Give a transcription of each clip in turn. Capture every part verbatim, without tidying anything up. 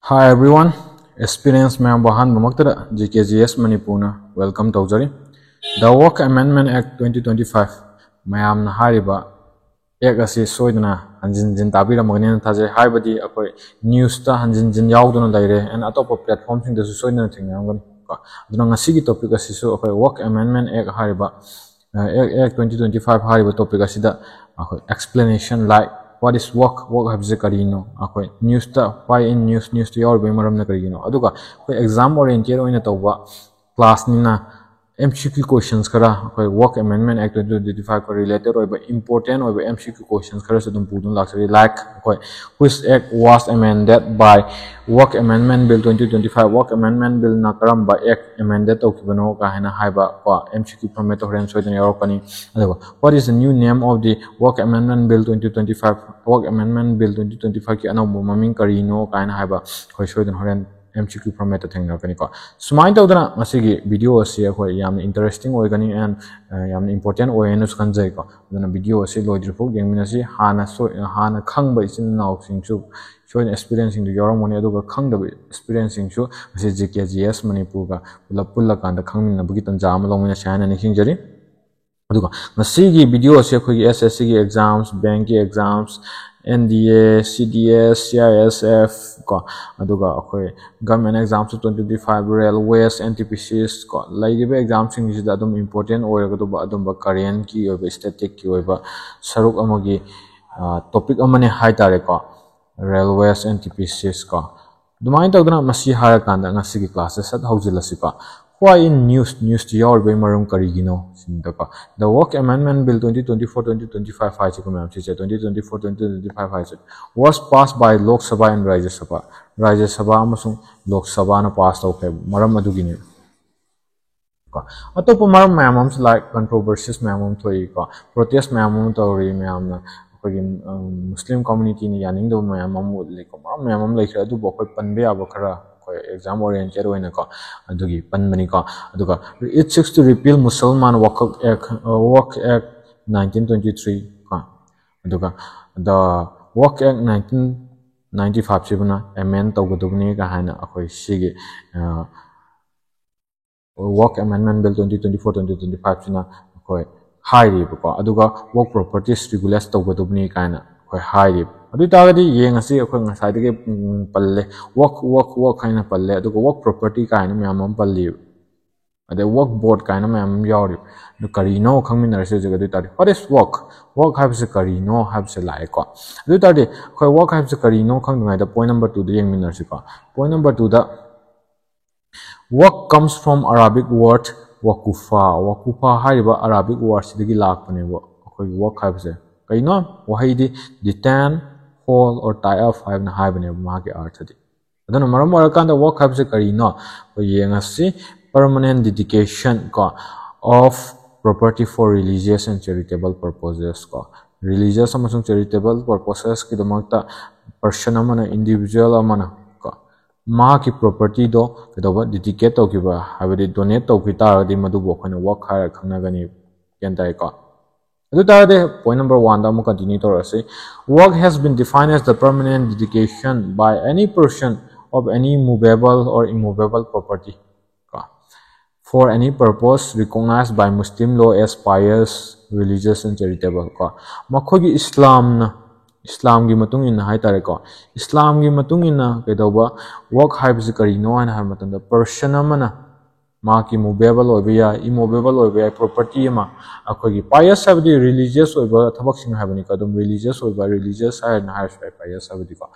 Hi everyone, experience ꯃꯌꯥꯝꯕꯨ ꯑꯍꯥꯟꯕꯃꯛꯇꯗ G K G S ꯃꯅꯤꯄꯨꯔꯅ welcome ꯇꯧꯖꯔꯤ꯫ The Work Amendment Act twenty twenty-five ꯃꯌꯥꯝꯅ ꯍꯥꯏꯔꯤꯕ act ꯑꯁꯤ ꯁꯣꯏꯗꯅ ꯍꯟꯖꯤꯟ ꯍꯟꯖꯤꯟ ꯇꯥꯕꯤꯔꯝꯃꯒꯅꯤꯅ ꯊꯥꯖꯩ, ꯍꯥꯏꯕꯗꯤ ꯑꯩꯈꯣꯏ news ꯇ ꯍꯟꯖꯤꯟ ꯍꯟꯖꯤꯟ ꯌꯥꯎꯗꯨꯅ ꯂꯩꯔꯦ and ꯑꯇꯣꯞꯄ platform ꯁꯤꯡꯗꯁꯨ ꯁꯣꯏꯗꯅ ꯊꯦꯡꯅꯔꯝꯒꯅꯤ ꯀꯣ꯫ ꯑꯗꯨꯅ ꯉꯁꯤꯒꯤ topic ꯑꯁꯤꯁꯨ ꯑꯩꯈꯣꯏ Work Amendment Act ꯍꯥꯏꯔꯤꯕ Act, Act twenty twenty-five ꯍꯥꯏꯔꯤꯕ topic ꯑꯁꯤꯗ ꯑꯩꯈꯣꯏ explanation, like what is work, work ꯍꯥꯏꯕꯁꯤ ꯀꯔꯤꯅꯣ, ꯑꯩꯈꯣꯏ news ꯇ, why in news, news ꯇ ꯌꯥꯎꯔꯤꯕꯒꯤ ꯃꯔꯝꯅ ꯀꯔꯤꯒꯤꯅꯣ, ꯑꯗꯨꯒ ꯑꯩꯈꯣꯏ exam oriented ꯑꯣꯏꯅ ꯇꯧꯕ class ꯅꯤꯅ M C Q questions ꯈꯔ, ꯑꯩꯈꯣꯏ Work Amendment Act twenty twenty-five ꯀ related ꯑꯣꯏꯕ important ꯑꯣꯏꯕ M C Q questions ꯈꯔꯁꯨ ꯑꯗꯨꯝ ꯄꯨꯗꯨꯅ ꯂꯥꯛꯆꯔꯤ꯫ Like ꯑꯩꯈꯣꯏ which act was amended by Work Amendment Bill twenty twenty-five, Work Amendment Bill ꯅ ꯀꯔꯝꯕ act amended ꯇꯧꯈꯤꯕꯅꯣ ꯀꯥ ꯍꯥꯏꯅ ꯍꯥꯏꯕ ꯀꯣ, M C Q format ꯇ ꯍꯣꯔꯦꯟ ꯁꯣꯏꯗꯅ ꯌꯥꯎꯔꯛꯀꯅꯤ꯫ ꯑꯗꯨꯒ what is the new name of the Work Amendment Bill twenty twenty-five, Work Amendment Bill twenty twenty-five ꯀꯤ ꯑꯅꯧꯕ ꯃꯃꯤꯡ ꯀꯔꯤꯅꯣ ꯀꯥꯏꯅ ꯍꯥꯏꯕ ꯑꯩꯈꯣꯏ ꯁꯣꯏꯗꯅ ꯍꯣꯔꯦꯟ M C Q format ꯇ ꯊꯦꯡꯅꯔꯛꯀꯅꯤꯀꯣ꯫ ꯁꯨꯃꯥꯏꯅ ꯇꯧꯗꯅ ꯉꯁꯤꯒꯤ video ꯑꯁꯤ ꯑꯩꯈꯣꯏ ꯌꯥꯝꯅ interesting ꯑꯣꯏꯒꯅꯤ and ꯌꯥꯝꯅ important ꯑꯣꯏ ꯍꯥꯏꯅꯁꯨ ꯈꯟꯖꯩꯀꯣ꯫ ꯑꯗꯨꯅ video ꯑꯁꯤ ꯂꯣꯏꯗ꯭ꯔꯤꯐꯥꯎ ꯌꯦꯡꯃꯤꯟꯅꯁꯤ꯫ ꯍꯥꯟꯅ ꯁꯣꯏ-, ꯍꯥꯟꯅ ꯈꯪꯕ ꯏꯆꯤꯟ ꯏꯅꯥꯎꯁꯤꯡꯁꯨ ꯁꯣꯏꯗꯅ experience ꯁꯤꯡꯗꯨ ꯌꯥꯎꯔꯝꯒꯅꯤ, ꯑꯗꯨꯒ ꯈꯪꯗꯕ experience ꯁꯤꯡꯁꯨ ꯉꯁꯤ G K G S ꯃꯅꯤꯄꯨꯔꯒ ꯄꯨꯂꯞ ꯄꯨꯜꯂꯀꯥꯟꯗ ꯈꯪꯃꯤꯟꯅꯕꯒꯤ ꯇꯥꯟꯖꯥ ꯑꯃ ꯂꯧꯃꯤꯟꯅꯁꯤ ꯍꯥꯏꯅ ꯅꯤꯡꯁꯤꯡꯖꯔꯤ꯫ ꯑꯗꯨꯒ ꯉꯁꯤꯒꯤ video ꯑꯁꯤ ꯑꯩꯈꯣꯏꯒꯤ S S C ꯒꯤ exams, bank ꯀꯤ exams, N D A, C D S, C I S F ꯀꯣ, ꯑꯗꯨꯒ ꯑꯩꯈꯣꯏ government exams twenty twenty-five, railways, N T P Cs ꯀꯣ, ꯂꯩꯔꯤꯕ exam ꯁꯤꯡꯁꯤꯗ ꯑꯗꯨꯝ important ꯑꯣꯏꯔꯒꯗꯧꯕ ꯑꯗꯨꯝꯕ current ꯀꯤ ꯑꯣꯏꯕ, static ꯀꯤ ꯑꯣꯏꯕ ꯁꯔꯨꯛ ꯑꯃꯒꯤ, ꯑ, topic ꯑꯃꯅꯦ ꯍꯥꯏꯇꯥꯔꯦꯀꯣ, railways, N T P Cs ꯀꯣ꯫ ꯑꯗꯨꯃꯥꯏꯅ ꯇꯧꯗꯅ ꯃꯁꯤ ꯍꯥꯏꯔꯀꯥꯟꯗ ꯉꯁꯤꯒꯤ class ꯁꯦ ꯁꯠ ꯍꯧꯖꯤꯜꯂꯁꯤꯀꯣ꯫ Why in news, news ꯇ ꯌꯥꯎꯔꯤꯕꯒꯤ ꯃꯔꯝ ꯀꯔꯤꯒꯤꯅꯣ ꯁꯤꯅꯤꯗꯀꯣ꯫ The Work Amendment Bill twenty twenty-four twenty twenty-five ꯍꯥꯏꯁꯤꯀꯣ ꯃꯌꯥꯝ, ꯁꯤꯁꯦ twenty twenty-four twenty twenty-five ꯍꯥꯏꯁꯦ was passed by Lok Sabha and Rajya Sabha, ꯔꯥꯖ꯭ꯌ ꯁꯚꯥ ꯑꯃꯁꯨꯡ ꯂꯣꯛ ꯁꯚꯥꯅ pass ꯇꯧꯈ꯭ꯔꯦ, ꯃꯔꯝ ꯑꯗꯨꯒꯤꯅꯤ꯫ ꯀꯣ, ꯑꯇꯣꯞꯄ ꯃꯔꯝ ꯃꯌꯥꯝ ꯑꯃꯁꯨ, like controversies ꯃꯌꯥꯝ ꯑꯃ ꯊꯣꯛꯏꯀꯣ, protest ꯃꯌꯥꯝ ꯑꯃ ꯇꯧꯔꯤ ꯃꯌꯥꯝꯅ, ꯑꯩꯈꯣꯏꯒꯤ, ꯎꯝ, Muslim community ꯅ ꯌꯥꯅꯤꯡꯗꯕ ꯃꯌꯥꯝ ꯑꯃ ꯎꯠꯂꯤꯀꯣ, ꯃꯔꯝ ꯃꯌꯥꯝ ꯑꯃ ꯂꯩꯈ꯭ꯔꯦ꯫ ꯑꯗꯨꯕꯨ ꯑꯩꯈꯣꯏ ꯄꯟꯕ ꯌꯥꯕ ꯈꯔ, ꯑꯩꯈꯣꯏ exam oriented ꯑꯣꯏꯅꯀꯣ, ꯑꯗꯨꯒꯤ ꯄꯟꯕꯅꯤꯀꯣ꯫ ꯑꯗꯨꯒ it seeks to repeal Musalman Waqf Act, uh, Waqf Act nineteen twenty-three ꯀꯣ, ꯑꯗꯨꯒ the Waqf Act nineteen ninety ꯐꯥꯏꯚꯁꯤꯕꯨꯅ ꯑꯦꯃꯦꯟ ꯇꯧꯒꯗꯕꯅꯤ ꯀꯥꯏꯅ ꯑꯩꯈꯣꯏ ꯁꯤꯒꯤ Work Amendment Bill twenty twenty-four, twenty twenty-five ꯁꯤꯅ ꯑꯩꯈꯣꯏ ꯍꯥꯏꯔꯤꯕꯀꯣ꯫ ꯑꯗꯨꯒ ꯋꯥꯔꯛ ꯄ꯭ꯔꯣꯄꯔꯇꯤꯁ ꯔꯤꯒꯨꯂꯦꯠ ꯇꯧꯒꯗꯕꯅꯤ ꯀꯥꯏꯅ ꯑꯩꯈꯣꯏ ꯍꯥꯏꯔꯤꯕ꯫ ꯑꯗꯨ ꯑꯣꯏꯇꯥꯔꯒꯗꯤ ꯌꯦꯡꯉꯁꯤ, ꯑꯩꯈꯣꯏ ꯉꯁꯥꯏꯗꯒꯤ ꯎꯝ, ꯄꯜꯂꯦ, ꯋꯥꯔꯛ ꯋꯥꯔꯛ ꯋꯥꯔꯛ ꯍꯥꯏꯅ ꯄꯜꯂꯦ, ꯑꯗꯨꯒ ꯋꯥꯔꯛ ꯄ꯭ꯔꯣꯄꯔꯇꯤ ꯀꯥꯏꯅ ꯃꯌꯥꯝ ꯑꯃ ꯄꯜꯂꯤꯕ, ꯑꯗꯩ ꯋꯥꯔꯛ ꯕꯣꯔꯗ ꯀꯥꯏꯅ ꯃꯌꯥꯝ ꯑꯃ ꯌꯥꯎꯔꯤꯕ꯫ ꯑꯗꯨ ꯀꯔꯤꯅꯣ ꯈꯪꯃꯤꯟꯅꯔꯁꯤ ꯍꯧꯖꯤꯛ꯫ ꯑꯗꯨ ꯑꯣꯏꯇꯥꯔꯗꯤ, what is work? ꯋꯥꯔꯛ ꯍꯥꯏꯕꯁꯦ ꯀꯔꯤꯅꯣ ꯍꯥꯏꯕꯁꯦ ꯂꯥꯛꯑꯦꯀꯣ꯫ ꯑꯗꯨ ꯑꯣꯏꯇꯥꯔꯗꯤ ꯑꯩꯈꯣꯏ ꯋꯥꯔꯛ ꯍꯥꯏꯕꯁꯦ ꯀꯔꯤꯅꯣ ꯈꯪꯗ꯭ꯔꯤꯉꯩꯗ ꯄꯣꯏꯟ ꯅꯝꯕꯔ ꯇꯨꯗ ꯌꯦꯡꯃꯤꯟꯅꯔꯁꯤꯀꯣ꯫ ꯄꯣꯏꯟ ꯅꯝꯕꯔ ꯇꯨꯗ, work comes from Arabic word wakufa. Wakufa ꯍꯥꯏꯔꯤꯕ ꯑꯔꯥꯕꯤꯛ ꯋꯥꯔꯗꯁꯤꯗꯒꯤ ꯂꯥꯛꯄꯅꯦꯕ ꯑꯩꯈꯣꯏꯒꯤ ꯋꯥꯔꯛ ꯍꯥꯏꯕꯁꯦ꯫ ꯀꯩꯅꯣ? ꯋꯥꯍꯩꯗꯤ detain, hold or tie up ꯍꯥꯏꯕꯅ ꯍꯥꯏꯕꯅꯦꯕ ꯃꯥꯒꯤ ꯑꯔꯊꯗꯤ꯫ ꯑꯗꯨꯅ ꯃꯔꯝ ꯑꯣꯏꯔꯀꯥꯟꯗ ꯋꯥꯔꯛ ꯍꯥꯏꯕꯁꯦ ꯀꯔꯤꯅꯣ? ꯑꯩꯈꯣꯏ ꯌꯦꯡꯉꯁꯤ꯫ Permanent dedication ꯀꯣ, of property for religious and charitable purposes ꯀꯣ꯫ ꯔꯤꯂꯤꯖꯤꯌꯁ ꯑꯃꯁꯨꯡ ꯆꯦꯔꯤꯇꯦꯕꯜ ꯄꯔꯄꯣꯁꯦꯁꯀꯤꯗꯃꯛꯇ ꯄꯔꯁꯟ ꯑꯃꯅ, ꯏꯟꯗꯤꯕꯤꯖꯨꯋꯦꯜ ꯑꯃꯅ ꯀꯣ, ꯃꯍꯥꯛꯀꯤ ꯄ꯭ꯔꯣꯄꯔꯇꯤꯗꯣ ꯀꯩꯗꯧꯕ, ꯗꯤꯗꯤꯀꯦꯠ ꯇꯧꯈꯤꯕ, ꯍꯥꯏꯕꯗꯤ ꯗꯣꯅꯦꯠ ꯇꯧꯈꯤ ꯇꯥꯔꯒꯗꯤ ꯃꯗꯨꯕꯨ ꯑꯩꯈꯣꯏꯅ ꯋꯥꯔꯛ ꯍꯥꯏꯔꯒ ꯈꯪꯅꯒꯅꯤ꯫ ꯒ꯭ꯌꯥꯟ ꯇꯥꯏꯀꯣ? ꯑꯗꯨ ꯇꯥꯔꯗꯤ ꯄꯣꯏꯟ ꯅꯝꯕꯔ ꯋꯥꯟꯗ ꯑꯃꯨꯛ continue ꯇꯧꯔꯛꯑꯁꯤ꯫ Work has been defined as the permanent dedication by any person of any movable or immovable property ꯀꯣ, for any purpose recognized by Muslim law as pious, religious and charitable ꯀꯣ꯫ ꯃꯈꯣꯏꯒꯤ ꯏꯁꯂꯥꯝꯅ, ꯏꯁꯂꯥꯝꯒꯤ ꯃꯇꯨꯡ ꯏꯟꯅ ꯍꯥꯏꯇꯥꯔꯦꯀꯣ, ꯏꯁꯂꯥꯝꯒꯤ ꯃꯇꯨꯡ ꯏꯟꯅ ꯀꯩꯗꯧꯕ, ꯋꯥꯔꯛ ꯍꯥꯏꯕꯁꯤ ꯀꯔꯤꯅꯣ ꯍꯥꯏꯅ ꯍꯥꯏꯕ ꯃꯇꯝꯗ, ꯄꯔꯁꯟ ꯑꯃꯅ ꯃꯍꯥꯛꯀꯤ ꯃꯨꯚꯦꯕꯜ ꯑꯣꯏꯕ ꯌꯥꯏ, ꯏꯃꯨꯚꯦꯕꯜ ꯑꯣꯏꯕ ꯌꯥꯏ, ꯄ꯭ꯔꯣꯄꯔꯇꯤ ꯑꯃ, ꯑꯩꯈꯣꯏꯒꯤ ꯄꯥꯏꯌꯁ ꯍꯥꯏꯕꯗꯤ ꯔꯤꯂꯤꯖꯤꯌꯁ ꯑꯣꯏꯕ ꯊꯕꯛꯁꯤꯡ ꯍꯥꯏꯕꯅꯤꯀꯣ, ꯑꯗꯨꯝ ꯔꯤꯂꯤꯖꯤꯌꯁ ꯑꯣꯏꯕ, ꯔꯤꯂꯤꯖꯤꯌꯁ ꯍꯥꯏꯅ ꯍꯥꯏꯔꯁꯨ ꯌꯥꯏ ꯄꯥꯏꯌꯁ ꯍꯥꯏꯕꯗꯤꯀꯣ꯫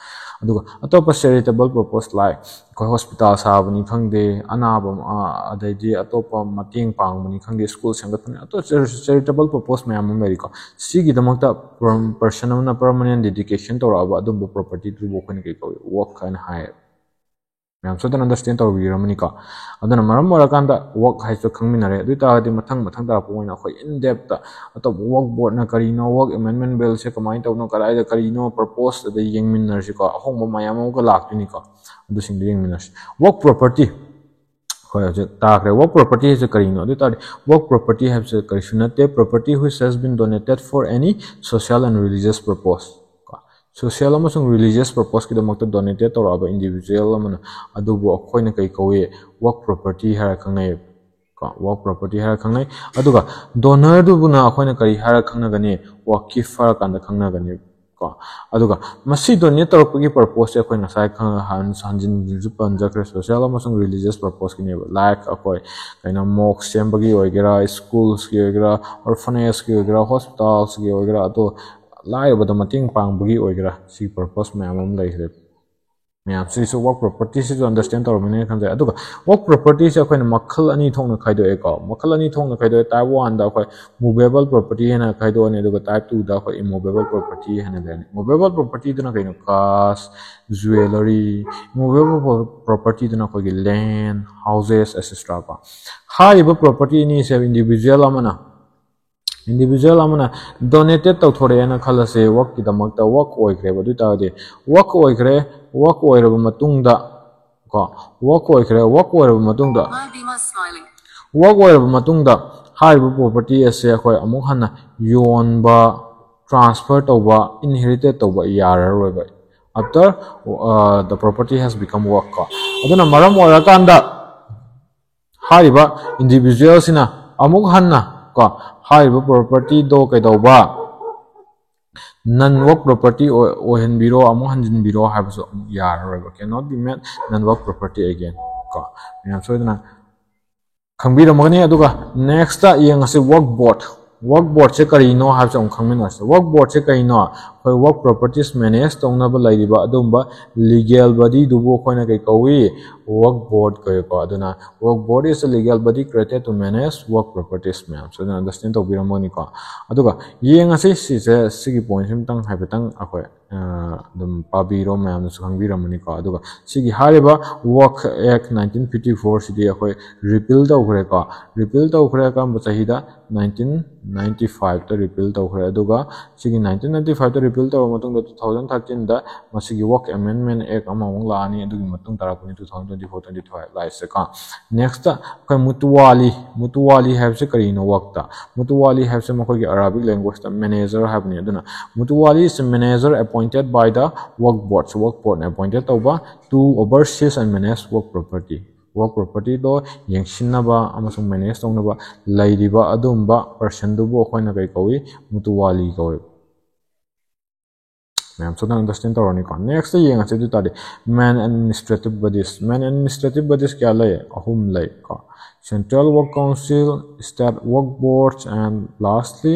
ꯑꯗꯨꯒ ꯑꯇꯣꯞꯄ ꯆꯦꯔꯤꯇꯦꯕꯜ ꯄꯔꯄꯣꯁ, ꯂꯥꯏꯛ ꯑꯩꯈꯣꯏ ꯍꯣꯁꯄꯤꯇꯥꯜ ꯁꯥꯕꯅꯤ ꯈꯪꯗꯦ, ꯑꯅꯥꯕ ꯑ, ꯑꯗꯩꯗꯤ ꯑꯇꯣꯞꯄ ꯃꯇꯦꯡ ꯄꯥꯡꯕꯅꯤ ꯈꯪꯗꯦ, ꯁ꯭ꯀꯨꯜ ꯁꯦꯝꯒꯠꯄꯅꯤ, ꯑꯇꯣꯞꯄ ꯆꯦꯔꯤꯇꯦꯕꯜ ꯄꯔꯄꯣꯁ ꯃꯌꯥꯝ ꯑꯃ ꯂꯩꯔꯤꯀꯣ꯫ ꯁꯤꯒꯤꯗꯃꯛꯇ ꯄꯔꯁꯟ ꯑꯃꯅ ꯄꯔꯃꯅꯦꯟ ꯗꯦꯗꯤꯀꯦꯁꯟ ꯇꯧꯔꯛꯑꯕ ꯑꯗꯨꯝꯕ ꯄ꯭ꯔꯣꯄꯔꯇꯤꯗꯨꯕꯨ ꯑꯩꯈꯣꯏꯅ ꯀꯩ ꯀꯧꯏ? ꯋꯥꯔꯛ ꯍꯥꯏꯅ ꯍꯥꯏꯌꯦꯕ꯫ ꯃꯌꯥꯝ ꯁꯣꯏꯗꯅ ꯑꯟꯗꯔꯁꯇꯦꯟ ꯇꯧꯕꯤꯔꯝꯃꯅꯤꯀꯣ꯫ ꯑꯗꯨꯅ ꯃꯔꯝ ꯑꯣꯏꯔꯀꯥꯟꯗ ꯋꯥꯔꯛ ꯍꯥꯏꯁꯤꯁꯨ ꯈꯪꯃꯤꯟꯅꯔꯦ꯫ ꯑꯗꯨ ꯑꯣꯏꯇꯥꯔꯒꯗꯤ ꯃꯊꯪ ꯃꯊꯪ ꯇꯥꯔꯛꯄ ꯑꯣꯏꯅ ꯑꯩꯈꯣꯏ ꯏꯟ ꯗꯦꯞꯇ ꯑꯇꯣꯞꯄ ꯋꯥꯔꯛ ꯕꯣꯔꯗꯅ ꯀꯔꯤꯅꯣ, ꯋꯥꯔꯛ ꯑꯦꯃꯦꯟꯃꯦꯟ ꯕꯤꯜꯁꯦ ꯀꯃꯥꯏꯅ ꯇꯧꯕꯅꯣ, ꯀꯗꯥꯏꯗ ꯀꯔꯤꯅꯣ ꯄꯔꯄꯣꯁ, ꯑꯗꯩ ꯌꯦꯡꯃꯤꯟꯅꯔꯁꯤꯀꯣ꯫ ꯑꯍꯣꯡꯕ ꯃꯌꯥꯝ ꯑꯃꯒ ꯂꯥꯛꯇꯣꯏꯅꯤꯀꯣ, ꯑꯗꯨꯁꯤꯡꯗꯣ ꯌꯦꯡꯃꯤꯟꯅꯔꯁꯤ꯫ ꯋꯥꯔꯛ ꯄ꯭ꯔꯣꯄꯔꯇꯤ ꯑꯩꯈꯣꯏ ꯍꯧꯖꯤꯛ ꯇꯥꯈ꯭ꯔꯦ꯫ ꯋꯥꯔꯛ ꯄ꯭ꯔꯣꯄꯔꯇꯤ ꯍꯥꯏꯁꯦ ꯀꯔꯤꯅꯣ? ꯑꯗꯨ ꯑꯣꯏꯇꯥꯔꯗꯤ ꯋꯥꯔꯛ ꯄ꯭ꯔꯣꯄꯔꯇꯤ ꯍꯥꯏꯕꯁꯦ ꯀꯔꯤꯁꯨ ꯅꯠꯇꯦ, property which has been donated for any social and religious purpose ꯀꯣ꯫ social ꯑꯃꯁꯨꯡ religious purposeꯀꯤꯗꯃꯛꯇ donated ꯇꯧꯔꯛꯑꯕ individual ꯑꯃꯅ, ꯑꯗꯨꯕꯨ ꯑꯩꯈꯣꯏꯅ ꯀꯩ ꯀꯧꯏ? Work property ꯍꯥꯏꯔ ꯈꯪꯅꯩ꯫ ꯀꯣ, work property ꯍꯥꯏꯔ ꯈꯪꯅꯩ꯫ ꯑꯗꯨꯒ donorꯗꯨꯕꯨꯅ ꯑꯩꯈꯣꯏꯅ ꯀꯔꯤ ꯍꯥꯏꯔ ꯈꯪꯅꯒꯅꯤ? Work gift ꯍꯥꯏꯔ ꯀꯥꯟꯗ ꯈꯪꯅꯒꯅꯤ꯫ ꯀꯣ, ꯑꯗꯨꯒ ꯃꯁꯤ donate ꯇꯧꯔꯛꯄꯒꯤ purposeꯁꯦ ꯑꯩꯈꯣꯏ ꯉꯁꯥꯏ ꯈꯪ-, ꯍꯟ-, ꯍꯟꯖꯤꯟ ꯍꯟꯖꯤꯟꯁꯨ ꯄꯟꯖꯈ꯭ꯔꯦ꯫ Social ꯑꯃꯁꯨꯡ religious purposeꯀꯤꯅꯦꯕ꯫ Like ꯑꯩꯈꯣꯏ ꯀꯩꯅꯣ, mosque ꯁꯦꯝꯕꯒꯤ ꯑꯣꯏꯒꯦꯔꯥ, schoolsꯀꯤ ꯑꯣꯏꯒꯦꯔꯥ, orphanageꯀꯤ ꯑꯣꯏꯒꯦꯔꯥ, hospitalsꯀꯤ ꯑꯣꯏꯒꯦꯔꯥ, ꯑꯗꯣ ꯂꯥꯏꯔꯕꯗ ꯃꯇꯦꯡ ꯄꯥꯡꯕꯒꯤ ꯑꯣꯏꯒꯦꯔꯥ, ꯁꯤꯒꯤ purpose ꯃꯌꯥꯝ ꯑꯃ ꯂꯩꯈ꯭ꯔꯦ꯫ ꯃꯌꯥꯝ ꯁꯤꯁꯨ work propertyꯁꯤꯁꯨ understand ꯇꯧꯔꯝꯃꯅꯤꯅ ꯈꯟꯖꯩ꯫ ꯑꯗꯨꯒ work propertyꯁꯦ ꯑꯩꯈꯣꯏꯅ ꯃꯈꯜ ꯑꯅꯤ ꯊꯣꯛꯅ ꯈꯥꯏꯗꯣꯛꯑꯦꯀꯣ꯫ ꯃꯈꯜ ꯑꯅꯤ ꯊꯣꯛꯅ ꯈꯥꯏꯗꯣꯛꯑꯦ꯫ Type oneꯗ ꯑꯩꯈꯣꯏ movable property ꯍꯥꯏꯅ ꯈꯥꯏꯗꯣꯛꯑꯅꯤ, ꯑꯗꯨꯒ type twoꯗ ꯑꯩꯈꯣꯏ immovable property ꯍꯥꯏꯅ ꯂꯩꯔꯅꯤ꯫ Movable propertyꯗꯨꯅ ꯀꯩꯅꯣ? Cars, jewellery꯫ Immovable propertyꯗꯨꯅ ꯑꯩꯈꯣꯏꯒꯤ land, houses, et cetera ꯀꯣ꯫ ꯍꯥꯏꯔꯤꯕ property ꯑꯅꯤꯁꯦ individual ꯑꯃꯅ individual ꯑꯃꯅ donated ꯇꯧꯊꯣꯔꯛꯑꯦꯅ ꯈꯜꯂꯁꯦ, workꯀꯤꯗꯃꯛꯇ, work ꯑꯣꯏꯈ꯭ꯔꯦꯕ꯫ ꯑꯗꯨ ꯑꯣꯏꯇꯥꯔꯗꯤ work ꯑꯣꯏꯈ꯭ꯔꯦ, work ꯑꯣꯏꯔꯕ ꯃꯇꯨꯡꯗ ꯀꯣ, work ꯑꯣꯏꯈ꯭ꯔꯦ, work ꯑꯣꯏꯔꯕ ꯃꯇꯨꯡꯗ, work ꯑꯣꯏꯔꯕ ꯃꯇꯨꯡꯗ ꯍꯥꯏꯔꯤꯕ property ꯑꯁꯦ ꯑꯩꯈꯣꯏ ꯑꯃꯨꯛ ꯍꯟꯅ ꯌꯣꯟꯕ, transfer ꯇꯧꯕ, inherited ꯇꯧꯕ ꯌꯥꯔꯔꯣꯏꯕ, after the property has become work ꯀꯣ꯫ ꯑꯗꯨꯅ ꯃꯔꯝ ꯑꯣꯏꯔꯀꯥꯟꯗ ꯍꯥꯏꯔꯤꯕ individualꯁꯤꯅ ꯑꯃꯨꯛ ꯍꯟꯅ ꯀꯣ, ꯍꯥꯏꯔꯤꯕ propertyꯗꯣ ꯀꯩꯗꯧꯕ, non work property ꯑꯣꯏꯍꯟꯕꯤꯔꯣ, ꯑꯃꯨꯛ ꯍꯟꯖꯤꯟꯕꯤꯔꯣ ꯍꯥꯏꯕꯁꯨ ꯑꯃꯨꯛ ꯌꯥꯔꯔꯣꯏꯕ꯫ Cannot be made non work property again ꯀꯣ꯫ ꯃꯌꯥꯝ ꯁꯣꯏꯗꯅ ꯈꯪꯕꯤꯔꯝꯃꯒꯅꯤ꯫ ꯑꯗꯨꯒ next ꯌꯦꯡꯉꯁꯤ, work board꯫ Work boardꯁꯦ ꯀꯔꯤꯅꯣ ꯍꯥꯏꯕꯁꯦ ꯑꯃꯨꯛ ꯈꯪꯃꯤꯟꯅꯔꯁꯤ꯫ Work boardꯁꯦ ꯀꯔꯤꯅꯣ? ꯑꯩꯈꯣꯏ work properties manage ꯇꯧꯅꯕ ꯂꯩꯔꯤꯕ ꯑꯗꯨꯝꯕ legal bodyꯗꯨꯕꯨ ꯑꯩꯈꯣꯏꯅ ꯀꯩ ꯀꯧꯏ? Work board ꯀꯧꯏꯀꯣ꯫ ꯑꯗꯨꯅ work board is a legal body created to manage work properties ꯃꯌꯥꯝ꯫ ꯁꯣꯏꯗꯅ understand ꯇꯧꯕꯤꯔꯝꯃꯒꯅꯤꯀꯣ꯫ ꯑꯗꯨꯒ ꯌꯦꯡꯉꯁꯤ ꯁꯤꯁꯦ, ꯁꯤꯒꯤ pointꯁꯤꯃꯇꯪ ꯍꯥꯏꯐꯦꯠꯇꯪ ꯑꯩꯈꯣꯏ ꯑꯗꯨꯝ ꯄꯥꯕꯤꯔꯣ, ꯃꯌꯥꯝꯅꯁꯨ ꯈꯪꯕꯤꯔꯝꯃꯅꯤꯀꯣ꯫ ꯑꯗꯨꯒ ꯁꯤꯒꯤ ꯍꯥꯏꯔꯤꯕ Work Act nineteen fifty fourꯁꯤꯗꯤ ꯑꯩꯈꯣꯏ repeal ꯇꯧꯈ꯭ꯔꯦꯀꯣ꯫ Repeal ꯇꯧꯈ꯭ꯔꯦ ꯀꯔꯝꯕ ꯆꯍꯤꯗ? Nineteen ninety fiveꯇ repeal ꯇꯧꯈ꯭ꯔꯦ꯫ ꯑꯗꯨꯒ ꯁꯤꯒꯤ nineteen ninety fiveꯇ repeal ꯔꯤꯄꯤꯜ ꯇꯧꯔꯕ ꯃꯇꯨꯡꯗ two thousand thirteen ꯗ ꯃꯁꯤꯒꯤ Work Amendment Act ꯑꯃꯃꯨꯛ ꯂꯥꯛꯑꯅꯤ꯫ ꯑꯗꯨꯒꯤ ꯃꯇꯨꯡ ꯇꯥꯔꯛꯄꯅꯤ two thousand twenty-four twenty-five ꯂꯥꯛꯏꯁꯦꯀꯣ꯫ Next ꯑꯩꯈꯣꯏ ꯃꯨꯇꯨꯋꯥꯂꯤ, ꯃꯨꯇꯨꯋꯥꯂꯤ ꯍꯥꯏꯕꯁꯦ ꯀꯔꯤꯅꯣ? ꯋꯥꯛꯇ ꯃꯨꯇꯨꯋꯥꯂꯤ ꯍꯥꯏꯕꯁꯦ ꯃꯈꯣꯏꯒꯤ Arabic language ꯇ manager ꯍꯥꯏꯕꯅꯤ꯫ ꯑꯗꯨꯅ ꯃꯨꯇꯨꯋꯥꯂꯤ is a manager appointed by the work boards, work board ꯅ appointed ꯇꯧꯕ to oversees and manage work property, work property ꯗꯣ ꯌꯦꯡꯁꯤꯟꯅꯕ ꯑꯃꯁꯨꯡ manage ꯇꯧꯅꯕ ꯂꯩꯔꯤꯕ ꯑꯗꯨꯝꯕ person ꯗꯨꯕꯨ ꯑꯩꯈꯣꯏꯅ ꯀꯩ ꯀꯧꯏ? ꯃꯨꯇꯨꯋꯥꯂꯤ ꯀꯧꯏ꯫ ꯃꯌꯥꯝ ꯁꯣꯏꯗꯅ understand ꯇꯧꯔꯅꯤꯀꯣ꯫ Next ꯌꯦꯡꯉꯁꯦ꯫ ꯑꯗꯨ ꯇꯥꯔꯗꯤ main administrative bodies, main administrative bodies ꯀꯌꯥ ꯂꯩ? ꯑꯍꯨꯝ ꯂꯩ ꯀꯣ꯫ Central Work Council, State Work Boards and lastly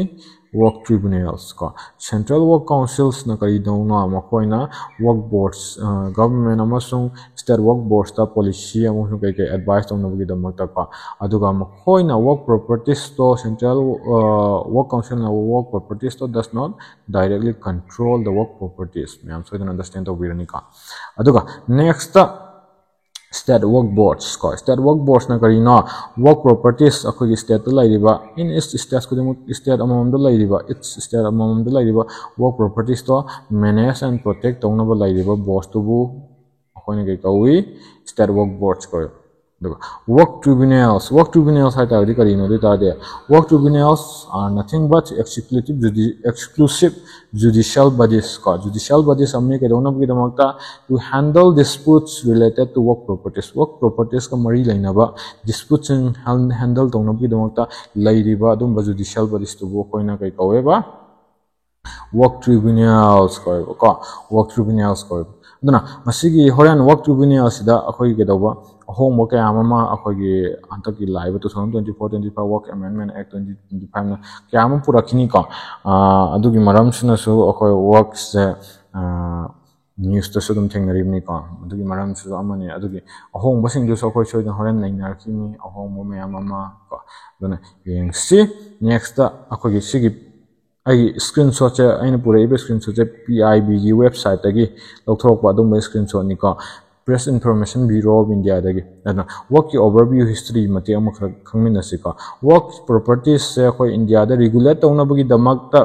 Work Tribunals ꯀꯣ꯫ Central Work Councils ꯅ ꯀꯔꯤꯗꯧꯅꯣ? ꯃꯈꯣꯏꯅ work boards, government ꯑꯃꯁꯨꯡ state work boards ꯇ policy ꯑꯃꯁꯨꯡ ꯀꯩꯀꯩ advice ꯇꯧꯅꯕꯒꯤꯗꯃꯛꯇ ꯀꯣ꯫ ꯑꯗꯨꯒ ꯃꯈꯣꯏꯅ work properties ꯇꯣ, Central Work Council ꯅ work properties to does not directly control the work properties꯫ ꯃꯌꯥꯝ ꯁꯣꯏꯗꯅ understand ꯇꯧꯕꯤꯔꯅꯤꯀꯣ꯫ ꯑꯗꯨꯒ next state work boards ꯀꯣ꯫ State work boards ꯅ ꯀꯔꯤꯅꯣ? Work properties, ꯑꯩꯈꯣꯏꯒꯤ state ꯇ ꯂꯩꯔꯤꯕ, in each state ꯈꯨꯗꯤꯡꯃꯛ, state ꯑꯃꯃꯝꯗ ꯂꯩꯔꯤꯕ, each state ꯑꯃꯃꯝꯗ ꯂꯩꯔꯤꯕ work properties to manage and protect ꯇꯧꯅꯕ ꯂꯩꯔꯤꯕ boards ꯇꯨꯕꯨ ꯑꯩꯈꯣꯏꯅ ꯀꯩ ꯀꯧꯏ? State work boards ꯀꯧꯏ꯫ ꯑꯗꯨꯒ work tribunals, work tribunals ꯍꯥꯏ ꯇꯥꯔꯗꯤ ꯀꯔꯤꯅꯣ? ꯑꯗꯨ ꯑꯣꯏ ꯇꯥꯔꯗꯤ, work tribunals are nothing but executive judi-, exclusive judicial bodies ꯀꯣ꯫ Judicial bodies ꯑꯃꯅꯤ ꯀꯩꯗꯧꯅꯕꯒꯤꯗꯃꯛꯇ? To handle disputes related to work properties, work properties ꯀ ꯃꯔꯤ ꯂꯩꯅꯕ dispute ꯁꯤꯡ handle ꯇꯧꯅꯕꯒꯤꯗꯃꯛꯇ ꯂꯩꯔꯤꯕ ꯑꯗꯨꯝꯕ judicial bodies ꯇꯨꯕꯨ ꯑꯩꯈꯣꯏꯅ ꯀꯩ ꯀꯧꯋꯦꯕ? Work tribunals ꯀꯧꯋꯦꯕꯀꯣ꯫ Work tribunals ꯀꯧꯋꯦꯕ꯫ ꯑꯗꯨꯅ ꯃꯁꯤꯒꯤ ꯍꯣꯔꯦꯟ work tribunal ꯁꯤꯗ ꯑꯩꯈꯣꯏꯒꯤ ꯀꯩꯗꯧꯕ ꯑꯍꯣꯡꯕ ꯀꯌꯥ ꯑꯃ ꯑꯩꯈꯣꯏꯒꯤ ꯍꯟꯗꯛꯀꯤ ꯂꯥꯛꯏꯕ two thousand twenty-four twenty-five Work Amendment Act twenty twenty-five ꯅ ꯀꯌꯥ ꯑꯃ ꯄꯨꯔꯛꯈꯤꯅꯤꯀꯣ꯫ ꯑꯗꯨꯒꯤ ꯃꯔꯝꯁꯤꯅꯁꯨ ꯑꯩꯈꯣꯏ work ꯁꯦ news ꯇꯁꯨ ꯑꯗꯨꯝ ꯊꯦꯡꯅꯔꯤꯕꯅꯤꯀꯣ꯫ ꯑꯗꯨꯒꯤ ꯃꯔꯝꯁꯤꯁꯨ ꯑꯃꯅꯤ꯫ ꯑꯗꯨꯒꯤ ꯑꯍꯣꯡꯕꯁꯤꯡꯗꯨꯁꯨ ꯑꯩꯈꯣꯏ ꯁꯣꯏꯗꯅ ꯍꯣꯔꯦꯟ ꯅꯩꯅꯔꯛꯈꯤꯅꯤ, ꯑꯍꯣꯡꯕ ꯃꯌꯥꯝ ꯑꯃ ꯀꯣ꯫ ꯑꯗꯨꯅ ꯌꯦꯡꯁꯤ꯫ Next ꯑꯩꯈꯣꯏꯒꯤ ꯁꯤꯒꯤ ꯑꯩꯒꯤ screenshot ꯁꯦ, ꯑꯩꯅ ꯄꯨꯔꯛꯏꯕ screenshot say P I B ꯒꯤ website ꯇꯒꯤ ꯂꯧꯊꯣꯔꯛꯄ ꯑꯗꯨꯝꯕ screenshot ꯅꯤꯀꯣ꯫ Press Information Bureau of India ꯗꯒꯤ꯫ ꯑꯗꯨꯅ work ꯀꯤ overview history ꯃꯇꯦꯛ ꯑꯃꯈꯛ ꯈꯪꯃꯤꯟꯅꯁꯤꯀꯣ꯫ Work properties ꯁꯦ ꯑꯩꯈꯣꯏ ꯏꯟꯗꯤꯌꯥꯗ regulate ꯇꯧꯅꯕꯒꯤꯗꯃꯛꯇ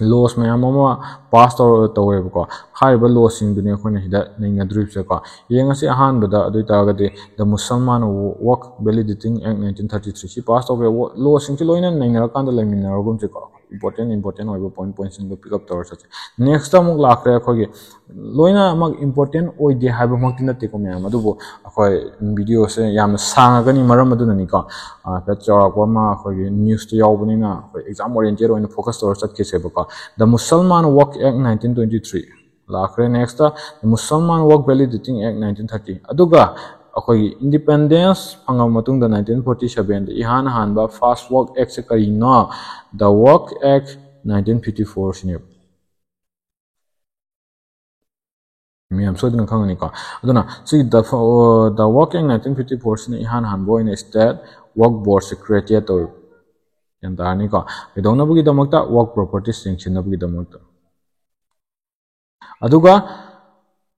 ꯂꯣꯁ ꯃꯌꯥꯝ ꯑꯃ ꯄꯥꯁ ꯇꯧꯔ ꯇꯧꯋꯦꯕꯀꯣ꯫ ꯍꯥꯏꯔꯤꯕ ꯂꯣꯁꯁꯤꯡꯗꯨꯅꯤ ꯑꯩꯈꯣꯏꯅ ꯁꯤꯗ ꯅꯩꯅꯗꯣꯔꯤꯕꯁꯦꯀꯣ꯫ ꯌꯦꯡꯉꯁꯤ ꯑꯍꯥꯟꯕꯗ ꯑꯗꯨ ꯑꯣꯏꯇꯥꯔꯒꯗꯤ The Musalman Work Validity Act nineteen thirty three꯫ ꯁꯤ ꯄꯥꯁ ꯇꯧꯈ꯭ꯔꯦ꯫ ꯂꯣꯁꯁꯤꯡꯁꯤ ꯂꯣꯏꯅ ꯅꯩꯅꯔꯀꯥꯟꯗ ꯂꯩꯃꯤꯟꯅꯔꯒꯨꯝꯁꯤꯀꯣ꯫ ꯏꯝꯄꯣꯔꯇꯦꯟ ꯏꯝꯄꯣꯔꯇꯦꯟ ꯑꯣꯏꯕ ꯄꯣꯏꯟ ꯄꯣꯏꯟꯁꯤꯡꯗꯣ ꯄꯤꯛ ꯑꯞ ꯇꯧꯔ ꯆꯠꯁꯦ꯫ ꯅꯦꯛꯁꯇ ꯑꯃꯨꯛ ꯂꯥꯛꯈ꯭ꯔꯦ ꯑꯩꯈꯣꯏꯒꯤ ꯂꯣꯏꯅꯃꯛ ꯏꯝꯄꯣꯔꯇꯦꯟ ꯑꯣꯏꯗꯦ ꯍꯥꯏꯕꯃꯛꯇꯤ ꯅꯠꯇꯦꯀꯣ ꯃꯌꯥꯝ, ꯑꯗꯨꯕꯨ ꯑꯩꯈꯣꯏ ꯚꯤꯗꯤꯑꯣꯁꯦ ꯌꯥꯝꯅ ꯁꯥꯡꯉꯒꯅꯤ ꯃꯔꯝ ꯑꯗꯨꯅꯅꯤꯀꯣ꯫ ꯍꯥꯏꯐꯦꯠ ꯆꯥꯎꯔꯥꯛꯄ ꯑꯃ ꯑꯩꯈꯣꯏꯒꯤ ꯅ꯭ꯌꯨꯁꯇ ꯌꯥꯎꯕꯅꯤꯅ ꯑꯩꯈꯣꯏ ꯑꯦꯛꯖꯥꯝ ꯑꯣꯔꯤꯌꯦꯟꯇꯦꯠ ꯑꯣꯏꯅ ꯐꯣꯀꯁ ꯇꯧꯔ ꯆꯠꯈꯤꯁꯦꯕꯀꯣ꯫ The Musalman Work Act nineteen twenty three ꯂꯥꯛꯈ꯭ꯔꯦ꯫ Next Musalman Work Validity Act nineteen thirty꯫ ꯑꯗꯨꯒ ꯑꯩꯈꯣꯏꯒꯤ ꯏꯟꯗꯤꯄꯦꯟꯗꯦꯟꯁ ꯐꯪꯉꯕ ꯃꯇꯨꯡꯗ nineteen forty sevenꯗ ꯏꯍꯥꯟ ꯍꯥꯟꯕ ꯐꯥꯔꯁ ꯋꯥꯔꯛ ꯑꯦꯛꯁꯦ ꯀꯔꯤꯅꯣ? The Work Act nineteen fifty four ꯁꯤꯅꯦꯕ꯫ ꯃꯌꯥꯝ ꯁꯣꯏꯗꯅ ꯈꯪꯒꯅꯤꯀꯣ꯫ ꯑꯗꯨꯅ ꯁꯤꯒꯤ The Work Act nineteen fifty four ꯁꯤꯅ ꯏꯍꯥꯟ ꯍꯥꯟꯕ ꯑꯣꯏꯅ ꯁ꯭ꯇꯦꯠ ꯋꯥꯔꯛ ꯕꯣꯔꯗꯁꯦ ꯀ꯭ꯔꯤꯌꯦꯠ ꯇꯧꯋꯦꯕ꯫ ꯒ꯭ꯌꯥꯟ ꯇꯥꯔꯅꯤꯀꯣ? ꯀꯩꯗꯧꯅꯕꯒꯤꯗꯃꯛꯇ? Work properties ꯌꯦꯡꯁꯤꯟꯅꯕꯒꯤꯗꯃꯛꯇ꯫ ꯑꯗꯨꯒ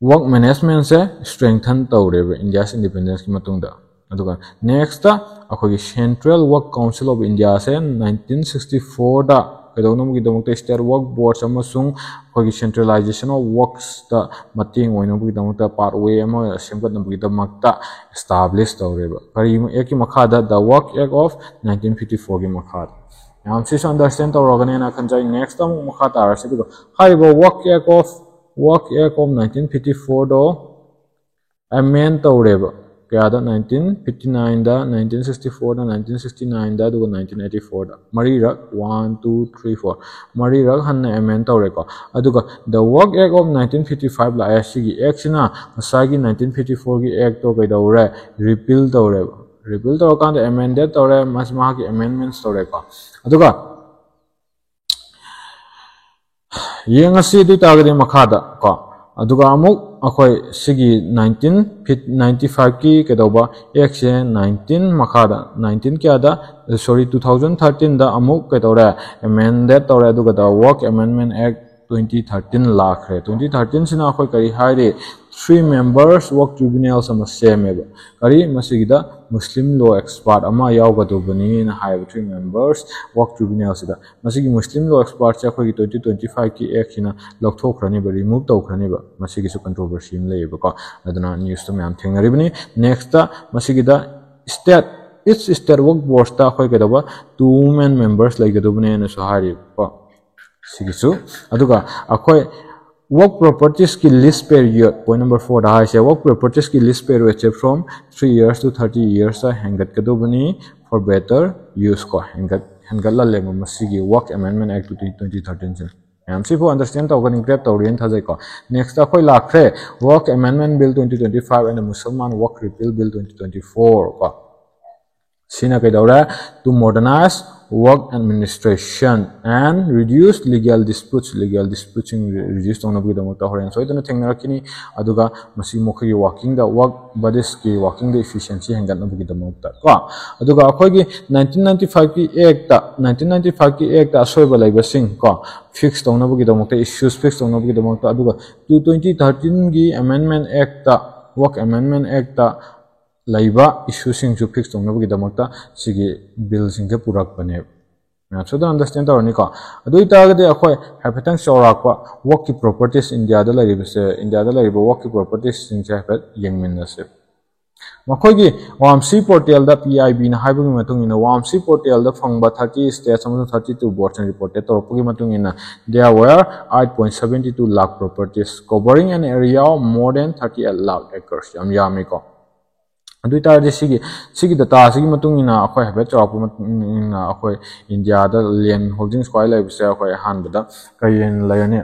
ꯋꯥꯔꯛ ꯃꯦꯅꯦꯖꯃꯦꯟꯁꯦ ꯁ꯭ꯇ꯭ꯔꯦꯡꯊꯟ ꯇꯧꯔꯦꯕ ꯏꯟꯗꯤꯌꯥꯁ ꯏꯟꯗꯤꯄꯦꯟꯗꯦꯟꯁꯀꯤ ꯃꯇꯨꯡꯗ꯫ ꯑꯗꯨꯒ ꯅꯦꯛꯁꯇ ꯑꯩꯈꯣꯏꯒꯤ Central Work Council of Indiaꯁꯦ nineteen sixty fourꯗ ꯀꯩꯗꯧꯅꯕꯒꯤꯗꯃꯛꯇ ꯁ꯭ꯇꯦꯠ ꯋꯥꯔꯛ ꯕꯣꯔꯗꯁ ꯑꯃꯁꯨꯡ ꯑꯩꯈꯣꯏꯒꯤ centralization of worksꯇ ꯃꯇꯦꯡ ꯑꯣꯏꯅꯕꯒꯤꯗꯃꯛꯇ ꯄꯥꯠꯋꯦ ꯑꯃ ꯁꯦꯝꯒꯠꯅꯕꯒꯤꯗꯃꯛꯇ ꯏꯁꯇꯥꯕ꯭ꯂꯤꯁ ꯇꯧꯔꯦꯕ꯫ ꯀꯔꯤ ꯑꯦꯛꯀꯤ ꯃꯈꯥꯗ? The Work Act of nineteen fifty fourꯒꯤ ꯃꯈꯥꯗ꯫ ꯃꯌꯥꯝ ꯁꯤꯁꯨ ꯑꯟꯗꯔꯁꯇꯦꯟ ꯇꯧꯔꯒꯅꯦꯅ ꯈꯟꯖꯩ꯫ ꯅꯦꯛꯁꯇ ꯑꯃꯨꯛ ꯃꯈꯥ ꯇꯥꯔꯁꯤ꯫ ꯑꯗꯨꯒ ꯍꯥꯏꯔꯤꯕ Work Act of Work Act of nineteen fifty fourꯗꯣ ꯑꯦꯃꯦꯟ ꯇꯧꯔꯦꯕ꯫ ꯀꯌꯥꯗ? Nineteen fifty nineꯗ, nineteen sixty fourꯗ, nineteen sixty nineꯗ, ꯑꯗꯨꯒ nineteen eighty fourꯗ꯫ ꯃꯔꯤꯔꯛ, one, two, three, four, ꯃꯔꯤꯔꯛ ꯍꯟꯅ ꯑꯦꯃꯦꯟ ꯇꯧꯔꯦꯀꯣ꯫ ꯑꯗꯨꯒ The Work Act of nineteen fifty five ꯂꯥꯛꯑꯦ꯫ ꯁꯤꯒꯤ ꯑꯦꯛꯁꯤꯅ ꯉꯁꯥꯏꯒꯤ nineteen fifty fourꯒꯤ ꯑꯦꯛꯇꯣ ꯀꯩꯗꯧꯔꯦ? ꯔꯤꯄꯤꯜ ꯇꯧꯔꯦꯕ꯫ ꯔꯤꯄꯤꯜ ꯇꯧꯔꯀꯥꯟꯗ ꯑꯦꯃꯦꯟꯗꯦꯠ ꯇꯧꯔꯦ, ꯃꯁꯤ ꯃꯍꯥꯛꯀꯤ ꯑꯦꯃꯦꯟꯃꯦꯟꯠꯁ ꯇꯧꯔꯦꯀꯣ꯫ ꯑꯗꯨꯒ ꯌꯦꯡꯉꯁꯤ ꯑꯗꯨ ꯑꯣꯏꯇꯥꯔꯒꯗꯤ ꯃꯈꯥꯗ ꯀꯣ꯫ ꯑꯗꯨꯒ ꯑꯃꯨꯛ ꯑꯩꯈꯣꯏ ꯁꯤꯒꯤ nineteen ninety fiveꯀꯤ ꯀꯩꯗꯧꯕ ꯑꯦꯛꯁꯦ nineteen ꯃꯈꯥꯗ, nineteen ꯀꯌꯥꯗ? Sorry, two thousand thirteenꯗ ꯑꯃꯨꯛ ꯀꯩꯗꯧꯔꯦ? ꯑꯦꯃꯦꯟꯗꯦꯠ ꯇꯧꯔꯦ꯫ ꯑꯗꯨꯒ The Work Amendment Act twenty thirteen ꯂꯥꯛꯈ꯭ꯔꯦ꯫ Twenty thirteenꯁꯤꯅ ꯑꯩꯈꯣꯏ ꯀꯔꯤ ꯍꯥꯏꯔꯤ? three members work tribunals ꯑꯃ ꯁꯦꯝꯃꯦꯕ꯫ ꯀꯔꯤ? ꯃꯁꯤꯒꯤꯗ Muslim law expert ꯑꯃ ꯌꯥꯎꯒꯗꯧꯕꯅꯤꯅ ꯍꯥꯏꯌꯦꯕ, three members work tribunalꯁꯤꯗ꯫ ꯃꯁꯤꯒꯤ Muslim law expertꯁꯦ ꯑꯩꯈꯣꯏꯒꯤ twenty twenty fiveꯀꯤ actꯁꯤꯅ ꯂꯧꯊꯣꯛꯈ꯭ꯔꯅꯤꯕ, remove ꯇꯧꯈ꯭ꯔꯅꯤꯕ꯫ ꯃꯁꯤꯒꯤꯁꯨ controversy ꯑꯃ ꯂꯩꯌꯦꯕꯀꯣ, ꯑꯗꯨꯅ newsꯇ ꯃꯌꯥꯝ ꯊꯦꯡꯅꯔꯤꯕꯅꯤ꯫ Nextꯇ ꯃꯁꯤꯒꯤꯗ state, each state work boardꯇ ꯑꯩꯈꯣꯏ ꯀꯩꯗꯧꯕ, two women members ꯂꯩꯒꯗꯧꯕꯅꯦꯅꯁꯨ ꯍꯥꯏꯔꯤꯕꯀꯣ꯫ ꯁꯤꯒꯤꯁꯨ꯫ ꯑꯗꯨꯒ ꯑꯩꯈꯣꯏ work propertiesꯀꯤ lease period, point number fourꯗ ꯍꯥꯏꯁꯦ, work propertiesꯀꯤ lease periodꯁꯦ from three years to thirty yearsꯇ ꯍꯦꯟꯒꯠꯀꯗꯧꯕꯅꯤ, for better use ꯀꯣ, ꯍꯦꯟꯒꯠ ꯍꯦꯟꯒꯠꯍꯜꯂꯦꯕ ꯃꯁꯤꯒꯤ Work Amendment Act twenty thirteenꯁꯤꯅ꯫ ꯃꯌꯥꯝ ꯁꯤꯕꯨ understand ꯇꯧꯒꯅꯤ, grab ꯇꯧꯔꯦꯅ ꯊꯥꯖꯩꯀꯣ꯫ Nextꯇ ꯑꯩꯈꯣꯏ ꯂꯥꯛꯈ꯭ꯔꯦ, Work Amendment Bill twenty twenty five and Musalman Work Repeal Bill twenty twenty four ꯀꯣ꯫ ꯁꯤꯅ ꯀꯩꯗꯧꯔꯦ? To modernize work administration and reduce legal disputes, legal disputesꯁꯤꯡ reduce ꯇꯧꯅꯕꯒꯤꯗꯃꯛꯇ ꯍꯣꯔꯦꯟ ꯁꯣꯏꯗꯅ ꯊꯦꯡꯅꯔꯛꯈꯤꯅꯤ꯫ ꯑꯗꯨꯒ ꯃꯁꯤ ꯃꯈꯣꯏꯒꯤ workingꯗ, work bodiesꯀꯤ workingꯗ efficiency ꯍꯦꯟꯒꯠꯅꯕꯒꯤꯗꯃꯛꯇ ꯀꯣ꯫ ꯑꯗꯨꯒ ꯑꯩꯈꯣꯏꯒꯤ nineteen ninety fiveꯀꯤ actꯇ, nineteen ninety fiveꯀꯤ actꯇ ꯑꯁꯣꯏꯕ ꯂꯩꯕꯁꯤꯡ ꯀꯣ, fix ꯇꯧꯅꯕꯒꯤꯗꯃꯛꯇ, issues fix ꯇꯧꯅꯕꯒꯤꯗꯃꯛꯇ, ꯑꯗꯨꯒ two twenty thirteenꯒꯤ Amendment Actꯇ, Work Amendment Actꯇ ꯂꯩꯕ issueꯁꯤꯡꯁꯨ fix ꯇꯧꯅꯕꯒꯤꯗꯃꯛꯇ ꯁꯤꯒꯤ billꯁꯤꯡꯁꯦ ꯄꯨꯔꯛꯄꯅꯦꯕ꯫ ꯃꯌꯥꯝꯁꯨ ꯑꯗꯨꯝ understand ꯇꯧꯔꯅꯤꯀꯣ꯫ ꯑꯗꯨ ꯑꯣꯏꯇꯥꯔꯒꯗꯤ ꯑꯩꯈꯣꯏ ꯍꯥꯏꯐꯦꯠꯇꯪ ꯆꯥꯎꯔꯥꯛꯄ workꯀꯤ properties, ꯏꯟꯗꯤꯌꯥꯗ ꯂꯩꯔꯤꯕꯁꯦ, ꯏꯟꯗꯤꯌꯥꯗ ꯂꯩꯔꯤꯕ workꯀꯤ propertiesꯁꯤꯡꯁꯦ ꯍꯥꯏꯐꯦꯠ ꯌꯦꯡꯃꯤꯟꯅꯁꯦ꯫ ꯃꯈꯣꯏꯒꯤ ꯋꯥꯝꯁꯤ portalꯗ, PIBꯅ ꯍꯥꯏꯕꯒꯤ ꯃꯇꯨꯡ ꯏꯟꯅ, ꯋꯥꯝꯁꯤ portalꯗ ꯐꯪꯕ thirty states ꯑꯃꯁꯨꯡ thirty two boardsꯅ reported ꯇꯧꯔꯛꯄꯒꯤ ꯃꯇꯨꯡ ꯏꯟꯅ, there were eight point seventy two lakh properties covering an area of more than thirty eight lakh acres꯫ ꯌꯥꯝ ꯌꯥꯝꯃꯤꯀꯣ꯫ ꯑꯗꯨ ꯑꯣꯏꯇꯥꯔꯗꯤ ꯁꯤꯒꯤ, ꯁꯤꯒꯤ dataꯁꯤꯒꯤ ꯃꯇꯨꯡ ꯏꯟꯅ, ꯑꯩꯈꯣꯏ ꯍꯥꯏꯐꯦꯠ ꯆꯥꯎꯔꯥꯛꯄ ꯃꯇꯨꯡ ꯏꯟꯅ, ꯑꯩꯈꯣꯏ ꯏꯟꯗꯤꯌꯥꯗ land holdings ꯈ꯭ꯋꯥꯏ ꯂꯩꯕꯁꯦ ꯑꯩꯈꯣꯏ ꯑꯍꯥꯟꯕꯗ ꯀꯔꯤ ꯂꯩꯔꯅꯤ?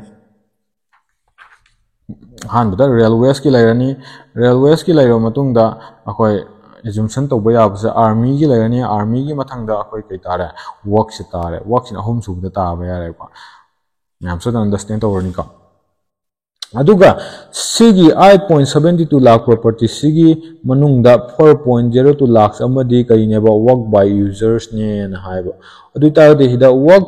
ꯑꯍꯥꯟꯕꯗ railwaysꯀꯤ ꯂꯩꯔꯅꯤ꯫ Railwaysꯀꯤ ꯂꯩꯔꯕ ꯃꯇꯨꯡꯗ ꯑꯩꯈꯣꯏ assumption ꯇꯧꯕ ꯌꯥꯕꯁꯦ armyꯒꯤ ꯂꯩꯔꯅꯤ꯫ Armyꯒꯤ ꯃꯊꯪꯗ ꯑꯩꯈꯣꯏ ꯀꯩ ꯇꯥꯔꯦ? Workꯁꯦ ꯇꯥꯔꯦ꯫ Workꯁꯤꯅ ꯑꯍꯨꯝꯁꯨꯕꯗ ꯇꯥꯕ ꯌꯥꯔꯦꯀꯣ꯫ ꯃꯌꯥꯝꯁꯨ ꯑꯗꯨꯝ understand ꯇꯧꯔꯅꯤꯀꯣ꯫ ꯑꯗꯨꯒ ꯁꯤꯒꯤ eight point seventy two lakh propertiesꯁꯤꯒꯤ ꯃꯅꯨꯡꯗ four point zero two lakhs ꯑꯃꯗꯤ ꯀꯔꯤꯅꯦꯕ? Work by usersꯅꯦꯅ ꯍꯥꯏꯕ꯫ ꯑꯗꯨ ꯑꯣꯏꯇꯥꯔꯒꯗꯤ ꯁꯤꯗ work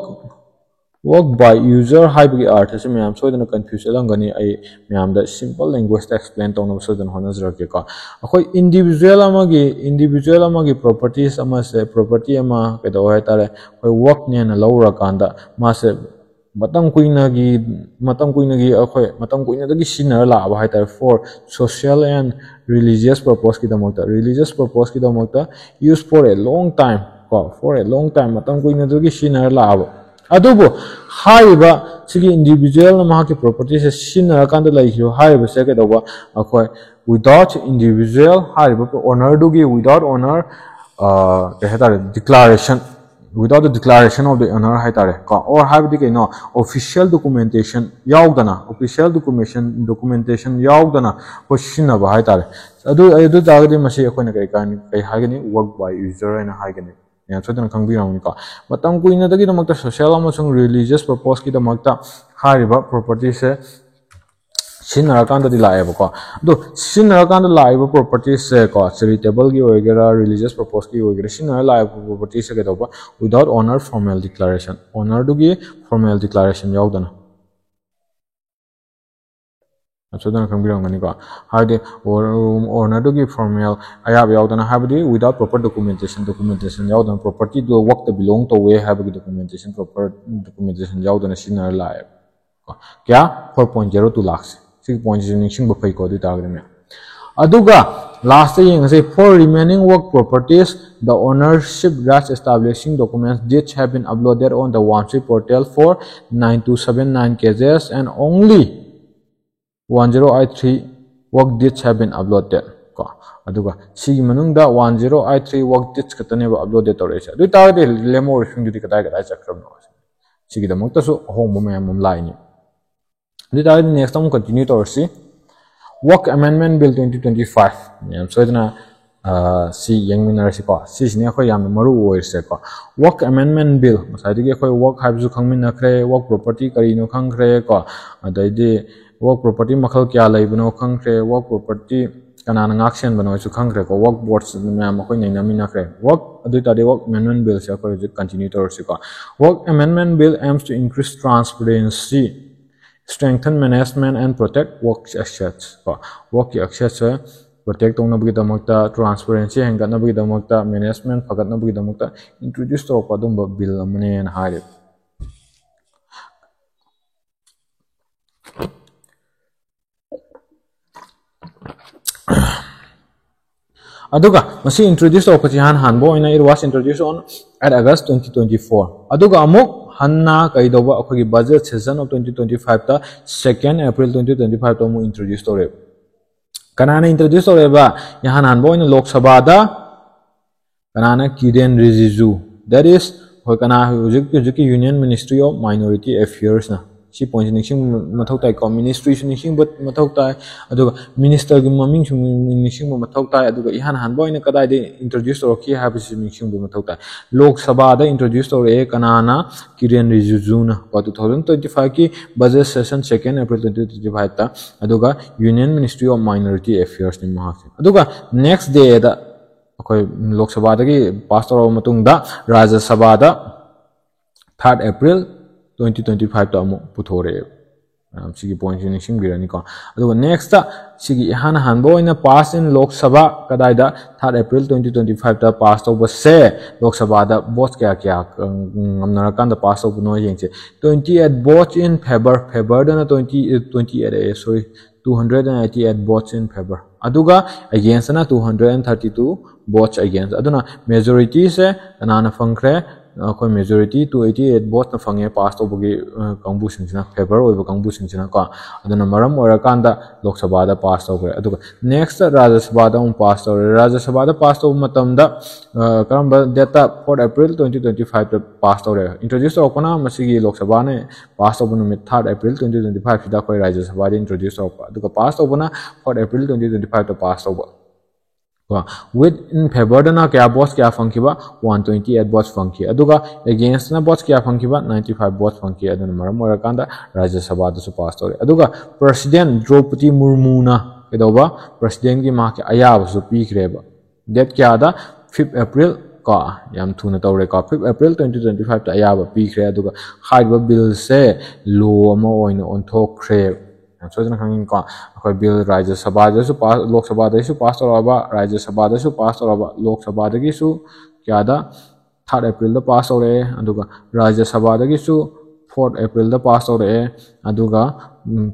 Work by user ꯍꯥꯏꯕꯒꯤ ꯑꯥꯔꯊꯁꯦ ꯃꯌꯥꯝ ꯁꯣꯏꯗꯅ ꯀꯟꯐ꯭ꯌꯨꯁ ꯆꯠꯂꯝꯒꯅꯤ꯫ ꯑꯩ ꯃꯌꯥꯝꯗ ꯁꯤꯝꯄꯜ ꯂꯦꯡꯒ꯭ꯋꯦꯖꯇ ꯑꯦꯛꯁꯄ꯭ꯂꯦꯟ ꯇꯧꯅꯕ ꯁꯣꯏꯗꯅ ꯍꯣꯠꯅꯖꯔꯛꯀꯦꯀꯣ꯫ ꯑꯩꯈꯣꯏ ꯏꯟꯗꯤꯕꯤꯖꯨꯋꯦꯜ ꯑꯃꯒꯤ ꯏꯟꯗꯤꯕꯤꯖꯨꯋꯦꯜ ꯑꯃꯒꯤ ꯄ꯭ꯔꯣꯄꯔꯇꯤꯁ ꯑꯃꯁꯦ, ꯄ꯭ꯔꯣꯄꯔꯇꯤ ꯑꯃ ꯀꯩꯗꯧꯋꯦ ꯍꯥꯏꯇꯥꯔꯦ, ꯑꯩꯈꯣꯏ ꯋꯔꯛꯅꯦꯅ ꯂꯧꯔꯀꯥꯟꯗ ꯃꯥꯁꯦ ꯃꯇꯝ ꯀꯨꯏꯅꯒꯤ ꯃꯇꯝ ꯀꯨꯏꯅꯒꯤ ꯑꯩꯈꯣꯏ ꯃꯇꯝ ꯀꯨꯏꯅꯗꯒꯤ ꯁꯤꯖꯤꯟꯅꯔ ꯂꯥꯛꯑꯕ ꯍꯥꯏꯇꯥꯔꯦ, for social and religious purposeꯀꯤꯗꯃꯛꯇ, ꯔꯤꯂꯤꯖꯤꯌꯁ ꯄꯔꯄꯣꯁꯀꯤꯗꯃꯛꯇ, use for a long time, ꯀꯣ, for a long time, ꯃꯇꯝ ꯀꯨꯏꯅꯗꯒꯤ ꯁꯤꯖꯤꯟꯅꯔ ꯂꯥꯛꯑꯕ꯫ ꯑꯗꯨꯕꯨ ꯍꯥꯏꯔꯤꯕ ꯁꯤꯒꯤ ꯏꯟꯗꯤꯕꯤꯖꯨꯋꯦꯜꯅ ꯃꯍꯥꯛꯀꯤ ꯄ꯭ꯔꯣꯄꯔꯇꯤꯁꯦ ꯁꯤꯖꯤꯟꯅꯔꯀꯥꯟꯗ ꯂꯩꯈꯤꯕ ꯍꯥꯏꯔꯤꯕꯁꯦ ꯀꯩꯗꯧꯕ? ꯑꯩꯈꯣꯏ without individual ꯍꯥꯏꯔꯤꯕ ꯑꯣꯅꯔꯗꯨꯒꯤ, without owner, ꯀꯩ ꯍꯥꯏꯇꯥꯔꯦ, declaration, without the declaration of the owner ꯍꯥꯏꯇꯥꯔꯦ ꯀꯣ꯫ ꯑꯣꯔ ꯍꯥꯏꯕꯗꯤ ꯀꯩꯅꯣ? ꯑꯣꯐꯤꯁꯤꯌꯦꯜ ꯗꯣꯀꯨꯃꯦꯟꯇꯦꯁꯟ ꯌꯥꯎꯗꯅ, ꯑꯣꯐꯤꯁꯤꯌꯦꯜ ꯗꯣꯀꯨꯃꯦꯟꯇꯦꯁꯟ ꯗꯣꯀꯨꯃꯦꯟꯇꯦꯁꯟ ꯌꯥꯎꯗꯅ ꯑꯩꯈꯣꯏ ꯁꯤꯖꯤꯟꯅꯕ ꯍꯥꯏꯇꯥꯔꯦ꯫ ꯑꯗꯨ ꯑꯗꯨ ꯇꯥꯔꯒꯗꯤ ꯃꯁꯤ ꯑꯩꯈꯣꯏꯅ ꯀꯩ ꯀꯥꯟ- ꯀꯩ ꯍꯥꯏꯒꯅꯤ? ꯋꯔꯛ ꯕꯥꯏ ꯌꯨꯖꯔ ꯍꯥꯏꯅ ꯍꯥꯏꯒꯅꯤ꯫ ꯃꯌꯥꯝ ꯁꯣꯏꯗꯅ ꯈꯪꯕꯤꯔꯝꯒꯅꯤꯀꯣ꯫ ꯃꯇꯝ ꯀꯨꯏꯅꯗꯒꯤꯗꯃꯛꯇ ꯁꯣꯁꯤꯌꯦꯜ ꯑꯃꯁꯨꯡ ꯔꯤꯂꯤꯖꯤꯌꯁ ꯄꯔꯄꯣꯁꯀꯤꯗꯃꯛꯇ ꯍꯥꯏꯔꯤꯕ ꯄ꯭ꯔꯣꯄꯔꯇꯤꯁꯦ ꯁꯤꯖꯤꯟꯅꯔꯀꯥꯟꯗꯗꯤ ꯂꯥꯛꯑꯦꯕꯀꯣ꯫ ꯑꯗꯣ ꯁꯤꯖꯤꯟꯅꯔꯀꯥꯟꯗ ꯂꯥꯛꯏꯕ ꯄ꯭ꯔꯣꯄꯔꯇꯤꯁꯁꯦ ꯀꯣ, ꯆꯦꯔꯤꯇꯦꯕꯜꯒꯤ ꯑꯣꯏꯒꯦꯔꯥ, ꯔꯤꯂꯤꯖꯤꯌꯁ ꯄꯔꯄꯣꯁꯀꯤ ꯑꯣꯏꯒꯦꯔꯥ, ꯁꯤꯖꯤꯟꯅꯔ ꯂꯥꯛꯏꯕ ꯄ꯭ꯔꯣꯄꯔꯇꯤꯁꯁꯦ ꯀꯩꯗꯧꯕ? Without owner formal declaration, ꯑꯣꯅꯔꯗꯨꯒꯤ ꯐꯣꯔꯃꯦꯜ ꯗꯤꯀ꯭ꯂꯥꯔꯦꯁꯟ ꯌꯥꯎꯗꯅ꯫ ꯁꯣꯏꯗꯅ ꯈꯪꯕꯤꯔꯝꯒꯅꯤꯀꯣ꯫ ꯍꯥꯏꯕꯗꯤ ꯑꯣꯅꯔꯗꯨꯒꯤ ꯐꯣꯔꯃꯦꯜ ꯑꯌꯥꯕ ꯌꯥꯎꯗꯅ, ꯍꯥꯏꯕꯗꯤ without proper documentation, ꯗꯣꯀꯨꯃꯦꯟꯇꯦꯁꯟ ꯌꯥꯎꯗꯅ, ꯄ꯭ꯔꯣꯄꯔꯇꯤꯗꯣ ꯋꯔꯛꯇ ꯕꯤꯂꯣꯡ ꯇꯧꯋꯦ ꯍꯥꯏꯕꯒꯤ ꯗꯣꯀꯨꯃꯦꯟꯇꯦꯁꯟ, ꯄ꯭ꯔꯣꯄꯔ ꯗꯣꯀꯨꯃꯦꯟꯇꯦꯁꯟ ꯌꯥꯎꯗꯅ ꯁꯤꯖꯤꯟꯅꯔ ꯂꯥꯛꯑꯦꯕ꯫ ꯀꯌꯥ? Four point zero two lakhꯁꯦ꯫ ꯁꯤꯒꯤ ꯄꯣꯏꯟꯠꯁꯤꯁꯨ ꯅꯤꯡꯁꯤꯡꯕ ꯐꯩꯀꯣ, ꯑꯗꯨ ꯑꯣꯏꯇꯥꯔꯒꯗꯤ ꯃꯌꯥꯝ꯫ ꯑꯗꯨꯒ ꯂꯥꯁꯇ ꯌꯦꯡꯉꯁꯦ, for remaining work properties, the ownership rights establishing documents, deeds have been uploaded on the Vamshi portal for nine two seven nine cases and only one zero eight three work deeds have been uploaded ꯀꯣ꯫ ꯑꯗꯨꯒ ꯁꯤꯒꯤ ꯃꯅꯨꯡꯗ one zero eight three work deeds ꯈꯛꯇꯅꯦꯕ ꯑꯞꯂꯣꯗꯦꯠ ꯇꯧꯔꯛꯏꯁꯦ꯫ ꯑꯗꯨ ꯑꯣꯏꯇꯥꯔꯒꯗꯤ ꯂꯦꯝꯍꯧꯔꯤꯕꯁꯤꯡꯗꯨꯗꯤ ꯀꯗꯥꯏ ꯀꯗꯥꯏ ꯆꯠꯈ꯭ꯔꯕꯅꯣ? ꯁꯤꯒꯤꯗꯃꯛꯇꯁꯨ ꯑꯍꯣꯡꯕ ꯃꯌꯥꯝ ꯑꯃ ꯂꯥꯛꯏꯅꯤ꯫ ꯑꯗꯨ ꯑꯣꯏꯇꯥꯔꯒꯗꯤ ꯅꯦꯛꯁꯇ ꯑꯃꯨꯛ ꯀꯟꯇꯤꯅ꯭ꯌꯨ ꯇꯧꯔꯁꯤ꯫ Work Amendment Bill twenty twenty-five, ꯃꯌꯥꯝ ꯁꯣꯏꯗꯅ, ꯑ, ꯁꯤ ꯌꯦꯡꯃꯤꯟꯅꯔꯁꯤꯀꯣ꯫ ꯁꯤꯁꯤꯅꯦ ꯑꯩꯈꯣꯏ ꯌꯥꯝꯅ ꯃꯔꯨ ꯑꯣꯏꯔꯤꯁꯦꯀꯣ꯫ Work Amendment Bill, ꯉꯁꯥꯏꯗꯒꯤ ꯑꯩꯈꯣꯏ ꯋꯔꯛ ꯍꯥꯏꯕꯁꯨ ꯈꯪꯃꯤꯟꯅꯈ꯭ꯔꯦ, ꯋꯔꯛ ꯄ꯭ꯔꯣꯄꯔꯇꯤ ꯀꯔꯤꯅꯣ ꯈꯪꯈ꯭ꯔꯦꯀꯣ, ꯑꯗꯩꯗꯤ ꯋꯔꯛ ꯄ꯭ꯔꯣꯄꯔꯇꯤ ꯃꯈꯜ ꯀꯌꯥ ꯂꯩꯕꯅꯣ ꯈꯪꯈ꯭ꯔꯦ, ꯋꯔꯛ ꯄ꯭ꯔꯣꯄꯔꯇꯤ ꯀꯅꯥꯅ ꯉꯥꯛ ꯁꯦꯟꯕꯅꯣꯁꯨ ꯈꯪꯈ꯭ꯔꯦꯀꯣ, ꯋꯔꯛ ꯕꯣꯔꯗꯁ ꯃꯌꯥꯝ ꯑꯩꯈꯣꯏ ꯅꯩꯅꯃꯤꯟꯅꯈ꯭ꯔꯦ꯫ ꯋꯔꯛ ꯑꯗꯨ ꯑꯣꯏꯇꯥꯔꯗꯤ work amendment billꯁꯦ ꯑꯩꯈꯣꯏ ꯍꯧꯖꯤꯛ continue ꯇꯧꯔꯁꯤꯀꯣ꯫ Work amendment bill aims to increase transparency, strengthen management and protect work assets ꯀꯣ꯫ Workꯀꯤ assetsꯁꯦ protect ꯇꯧꯅꯕꯒꯤꯗꯃꯛꯇ, transparency ꯍꯦꯟꯒꯠꯅꯕꯒꯤꯗꯃꯛꯇ, management ꯐꯒꯠꯅꯕꯒꯤꯗꯃꯛꯇ introduce ꯇꯧꯔꯛꯄ ꯑꯗꯨꯝꯕ bill ꯑꯃꯅꯦꯅ ꯍꯥꯏꯔꯦ꯫ ꯑꯗꯨꯒ ꯃꯁꯤ introduce ꯇꯧꯔꯛꯄꯁꯤ ꯏꯍꯥꯟ ꯍꯥꯟꯕ ꯑꯣꯏꯅ it was introduced on eight August twenty twenty-four꯫ ꯑꯗꯨꯒ ꯑꯃꯨꯛ ꯍꯟꯅ ꯀꯩꯗꯧꯕ, ꯑꯩꯈꯣꯏꯒꯤ budget session of twenty twenty-fiveꯇ, second April twenty twenty-fiveꯇ ꯑꯃꯨꯛ introduce ꯇꯧꯔꯛꯑꯦꯕ꯫ ꯀꯅꯥꯅ introduce ꯇꯧꯔꯛꯑꯦꯕ? ꯏꯍꯥꯟ ꯍꯥꯟꯕ ꯑꯣꯏꯅ ꯂꯣꯛ ꯁꯚꯥꯗ ꯀꯅꯥꯅ? ꯀꯤꯔꯦꯟ ꯔꯤꯖꯤꯖꯨ, that is, ꯍꯣꯏ, ꯀꯅꯥ? ꯍꯧꯖꯤꯛ ꯍꯧꯖꯤꯛꯀꯤ Union Ministry of Minority Affairsꯅ꯫ ꯁꯤ pointꯁꯤ ꯅꯤꯡꯁꯤꯡꯕ ꯃꯊꯧ ꯇꯥꯏꯀꯣ꯫ Ministryꯁꯨ ꯅꯤꯡꯁꯤꯡꯕ ꯃꯊꯧ ꯇꯥꯏ, ꯑꯗꯨꯒ ministerꯒꯤ ꯃꯃꯤꯡꯁꯨ ꯅꯤꯡꯁꯤꯡꯕ ꯃꯊꯧ ꯇꯥꯏ, ꯑꯗꯨꯒ ꯏꯍꯥꯟ ꯍꯥꯟꯕ ꯑꯣꯏꯅ ꯀꯗꯥꯏꯗ introduce ꯇꯧꯔꯛꯈꯤ ꯍꯥꯏꯕꯁꯤꯁꯨ ꯅꯤꯡꯁꯤꯡꯕ ꯃꯊꯧ ꯇꯥꯏ꯫ ꯂꯣꯛ ꯁꯚꯥꯗ introduce ꯇꯧꯔꯛꯑꯦ꯫ ꯀꯅꯥꯅ? ꯀꯤꯔꯦꯟ ꯔꯤꯖꯤꯖꯨꯅ ꯀꯣ, two thousand twenty-fiveꯀꯤ budget session second April twenty twenty-fiveꯇ, ꯑꯗꯨꯒ Union Ministry of Minority Affairsꯅꯤ ꯃꯍꯥꯛꯁꯦ꯫ ꯑꯗꯨꯒ next dayꯗ ꯑꯩꯈꯣꯏ ꯂꯣꯛ ꯁꯚꯥꯗꯒꯤ pass ꯇꯧꯔꯕ ꯃꯇꯨꯡꯗ ꯔꯥꯖ꯭ꯌ ꯁꯚꯥꯗ third April twenty twenty-fiveꯇ ꯑꯃꯨꯛ ꯄꯨꯊꯣꯔꯛꯑꯦ꯫ ꯃꯌꯥꯝ ꯁꯤꯒꯤ pointꯁꯤ ꯅꯤꯡꯁꯤꯡꯕꯤꯔꯅꯤꯀꯣ꯫ ꯑꯗꯨꯒ nextꯇ ꯁꯤꯒꯤ ꯏꯍꯥꯟ ꯍꯥꯟꯕ ꯑꯣꯏꯅ pass in ꯂꯣꯛ ꯁꯚꯥ ꯀꯗꯥꯏꯗ? Third April twenty twenty-fiveꯇ pass ꯇꯧꯕꯁꯦ ꯂꯣꯛ ꯁꯚꯥꯗ votes ꯀꯌꯥ ꯀꯌꯥ, ꯎꯝ, ꯉꯝꯅꯔꯀꯥꯟꯗ pass ꯇꯧꯕꯅꯣ ꯌꯦꯡꯁꯦ꯫ Twenty eight votes in favor, favorꯗꯅ twenty, twenty eight A, sorry, two hundred and eighty eight votes in favor꯫ ꯑꯗꯨꯒ againstꯅ two hundred and thirty two votes against꯫ ꯑꯗꯨꯅ majorityꯁꯦ ꯀꯅꯥꯅ ꯐꯪꯈ꯭ꯔꯦ? ꯑꯩꯈꯣꯏ majority two eighty eight votesꯅ ꯐꯪꯉꯦ pass ꯇꯧꯕꯒꯤ, ꯑ, ꯀꯥꯡꯕꯨꯁꯤꯡꯁꯤꯅ, favor ꯑꯣꯏꯕ ꯀꯥꯡꯕꯨꯁꯤꯡꯁꯤꯅꯀꯣ꯫ ꯑꯗꯨꯅ ꯃꯔꯝ ꯑꯣꯏꯔꯀꯥꯟꯗ ꯂꯣꯛ ꯁꯚꯥꯗ pass ꯇꯧꯈ꯭ꯔꯦ꯫ ꯑꯗꯨꯒ nextꯇ ꯔꯥꯖ꯭ꯌ ꯁꯚꯥꯗ ꯑꯃꯨꯛ pass ꯇꯧꯔꯦ꯫ ꯔꯥꯖ꯭ꯌ ꯁꯚꯥꯗ pass ꯇꯧꯕ ꯃꯇꯝꯗ, ꯑ, ꯀꯔꯝꯕ dateꯇ? Fourth April twenty twenty-fiveꯇ pass ꯇꯧꯔꯦ꯫ Introduce ꯇꯧꯔꯛꯄꯅ ꯃꯁꯤꯒꯤ ꯂꯣꯛ ꯁꯚꯥꯅ pass ꯇꯧꯕ ꯅꯨꯃꯤꯠ third April twenty twenty-fiveꯁꯤꯗ ꯑꯩꯈꯣꯏ ꯔꯥꯖ꯭ꯌ ꯁꯚꯥꯗ introduce ꯇꯧꯔꯛꯄ꯫ ꯑꯗꯨꯒ pass ꯇꯧꯕꯅ fourth April twenty twenty-fiveꯇ pass ꯇꯧꯕ꯫ ꯀꯣ, with, in favorꯗꯅ ꯀꯌꯥ votes ꯀꯌꯥ ꯐꯪꯈꯤꯕ? One twenty eight votes ꯐꯪꯈꯤ꯫ ꯑꯗꯨꯒ againstꯅ votes ꯀꯌꯥ ꯐꯪꯈꯤꯕ? Ninety five votes ꯐꯪꯈꯤ꯫ ꯑꯗꯨꯅ ꯃꯔꯝ ꯑꯣꯏꯔꯀꯥꯟꯗ ꯔꯥꯖ꯭ꯌ ꯁꯚꯥꯗꯁꯨ pass ꯇꯧꯔꯦ꯫ ꯑꯗꯨꯒ President ꯗ꯭ꯔꯧꯄꯗꯤ ꯃꯨꯔꯃꯨꯅ ꯀꯩꯗꯧꯕ? Presidentꯀꯤ ꯃꯍꯥꯛꯀꯤ ꯑꯌꯥꯕꯁꯨ ꯄꯤꯈ꯭ꯔꯦꯕ꯫ Date ꯀꯌꯥꯗ? Fifth April ꯀꯣ, ꯌꯥꯝ ꯊꯨꯅ ꯇꯧꯔꯦꯀꯣ꯫ Fifth April twenty twenty five ꯇ ꯑꯌꯥꯕ ꯄꯤꯈ꯭ꯔꯦ, ꯑꯗꯨꯒ ꯍꯥꯏꯔꯤꯕ ꯕꯤꯜꯁꯦ ꯂꯣ ꯑꯃ ꯑꯣꯏꯅ ꯑꯣꯟꯊꯣꯛꯈ꯭ꯔꯦ꯫ ꯌꯥꯝ ꯁꯣꯏꯗꯅ ꯈꯪꯅꯤꯡꯀꯣ, ꯑꯩꯈꯣꯏ ꯕꯤꯜ ꯔꯥꯖ꯭ꯌ ꯁꯚꯥꯗꯁꯨ ꯄꯥꯁ, ꯂꯣꯛ ꯁꯚꯥꯗꯁꯨ ꯄꯥꯁ ꯇꯧꯔꯛꯑꯕ, ꯔꯥꯖ꯭ꯌ ꯁꯚꯥꯗꯁꯨ ꯄꯥꯁ ꯇꯧꯔꯛꯑꯕ, ꯂꯣꯛ ꯁꯚꯥꯗꯒꯤꯁꯨ ꯀꯌꯥꯗ, third April ꯗ ꯄꯥꯁ ꯇꯧꯔꯛꯑꯦ, ꯑꯗꯨꯒ ꯔꯥꯖ꯭ꯌ ꯁꯚꯥꯗꯒꯤꯁꯨ fourth April ꯗ ꯄꯥꯁ ꯇꯧꯔꯛꯑꯦ, ꯑꯗꯨꯒ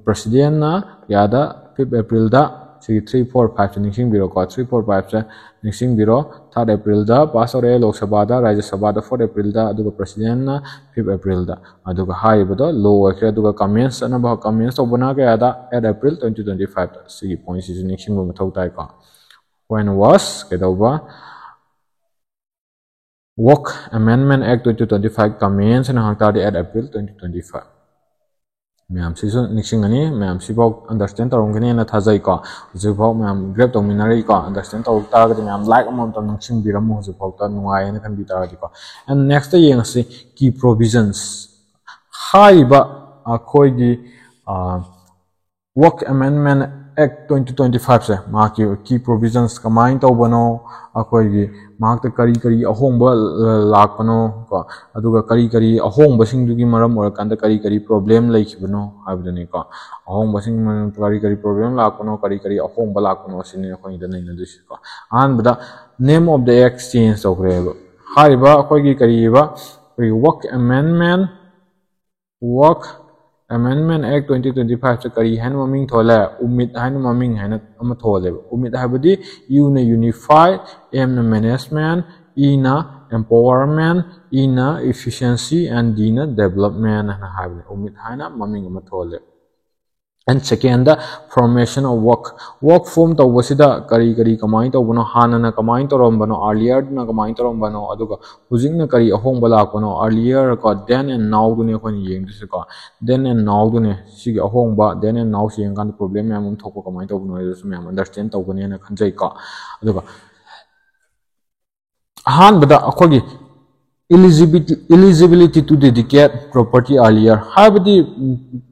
ꯄ꯭ꯔꯁꯤꯗꯦꯟꯅ ꯀꯌꯥꯗ, fifth April ꯗ, ꯁꯤꯒꯤ three four five ꯁꯦ ꯅꯤꯡꯁꯤꯡꯕꯤꯔꯣꯀꯣ, three four five ꯁꯦ ꯅꯤꯡꯁꯤꯡꯕꯤꯔꯣ, third April ꯗ ꯄꯥꯁ ꯇꯧꯔꯛꯑꯦ ꯂꯣꯛ ꯁꯚꯥꯗ, ꯔꯥꯖ꯭ꯌ ꯁꯚꯥꯗ fourth April ꯗ, ꯑꯗꯨꯒ ꯄ꯭ꯔꯁꯤꯗꯦꯟꯅ fifth April ꯗ꯫ ꯑꯗꯨꯒ ꯍꯥꯏꯔꯤꯕꯗꯣ ꯂꯣ ꯑꯣꯏꯈ꯭ꯔꯦ꯫ ꯑꯗꯨꯒ ꯀꯃꯦꯟꯁ ꯆꯠꯅꯕ, ꯀꯃꯦꯟꯁ ꯇꯧꯕꯅ ꯀꯌꯥꯗ? Eight April twenty twenty five ꯇ꯫ ꯁꯤꯒꯤ ꯄꯣꯏꯟꯁꯤꯁꯨ ꯅꯤꯡꯁꯤꯡꯕ ꯃꯊꯧ ꯇꯥꯏꯀꯣ꯫ When was ꯀꯩꯗꯧꯕ? Work Amendment Act twenty twenty five commence ꯍꯥꯏꯅ ꯍꯪ ꯇꯥꯔꯗꯤ eight April twenty twenty five꯫ ꯃꯌꯥꯝꯁꯤꯁꯨ ꯅꯤꯡꯁꯤꯡꯒꯅꯤ, ꯃꯌꯥꯝꯁꯤꯐꯥꯎ ꯑꯟꯗꯔꯁꯇꯦꯟ ꯇꯧꯔꯝꯒꯅꯤꯅ ꯊꯥꯖꯩꯀꯣ꯫ ꯍꯧꯖꯤꯛꯐꯥꯎ ꯃꯌꯥꯝ ꯒ꯭ꯔꯦꯞ ꯇꯧꯃꯤꯟꯅꯔꯤꯀꯣ, ꯑꯟꯗꯔꯁꯇꯦꯟ ꯇꯧꯔꯛ ꯇꯥꯔꯒꯗꯤ ꯃꯌꯥꯝ ꯂꯥꯏꯛ ꯑꯃꯃꯝꯇꯪ ꯅꯤꯡꯁꯤꯡꯕꯤꯔꯝꯃꯨ꯫ ꯍꯧꯖꯤꯛꯐꯥꯎꯗ ꯅꯨꯡꯉꯥꯏꯌꯦꯅ ꯈꯟꯕꯤ ꯇꯥꯔꯗꯤꯀꯣ꯫ And next ꯌꯦꯡꯉꯁꯤ, key provisions꯫ ꯍꯥꯏꯔꯤꯕ ꯑꯩꯈꯣꯏꯒꯤ, ꯑ, Work Amendment Act twenty twenty five ꯁꯦ, ꯃꯍꯥꯛꯀꯤ key provisions ꯀꯃꯥꯏꯅ ꯇꯧꯕꯅꯣ, ꯑꯩꯈꯣꯏꯒꯤ ꯃꯍꯥꯛꯇ ꯀꯔꯤ ꯀꯔꯤ ꯑꯍꯣꯡꯕ ꯂꯥꯛꯄꯅꯣ ꯀꯣ, ꯑꯗꯨꯒ ꯀꯔꯤ ꯀꯔꯤ ꯑꯍꯣꯡꯕꯁꯤꯡꯗꯨꯒꯤ ꯃꯔꯝ ꯑꯣꯏꯔꯀꯥꯟꯗ ꯀꯔꯤ ꯀꯔꯤ ꯄ꯭ꯔꯣꯕ꯭ꯂꯦꯝ ꯂꯩꯈꯤꯕꯅꯣ ꯍꯥꯏꯕꯗꯨꯅꯤꯀꯣ꯫ ꯑꯍꯣꯡꯕꯁꯤꯡ ꯀꯔꯤ ꯀꯔꯤ ꯄ꯭ꯔꯣꯕ꯭ꯂꯦꯝ ꯂꯥꯛꯄꯅꯣ, ꯀꯔꯤ ꯀꯔꯤ ꯑꯍꯣꯡꯕ ꯂꯥꯛꯄꯅꯣ, ꯁꯤꯅꯤ ꯑꯩꯈꯣꯏꯅ ꯅꯩꯅꯗꯣꯏꯁꯤꯀꯣ꯫ ꯑꯍꯥꯟꯕꯗ, name of the act change ꯇꯧꯈ꯭ꯔꯦꯕ꯫ ꯍꯥꯏꯔꯤꯕ ꯑꯩꯈꯣꯏꯒꯤ ꯀꯔꯤꯕ, ꯑꯩꯈꯣꯏꯒꯤ Work Amendment, Work Amendment Act twenty twenty five ꯁꯦ ꯀꯔꯤ ꯍꯥꯏꯅ ꯃꯃꯤꯡ ꯊꯣꯜꯂꯦ? ꯎꯃꯤꯠ ꯍꯥꯏꯅ ꯃꯃꯤꯡ ꯍꯥꯏꯅ ꯑꯃ ꯊꯣꯜꯂꯦꯕ꯫ ꯎꯃꯤꯠ ꯍꯥꯏꯕꯗꯤ U ꯅ unify, M ꯅ management, E ꯅ empowerment, E ꯅ efficiency and D ꯅ development ꯍꯥꯏꯅ ꯍꯥꯏꯕꯅꯦ꯫ ꯎꯃꯤꯠ ꯍꯥꯏꯅ ꯃꯃꯤꯡ ꯑꯃ ꯊꯣꯜꯂꯦ꯫ And second, formation of work. Work form ꯇꯧꯕꯁꯤꯗ ꯀꯔꯤ ꯀꯔꯤ ꯀꯃꯥꯏꯅ ꯇꯧꯕꯅꯣ, ꯍꯥꯟꯅꯅ ꯀꯃꯥꯏꯅ ꯇꯧꯔꯝꯕꯅꯣ, earlier ꯗꯅ ꯀꯃꯥꯏꯅ ꯇꯧꯔꯝꯕꯅꯣ, ꯑꯗꯨꯒ ꯍꯧꯖꯤꯛꯅ ꯀꯔꯤ ꯑꯍꯣꯡꯕ ꯂꯥꯛꯄꯅꯣ, earlier ꯀꯣ, then and now ꯗꯨꯅꯦ ꯑꯩꯈꯣꯏꯅ ꯌꯦꯡꯗꯣꯏꯁꯦꯀꯣ꯫ Then and now ꯗꯨꯅꯦ ꯁꯤꯒꯤ ꯑꯍꯣꯡꯕ, then and now ꯁꯤ ꯌꯦꯡꯀꯥꯟꯗ ꯄ꯭ꯔꯣꯕ꯭ꯂꯦꯝ ꯃꯌꯥꯝ ꯑꯃ ꯊꯣꯛꯄ ꯀꯃꯥꯏꯅ ꯇꯧꯕꯅꯣ ꯍꯥꯏꯗꯨꯁꯨ ꯃꯌꯥꯝ ꯑꯟꯗꯔꯁꯇꯦꯟ ꯇꯧꯒꯅꯦꯅ ꯈꯟꯖꯩꯀꯣ꯫ ꯑꯗꯨꯒ ꯑꯍꯥꯟꯕꯗ ꯑꯩꯈꯣꯏꯒꯤ eligibility, eligibility to dedicate property earlier ꯍꯥꯏꯕꯗꯤ,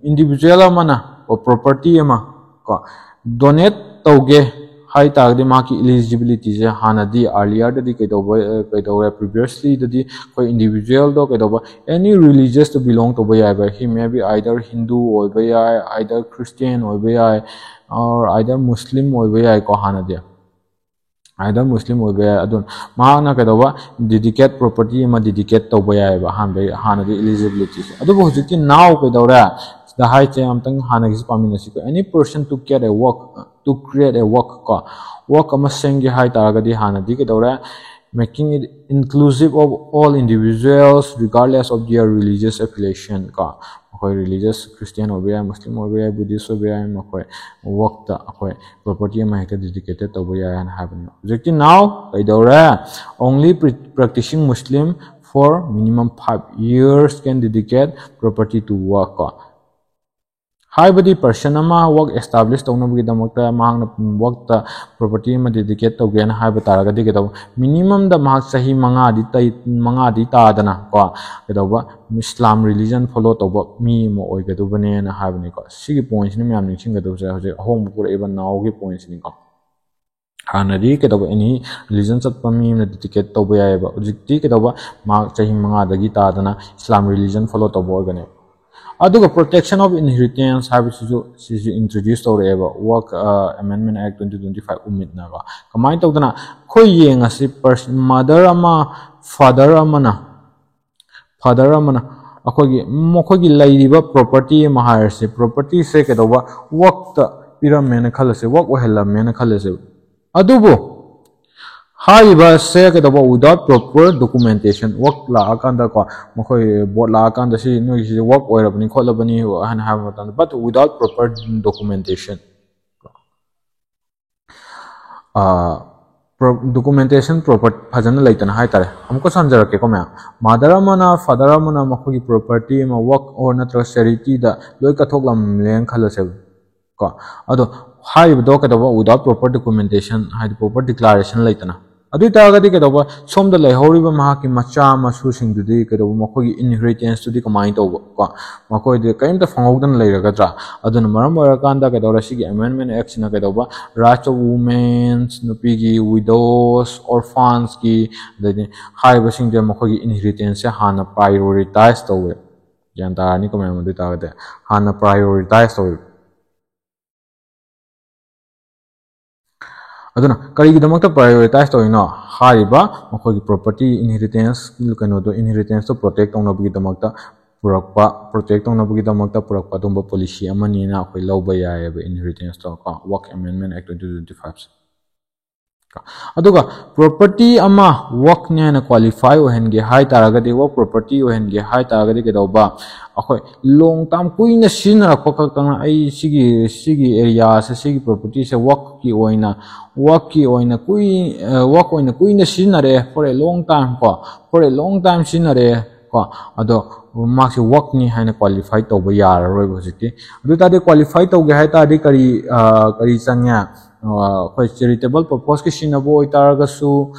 ꯏꯟꯗꯤꯕꯤꯖꯨꯋꯦꯜ ꯑꯃꯅ ꯄ꯭ꯔꯣꯄꯔꯇꯤ ꯑꯃ ꯀꯣ ꯗꯣꯅꯦꯠ ꯇꯧꯒꯦ ꯍꯥꯏ ꯇꯥꯔꯒꯗꯤ ꯃꯍꯥꯛꯀꯤ eligibility ꯁꯦ ꯍꯥꯟꯅꯗꯤ earlier ꯗꯗꯤ ꯀꯩꯗꯧꯕ ꯀꯩꯗꯧꯔꯦ, previously ꯗꯗꯤ ꯑꯩꯈꯣꯏ individual ꯗꯣ ꯀꯩꯗꯧꯕ, any religious ꯇ belong ꯇꯧꯕ ꯌꯥꯏꯕ, he may be either Hindu ꯑꯣꯏꯕ ꯌꯥꯏ, either Christian ꯑꯣꯏꯕ ꯌꯥꯏ, or either Muslim ꯑꯣꯏꯕ ꯌꯥꯏꯀꯣ꯫ ꯍꯥꯟꯅꯗꯤ either Muslim ꯑꯣꯏꯕ ꯌꯥꯏ꯫ ꯑꯗꯨꯅ ꯃꯍꯥꯛꯅ ꯀꯩꯗꯧꯕ, dedicate property ꯑꯃ dedicate ꯇꯧꯕ ꯌꯥꯏꯑꯕ ꯑꯍꯥꯟꯕ ꯍꯥꯟꯅꯗꯤ eligibility ꯁꯦ꯫ ꯑꯗꯨꯕꯨ ꯍꯧꯖꯤꯛꯇꯤ now ꯀꯩꯗꯧꯔꯦ? ꯁꯤꯗ ꯍꯥꯏꯁꯦ ꯑꯝꯇꯪ ꯍꯥꯟꯅꯒꯤꯁꯦ ꯄꯥꯃꯤꯟꯅꯁꯤꯀꯣ꯫ Any person to get a work, to create a work ꯀꯣ, work ꯑꯃ ꯁꯦꯝꯒꯦ ꯍꯥꯏ ꯇꯥꯔꯒꯗꯤ ꯍꯥꯟꯅꯗꯤ ꯀꯩꯗꯧꯔꯦ? Making it inclusive of all individuals regardless of their religious affiliation ꯀꯣ꯫ ꯃꯈꯣꯏ religious, Christian ꯑꯣꯏꯕ ꯌꯥꯏ, Muslim ꯑꯣꯏꯕ ꯌꯥꯏ, Buddhist ꯑꯣꯏꯕ ꯌꯥꯏ, ꯃꯈꯣꯏ work ꯇ ꯑꯩꯈꯣꯏ property ꯑꯃ ꯍꯦꯛꯇ dedicated ꯇꯧꯕ ꯌꯥꯏ ꯍꯥꯏꯅ ꯍꯥꯏꯕꯅꯤ꯫ ꯍꯧꯖꯤꯛꯇꯤ now ꯀꯩꯗꯧꯔꯦ? Only pre- practicing Muslim for minimum five years can dedicate property to work ꯀꯣ꯫ ꯍꯥꯏꯕꯗꯤ person ꯑꯃ work establish ꯇꯧꯅꯕꯒꯤꯗꯃꯛꯇ ꯃꯍꯥꯛꯅ work ꯇ property ꯑꯃ dedicate ꯇꯧꯒꯦꯅ ꯍꯥꯏꯕ ꯇꯥꯔꯒꯗꯤ ꯀꯩꯗꯧꯕ, minimum ꯗ ꯃꯍꯥꯛ ꯆꯍꯤ ꯃꯉꯥꯗꯤ ꯇꯩ ꯃꯉꯥꯗꯤ ꯇꯥꯗꯅ ꯀꯣ, ꯀꯩꯗꯧꯕ, Islam religion follow ꯇꯧꯕ ꯃꯤ ꯑꯃ ꯑꯣꯏꯒꯗꯕꯅꯦꯅ ꯍꯥꯏꯕꯅꯤꯀꯣ꯫ ꯁꯤꯒꯤ point ꯁꯤꯅ ꯃꯌꯥꯝ ꯅꯤꯡꯁꯤꯡꯒꯗꯕꯁꯦ ꯍꯧꯖꯤꯛ ꯑꯍꯣꯡꯕ ꯄꯨꯔꯛꯏꯕ now ꯒꯤ point ꯁꯤꯅꯤꯀꯣ꯫ ꯍꯥꯟꯅꯗꯤ ꯀꯩꯗꯧꯕ, any religion ꯆꯠꯄ ꯃꯤ ꯑꯃꯅ dedicate ꯇꯧꯕ ꯌꯥꯏꯑꯕ꯫ ꯍꯧꯖꯤꯛꯇꯤ ꯀꯩꯗꯧꯕ, ꯃꯍꯥꯛ ꯆꯍꯤ ꯃꯉꯥꯗꯒꯤ ꯇꯥꯗꯅ Islam religion follow ꯇꯧꯕ ꯑꯣꯏꯒꯅꯦꯕ꯫ ꯑꯗꯨꯒ protection of inheritance ꯍꯥꯏꯕꯁꯤꯁꯨ ꯁꯤꯁꯨ introduce ꯇꯧꯔꯛꯑꯦꯕ, work, ꯑ, Amendment Act twenty twenty five ꯎꯃꯤꯠꯅꯀꯣ꯫ ꯀꯃꯥꯏꯅ ꯇꯧꯗꯅ ꯑꯩꯈꯣꯏ ꯌꯦꯡꯉꯁꯤ, pers- mother ꯑꯃ, father ꯑꯃꯅ father ꯑꯃꯅ ꯑꯩꯈꯣꯏꯒꯤ, ꯃꯈꯣꯏꯒꯤ ꯂꯩꯔꯤꯕ property ꯑꯃ ꯍꯥꯏꯔꯁꯤ, property ꯁꯦ ꯀꯩꯗꯧꯕ, work ꯇ ꯄꯤꯔꯝꯃꯦꯅ ꯈꯜꯂꯁꯦ, work ꯑꯣꯏꯍꯜꯂꯝꯃꯦꯅ ꯈꯜꯂꯁꯦ꯫ ꯑꯗꯨꯕꯨ ꯍꯥꯏꯔꯤꯕꯁꯦ ꯀꯩꯗꯧꯕ, without proper documentation, work ꯂꯥꯛꯑꯀꯥꯟꯗꯀꯣ, ꯃꯈꯣꯏ board ꯂꯥꯛꯑꯀꯥꯟꯗ ꯁꯤ ꯅꯣꯏꯒꯤꯁꯤ work ꯑꯣꯏꯔꯕꯅꯤ ꯈꯣꯠꯂꯕꯅꯤ ꯍꯥꯏꯅ ꯍꯥꯏꯕ ꯃꯇꯝꯗ, but without proper documentation, documentation proper ꯐꯖꯅ ꯂꯩꯇꯅ ꯍꯥꯏꯇꯥꯔꯦ꯫ ꯑꯃꯨꯛꯀ ꯁꯝꯖꯔꯛꯀꯦꯀꯣ ꯃꯌꯥꯝ, mother ꯑꯃꯅ, father ꯑꯃꯅ ꯃꯈꯣꯏꯒꯤ property ꯑꯃ work or ꯅꯠꯇ꯭ꯔꯒ charity ꯗ ꯂꯣꯏ ꯀꯠꯊꯣꯛꯂꯝꯂꯦꯅ ꯈꯜꯂꯁꯦꯕ ꯀꯣ꯫ ꯑꯗꯣ ꯍꯥꯏꯔꯤꯕꯗꯣ ꯀꯩꯗꯧꯕ, without proper documentation, ꯍꯥꯏꯗꯤ proper declaration ꯂꯩꯇꯅ, ꯑꯗꯨ ꯑꯣꯏꯇꯥꯔꯒꯗꯤ ꯀꯩꯗꯧꯕ, ꯁꯣꯝꯗ ꯂꯩꯍꯧꯔꯤꯕ ꯃꯍꯥꯛꯀꯤ ꯃꯆꯥ ꯃꯁꯨꯁꯤꯡꯗꯨꯗꯤ ꯀꯩꯗꯧꯕ, ꯃꯈꯣꯏꯒꯤ inheritance ꯇꯨꯗꯤ ꯀꯃꯥꯏꯅ ꯇꯧꯕ ꯀꯣ? ꯃꯈꯣꯏꯗꯤ ꯀꯔꯤꯝꯇ ꯐꯪꯍꯧꯗꯅ ꯂꯩꯔꯒꯗ꯭ꯔꯥ? ꯑꯗꯨꯅ ꯃꯔꯝ ꯑꯣꯏꯔꯀꯥꯟꯗ ꯀꯩꯗꯧꯔꯦ, ꯁꯤꯒꯤ Amendment Act ꯁꯤꯅ ꯀꯩꯗꯧꯕ, rights of women, ꯅꯨꯄꯤꯒꯤ, widows, orphans ꯀꯤ, ꯑꯗꯩꯗꯤ ꯍꯥꯏꯔꯤꯕꯁꯤꯡꯁꯦ ꯃꯈꯣꯏꯒꯤ inheritance ꯁꯦ ꯍꯥꯟꯅ prioritize ꯇꯧꯋꯦ꯫ ꯒ꯭ꯌꯥꯟ ꯇꯥꯔꯅꯤꯀꯣ ꯃꯌꯥꯝ? ꯑꯗꯨ ꯑꯣꯏꯇꯥꯔꯒꯗꯤ ꯍꯥꯟꯅ prioritize ꯇꯧꯋꯦ꯫ ꯑꯗꯨꯅ ꯀꯔꯤꯒꯤꯗꯃꯛꯇ prioritize ꯇꯧꯔꯤꯅꯣ? ꯍꯥꯏꯔꯤꯕ ꯃꯈꯣꯏꯒꯤ property inheritance ꯀꯩꯅꯣꯗꯣ, inheritance ꯇꯣ protect ꯇꯧꯅꯕꯒꯤꯗꯃꯛꯇ ꯄꯨꯔꯛꯄ, protect ꯇꯧꯅꯕꯒꯤꯗꯃꯛꯇ ꯄꯨꯔꯛꯄ ꯑꯗꯨꯝꯕ policy ꯑꯃꯅꯤꯅ ꯑꯩꯈꯣꯏ ꯂꯧꯕ ꯌꯥꯏꯑꯕ, inheritance ꯇꯣ ꯀꯣ, Work Amendment Act twenty twenty five ꯁꯦ꯫ ꯑꯗꯨꯒ property ꯑꯃ work ꯅꯤ ꯍꯥꯏꯅ qualify ꯑꯣꯏꯍꯟꯒꯦ ꯍꯥꯏ ꯇꯥꯔꯒꯗꯤ, work property ꯑꯣꯏꯍꯟꯒꯦ ꯍꯥꯏ ꯇꯥꯔꯒꯗꯤ ꯀꯩꯗꯧꯕ? ꯑꯩꯈꯣꯏ long term ꯀꯨꯏꯅ ꯁꯤꯖꯤꯟꯅꯔꯛꯄ ꯈꯛꯇꯪꯅ, ꯑꯩ ꯁꯤꯒꯤ, ꯁꯤꯒꯤ area ꯁꯦ, ꯁꯤꯒꯤ property ꯁꯦ work ꯀꯤ ꯑꯣꯏꯅ, work ꯀꯤ ꯑꯣꯏꯅ ꯀꯨꯏ-, ꯑ, work ꯑꯣꯏꯅ ꯀꯨꯏꯅ ꯁꯤꯖꯤꯟꯅꯔꯛꯑꯦ, for a long time ꯀꯣ, for a long time ꯁꯤꯖꯤꯟꯅꯔꯛꯑꯦ ꯀꯣ, ꯑꯗꯣ ꯃꯥꯁꯦ work ꯅꯤ ꯍꯥꯏꯅ qualify ꯇꯧꯕ ꯌꯥꯔꯔꯣꯏꯕ ꯍꯧꯖꯤꯛꯇꯤ꯫ ꯑꯗꯨ ꯑꯣꯏ ꯇꯥꯔꯗꯤ qualify ꯇꯧꯒꯦ ꯍꯥꯏ ꯇꯥꯔꯗꯤ ꯀꯔꯤ, ꯑ, ꯀꯔꯤ ꯆꯪꯉꯦ? ꯑ, ꯑꯩꯈꯣꯏ charitable purpose ꯀꯤ ꯁꯤꯖꯤꯟꯅꯕ ꯑꯣꯏꯇꯥꯔꯒꯁꯨ,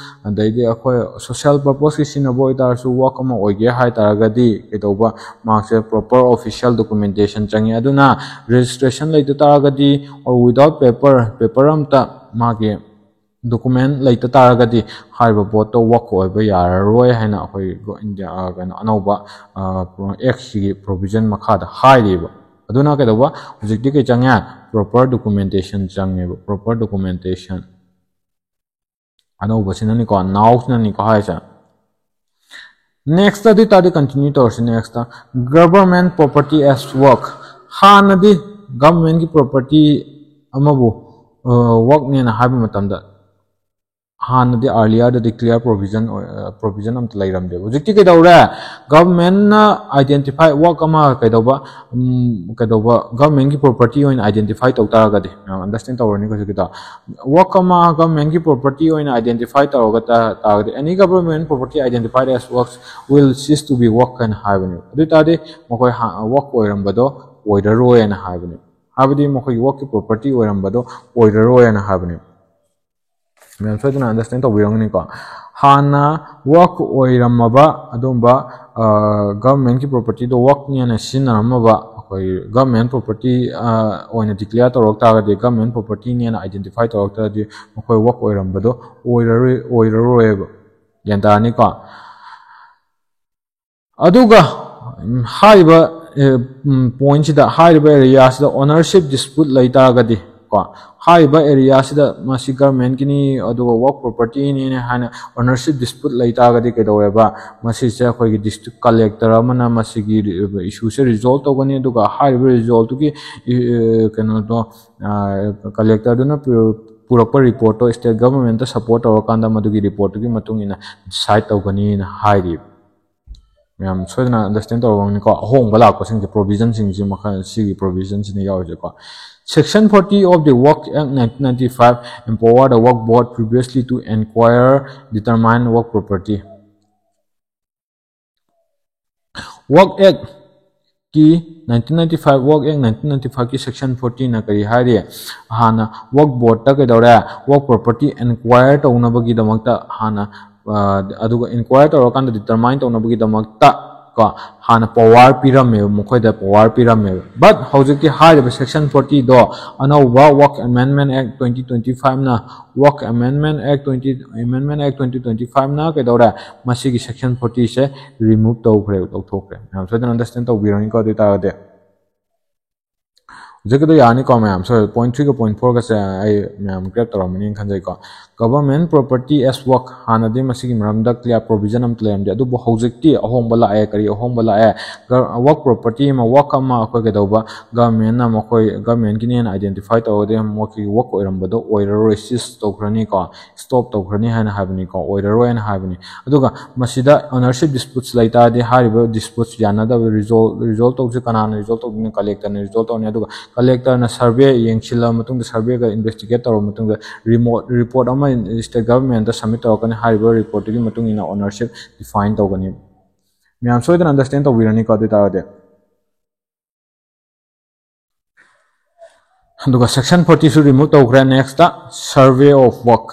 ꯑꯗꯩꯗꯤ ꯑꯩꯈꯣꯏ social purpose ꯀꯤ ꯁꯤꯖꯤꯟꯅꯕ ꯑꯣꯏꯇꯥꯔꯁꯨ, work ꯑꯃ ꯑꯣꯏꯒꯦ ꯍꯥꯏ ꯇꯥꯔꯒꯗꯤ ꯀꯩꯗꯧꯕ, ꯃꯍꯥꯛꯁꯦ proper official documentation ꯆꯪꯉꯤ꯫ ꯑꯗꯨꯅ registration ꯂꯩꯇ ꯇꯥꯔꯒꯗꯤ, or without paper, paper ꯑꯝꯇ, ꯃꯥꯒꯤ document ꯂꯩꯇ ꯇꯥꯔꯒꯗꯤ ꯍꯥꯏꯔꯤꯕ ꯄꯣꯠꯇꯣ work ꯑꯣꯏꯕ ꯌꯥꯔꯔꯣꯏ ꯍꯥꯏꯅ ꯑꯩꯈꯣꯏ ꯒꯣ-, ꯏꯟꯗꯤꯌꯥ, ꯑ, ꯀꯩꯅꯣ, ꯑꯅꯧꯕ, ꯑ, Act ꯁꯤꯒꯤ provision ꯃꯈꯥꯗ ꯍꯥꯏꯔꯤꯕ꯫ ꯑꯗꯨꯅ ꯀꯩꯗꯧꯕ, ꯍꯧꯖꯤꯛꯇꯤ ꯀꯩ ꯆꯪꯉꯦ? Proper documentation ꯆꯪꯉꯦꯕ, proper documentation꯫ ꯑꯅꯧꯕꯁꯤꯅꯅꯤꯀꯣ, ꯅꯥꯎꯁꯤꯅꯅꯤꯀꯣ ꯍꯥꯏꯁꯦ꯫ Next, ꯑꯗꯨ ꯑꯣꯏ ꯇꯥꯔꯗꯤ continue ꯇꯧꯔꯁꯤ꯫ Next, government property as work꯫ ꯍꯥꯟꯅꯗꯤ government ꯀꯤ property ꯑꯃꯕꯨ, ꯑ, work ꯅꯦꯅ ꯍꯥꯏꯕ ꯃꯇꯝꯗ, ꯍꯥꯟꯅꯗꯤ earlier ꯗꯗꯤ clear provision ꯑꯣꯏ-, ꯑ, provision ꯑꯝꯇ ꯂꯩꯔꯝꯗꯦꯕ꯫ ꯍꯧꯖꯤꯛꯇꯤ ꯀꯩꯗꯧꯔꯦ? Government ꯅ identify work ꯑꯃ ꯀꯩꯗꯧꯕ, ꯎꯝ, ꯀꯩꯗꯧꯕ, government ꯀꯤ property ꯑꯣꯏꯅ identify ꯇꯧ ꯇꯥꯔꯒꯗꯤ, ꯃꯌꯥꯝ understand ꯇꯧꯔꯅꯤꯀꯣ ꯍꯧꯖꯤꯛꯀꯤꯗꯣ꯫ Work ꯑꯃ government ꯀꯤ property ꯑꯣꯏꯅ identify ꯇꯧꯔꯒ ꯇꯥ-, ꯇꯥꯔꯒꯗꯤ, "Any government property identified as works will cease to be work" ꯍꯥꯏꯅ ꯍꯥꯏꯕꯅꯦꯕ꯫ ꯑꯗꯨ ꯑꯣꯏ ꯇꯥꯔꯗꯤ ꯃꯈꯣꯏ ꯍꯥ-, work ꯑꯣꯏꯔꯝꯕꯗꯣ ꯑꯣꯏꯔꯔꯣꯏꯅ ꯍꯥꯏꯕꯅꯦꯕ꯫ ꯍꯥꯏꯕꯗꯤ ꯃꯈꯣꯏꯒꯤ work ꯀꯤ property ꯑꯣꯏꯔꯝꯕꯗꯣ ꯑꯣꯏꯔꯔꯣꯏꯅ ꯍꯥꯏꯕꯅꯦꯕ꯫ ꯃꯌꯥꯝ ꯁꯣꯏꯗꯅ ꯑꯟꯗꯔꯁꯇꯦꯟ ꯇꯧꯕꯤꯔꯝꯒꯅꯤꯀꯣ꯫ ꯍꯥꯟꯅ ꯋꯛ ꯑꯣꯏꯔꯝꯃꯕ ꯑꯗꯨꯒꯨꯝꯕ ꯒꯚꯔꯟꯃꯦꯟꯠꯀꯤ ꯄ꯭ꯔꯣꯄꯔꯇꯤꯗꯣ ꯋꯛꯅꯦꯅ ꯁꯤꯖꯤꯟꯅꯔꯝꯃꯕ, ꯑꯩꯈꯣꯏ ꯒꯚꯔꯟꯃꯦꯟꯠ ꯄ꯭ꯔꯣꯄꯔꯇꯤ ꯑꯣꯏꯅ ꯗꯤꯀ꯭ꯂꯦꯌꯔ ꯇꯧꯔꯛ ꯇꯥꯔꯒꯗꯤ, ꯒꯚꯔꯟꯃꯦꯟꯠ ꯄ꯭ꯔꯣꯄꯔꯇꯤꯅꯦꯅ ꯑꯥꯏꯗꯦꯟꯇꯤꯐꯥꯏ ꯇꯧꯔꯛ ꯇꯥꯔꯗꯤ, ꯃꯈꯣꯏ ꯋꯛ ꯑꯣꯏꯔꯝꯕꯗꯣ ꯑꯣꯏꯔꯔꯣꯏ ꯑꯣꯏꯔꯔꯣꯏꯕ꯫ ꯒ꯭ꯌꯥꯟ ꯇꯥꯔꯅꯤꯀꯣ? ꯑꯗꯨꯒ ꯎꯝ, ꯍꯥꯏꯔꯤꯕ ꯄꯣꯏꯟꯠꯁꯤꯗ, ꯍꯥꯏꯔꯤꯕ ꯑꯦꯔꯤꯌꯥꯁꯤꯗ ꯑꯣꯅꯔꯁꯤꯞ ꯗꯤꯁꯄ꯭ꯌꯨꯠ ꯂꯩ ꯇꯥꯔꯒꯗꯤ ꯀꯣ, ꯍꯥꯏꯔꯤꯕ ꯑꯦꯔꯤꯌꯥꯁꯤꯗ ꯃꯁꯤ ꯒꯚꯔꯟꯃꯦꯟꯠꯀꯤꯅꯤ, ꯑꯗꯨꯒ ꯋꯛ ꯄ꯭ꯔꯣꯄꯔꯇꯤꯅꯤ ꯍꯥꯏꯅ ꯑꯣꯅꯔꯁꯤꯞ ꯗꯤꯁꯄ꯭ꯌꯨꯠ ꯂꯩ ꯇꯥꯔꯒꯗꯤ ꯀꯩꯗꯧꯋꯦꯕ, ꯃꯁꯤꯁꯦ ꯑꯩꯈꯣꯏꯒꯤ ꯗꯤꯁꯇ꯭ꯔꯤꯛ ꯀꯂꯦꯛꯇꯔ ꯑꯃꯅ ꯃꯁꯤꯒꯤ ꯏꯁꯨꯁꯦ ꯔꯤꯖꯣꯜꯕ ꯇꯧꯒꯅꯤ꯫ ꯑꯗꯨꯒ ꯍꯥꯏꯔꯤꯕ ꯔꯤꯖꯣꯜꯠꯇꯨꯒꯤ ꯀꯩꯅꯣꯗꯣ, ꯀꯂꯦꯛꯇꯔꯗꯨꯅ ꯄꯨꯔꯛꯄ ꯔꯤꯄꯣꯔꯠꯇꯣ ꯁ꯭ꯇꯦꯠ ꯒꯚꯔꯟꯃꯦꯟꯠꯇ ꯁꯞꯄꯣꯔꯠ ꯇꯧꯔꯀꯥꯟꯗ ꯃꯗꯨꯒꯤ ꯔꯤꯄꯣꯔꯠꯇꯨꯒꯤ ꯃꯇꯨꯡ ꯏꯟꯅ ꯗꯤꯁꯥꯏꯗ ꯇꯧꯒꯅꯤꯅ ꯍꯥꯏꯔꯤ꯫ ꯃꯌꯥꯝ ꯁꯣꯏꯗꯅ ꯑꯟꯗꯔꯁꯇꯦꯟ ꯇꯧꯔꯝꯒꯅꯤꯀꯣ, ꯑꯍꯣꯡꯕ ꯂꯥꯛꯄꯁꯤꯡꯁꯦ, ꯄ꯭ꯔꯣꯚꯤꯖꯟꯁꯤꯡꯁꯤ ꯃꯈꯜ, ꯁꯤꯒꯤ ꯄ꯭ꯔꯣꯚꯤꯖꯟꯁꯤꯅ ꯌꯥꯎꯔꯤꯁꯦꯀꯣ꯫ Section forty of the Work Act nineteen ninety-five empower the Work Board previously to acquire determined work property. Work Act ꯀꯤ nineteen ninety-five, Work Act nineteen ninety-five ꯀꯤ section forty ꯅ ꯀꯔꯤ ꯍꯥꯏꯔꯤ? ꯍꯥꯟꯅ ꯋꯛ ꯕꯣꯔꯗꯇ ꯀꯩꯗꯧꯔꯦ? ꯋꯛ ꯄ꯭ꯔꯣꯄꯔꯇꯤ ꯑꯦꯟꯀ꯭ꯋꯥꯌꯔ ꯇꯧꯅꯕꯒꯤꯗꯃꯛꯇ ꯍꯥꯟꯅ, ꯑ, ꯑꯗꯨꯒ ꯏꯟꯀ꯭ꯋꯥꯌꯔ ꯇꯧꯔꯀꯥꯟꯗ ꯗꯤꯇꯔꯃꯥꯏꯟ ꯇꯧꯅꯕꯒꯤꯗꯃꯛꯇ ꯀꯣ, ꯍꯥꯟꯅ ꯄꯋꯥꯔ ꯄꯤꯔꯝꯃꯦꯕ, ꯃꯈꯣꯏꯗ ꯄꯋꯥꯔ ꯄꯤꯔꯝꯃꯦꯕ꯫ But ꯍꯧꯖꯤꯛꯇꯤ ꯍꯥꯏꯔꯤꯕ section forty ꯗꯣ ꯑꯅꯧꯕ Work Amendment Act twenty twenty-five ꯅ, Work Amendment Act twenty, Amendment Act twenty twenty-five ꯅ ꯀꯩꯗꯧꯔꯦ? ꯃꯁꯤꯒꯤ section forty ꯁꯦ ꯔꯤꯃꯨꯚ ꯇꯧꯈ꯭ꯔꯦ, ꯂꯧꯊꯣꯛꯈ꯭ꯔꯦ꯫ ꯃꯌꯥꯝ ꯁꯣꯏꯗꯅ ꯑꯟꯗꯔꯁꯇꯦꯟ ꯇꯧꯕꯤꯔꯝꯅꯤꯀꯣ꯫ ꯑꯗꯨ ꯑꯣꯏꯇꯥꯔꯒꯗꯤ ꯍꯧꯖꯤꯛꯀꯤꯗꯣ ꯌꯥꯔꯅꯤꯀꯣ ꯃꯌꯥꯝ? ꯁꯣꯏ, ꯄꯣꯏꯟꯠ ꯊ꯭ꯔꯤꯒ ꯄꯣꯏꯟꯠ ꯐꯣꯔꯒꯁꯦ ꯑꯩ ꯃꯌꯥꯝ grape ꯇꯧꯔꯝꯃꯅꯤꯅ ꯈꯟꯖꯩꯀꯣ꯫ Government property as work, ꯍꯥꯟꯅꯗꯤ ꯃꯁꯤꯒꯤ ꯃꯔꯝꯗ ꯀ꯭ꯂꯤꯌꯥꯔ ꯄ꯭ꯔꯣꯚꯤꯖꯟ ꯑꯝꯇ ꯂꯩꯔꯝꯗꯦ, ꯑꯗꯨꯕꯨ ꯍꯧꯖꯤꯛꯇꯤ ꯑꯍꯣꯡꯕ ꯂꯥꯛꯑꯦ꯫ ꯀꯔꯤ ꯑꯍꯣꯡꯕ ꯂꯥꯛꯑꯦ? ꯋꯛ ꯄ꯭ꯔꯣꯄꯔꯇꯤ ꯑꯃ, ꯋꯛ ꯑꯃ ꯑꯩꯈꯣꯏ ꯀꯩꯗꯧꯕ, ꯒꯚꯔꯟꯃꯦꯟꯠꯅ ꯃꯈꯣꯏ ꯒꯚꯔꯟꯃꯦꯟꯠꯀꯤꯅꯦꯅ ꯑꯥꯏꯗꯦꯟꯇꯤꯐꯥꯏ ꯇꯧꯔꯒꯗꯤ ꯃꯈꯣꯏꯒꯤ ꯋꯛ ꯑꯣꯏꯔꯝꯕꯗꯣ ꯑꯣꯏꯔꯔꯣꯏ, ꯁꯤꯖ ꯇꯧꯈ꯭ꯔꯅꯤꯀꯣ, ꯁ꯭ꯇꯣꯞ ꯇꯧꯈ꯭ꯔꯅꯤ ꯍꯥꯏꯅ ꯍꯥꯏꯕꯅꯤꯀꯣ, ꯑꯣꯏꯔꯔꯣꯏ ꯍꯥꯏꯅ ꯍꯥꯏꯕꯅꯤ꯫ ꯑꯗꯨꯒ ꯃꯁꯤꯗ ꯑꯣꯅꯔꯁꯤꯞ ꯗꯤꯁꯄ꯭ꯌꯨꯠꯁ ꯂꯩ ꯇꯥꯔꯗꯤ, ꯍꯥꯏꯔꯤꯕ ꯗꯤꯁꯄ꯭ꯌꯨꯠꯁ ꯌꯥꯅꯗꯕ ꯔꯤꯖꯣꯜ, ꯔꯤꯖꯣꯜꯕ ꯇꯧꯕꯁꯦ ꯀꯅꯥꯅ ꯔꯤꯖꯣꯜꯕ ꯇꯧꯗꯣꯏꯅꯣ? ꯀꯂꯦꯛꯇꯔꯅ ꯔꯤꯖꯣꯜꯕ ꯇꯧꯅꯤ꯫ ꯑꯗꯨꯒ ꯀꯂꯦꯛꯇꯔꯅ ꯁꯔꯚꯦ ꯌꯦꯡꯁꯤꯜꯂꯕ ꯃꯇꯨꯡꯗ, ꯁꯔꯚꯦꯒ ꯏꯟꯚꯦꯁꯇꯤꯒꯦꯠ ꯇꯧꯔꯕ ꯃꯇꯨꯡꯗ, ꯔꯤꯃꯣꯠ, ꯔꯤꯄꯣꯔꯠ ꯑꯃ ꯁ꯭ꯇꯦꯠ ꯒꯚꯔꯟꯃꯦꯟꯠꯇ ꯁꯕꯃꯤꯠ ꯇꯧꯔꯛꯀꯅꯤ꯫ ꯍꯥꯏꯔꯤꯕ ꯔꯤꯄꯣꯔꯠꯇꯨꯒꯤ ꯃꯇꯨꯡ ꯏꯟꯅ ꯑꯣꯅꯔꯁꯤꯞ ꯗꯤꯐꯥꯏꯟ ꯇꯧꯒꯅꯤ꯫ ꯃꯌꯥꯝ ꯁꯣꯏꯗꯅ ꯑꯟꯗꯔꯁꯇꯦꯟ ꯇꯧꯕꯤꯔꯅꯤꯀꯣ꯫ ꯑꯗꯨ ꯑꯣꯏꯇꯥꯔꯒꯗꯤ ꯑꯗꯨꯒ section forty ꯁꯨ ꯔꯤꯃꯨꯚ ꯇꯧꯈ꯭ꯔꯦ꯫ Next, survey of work꯫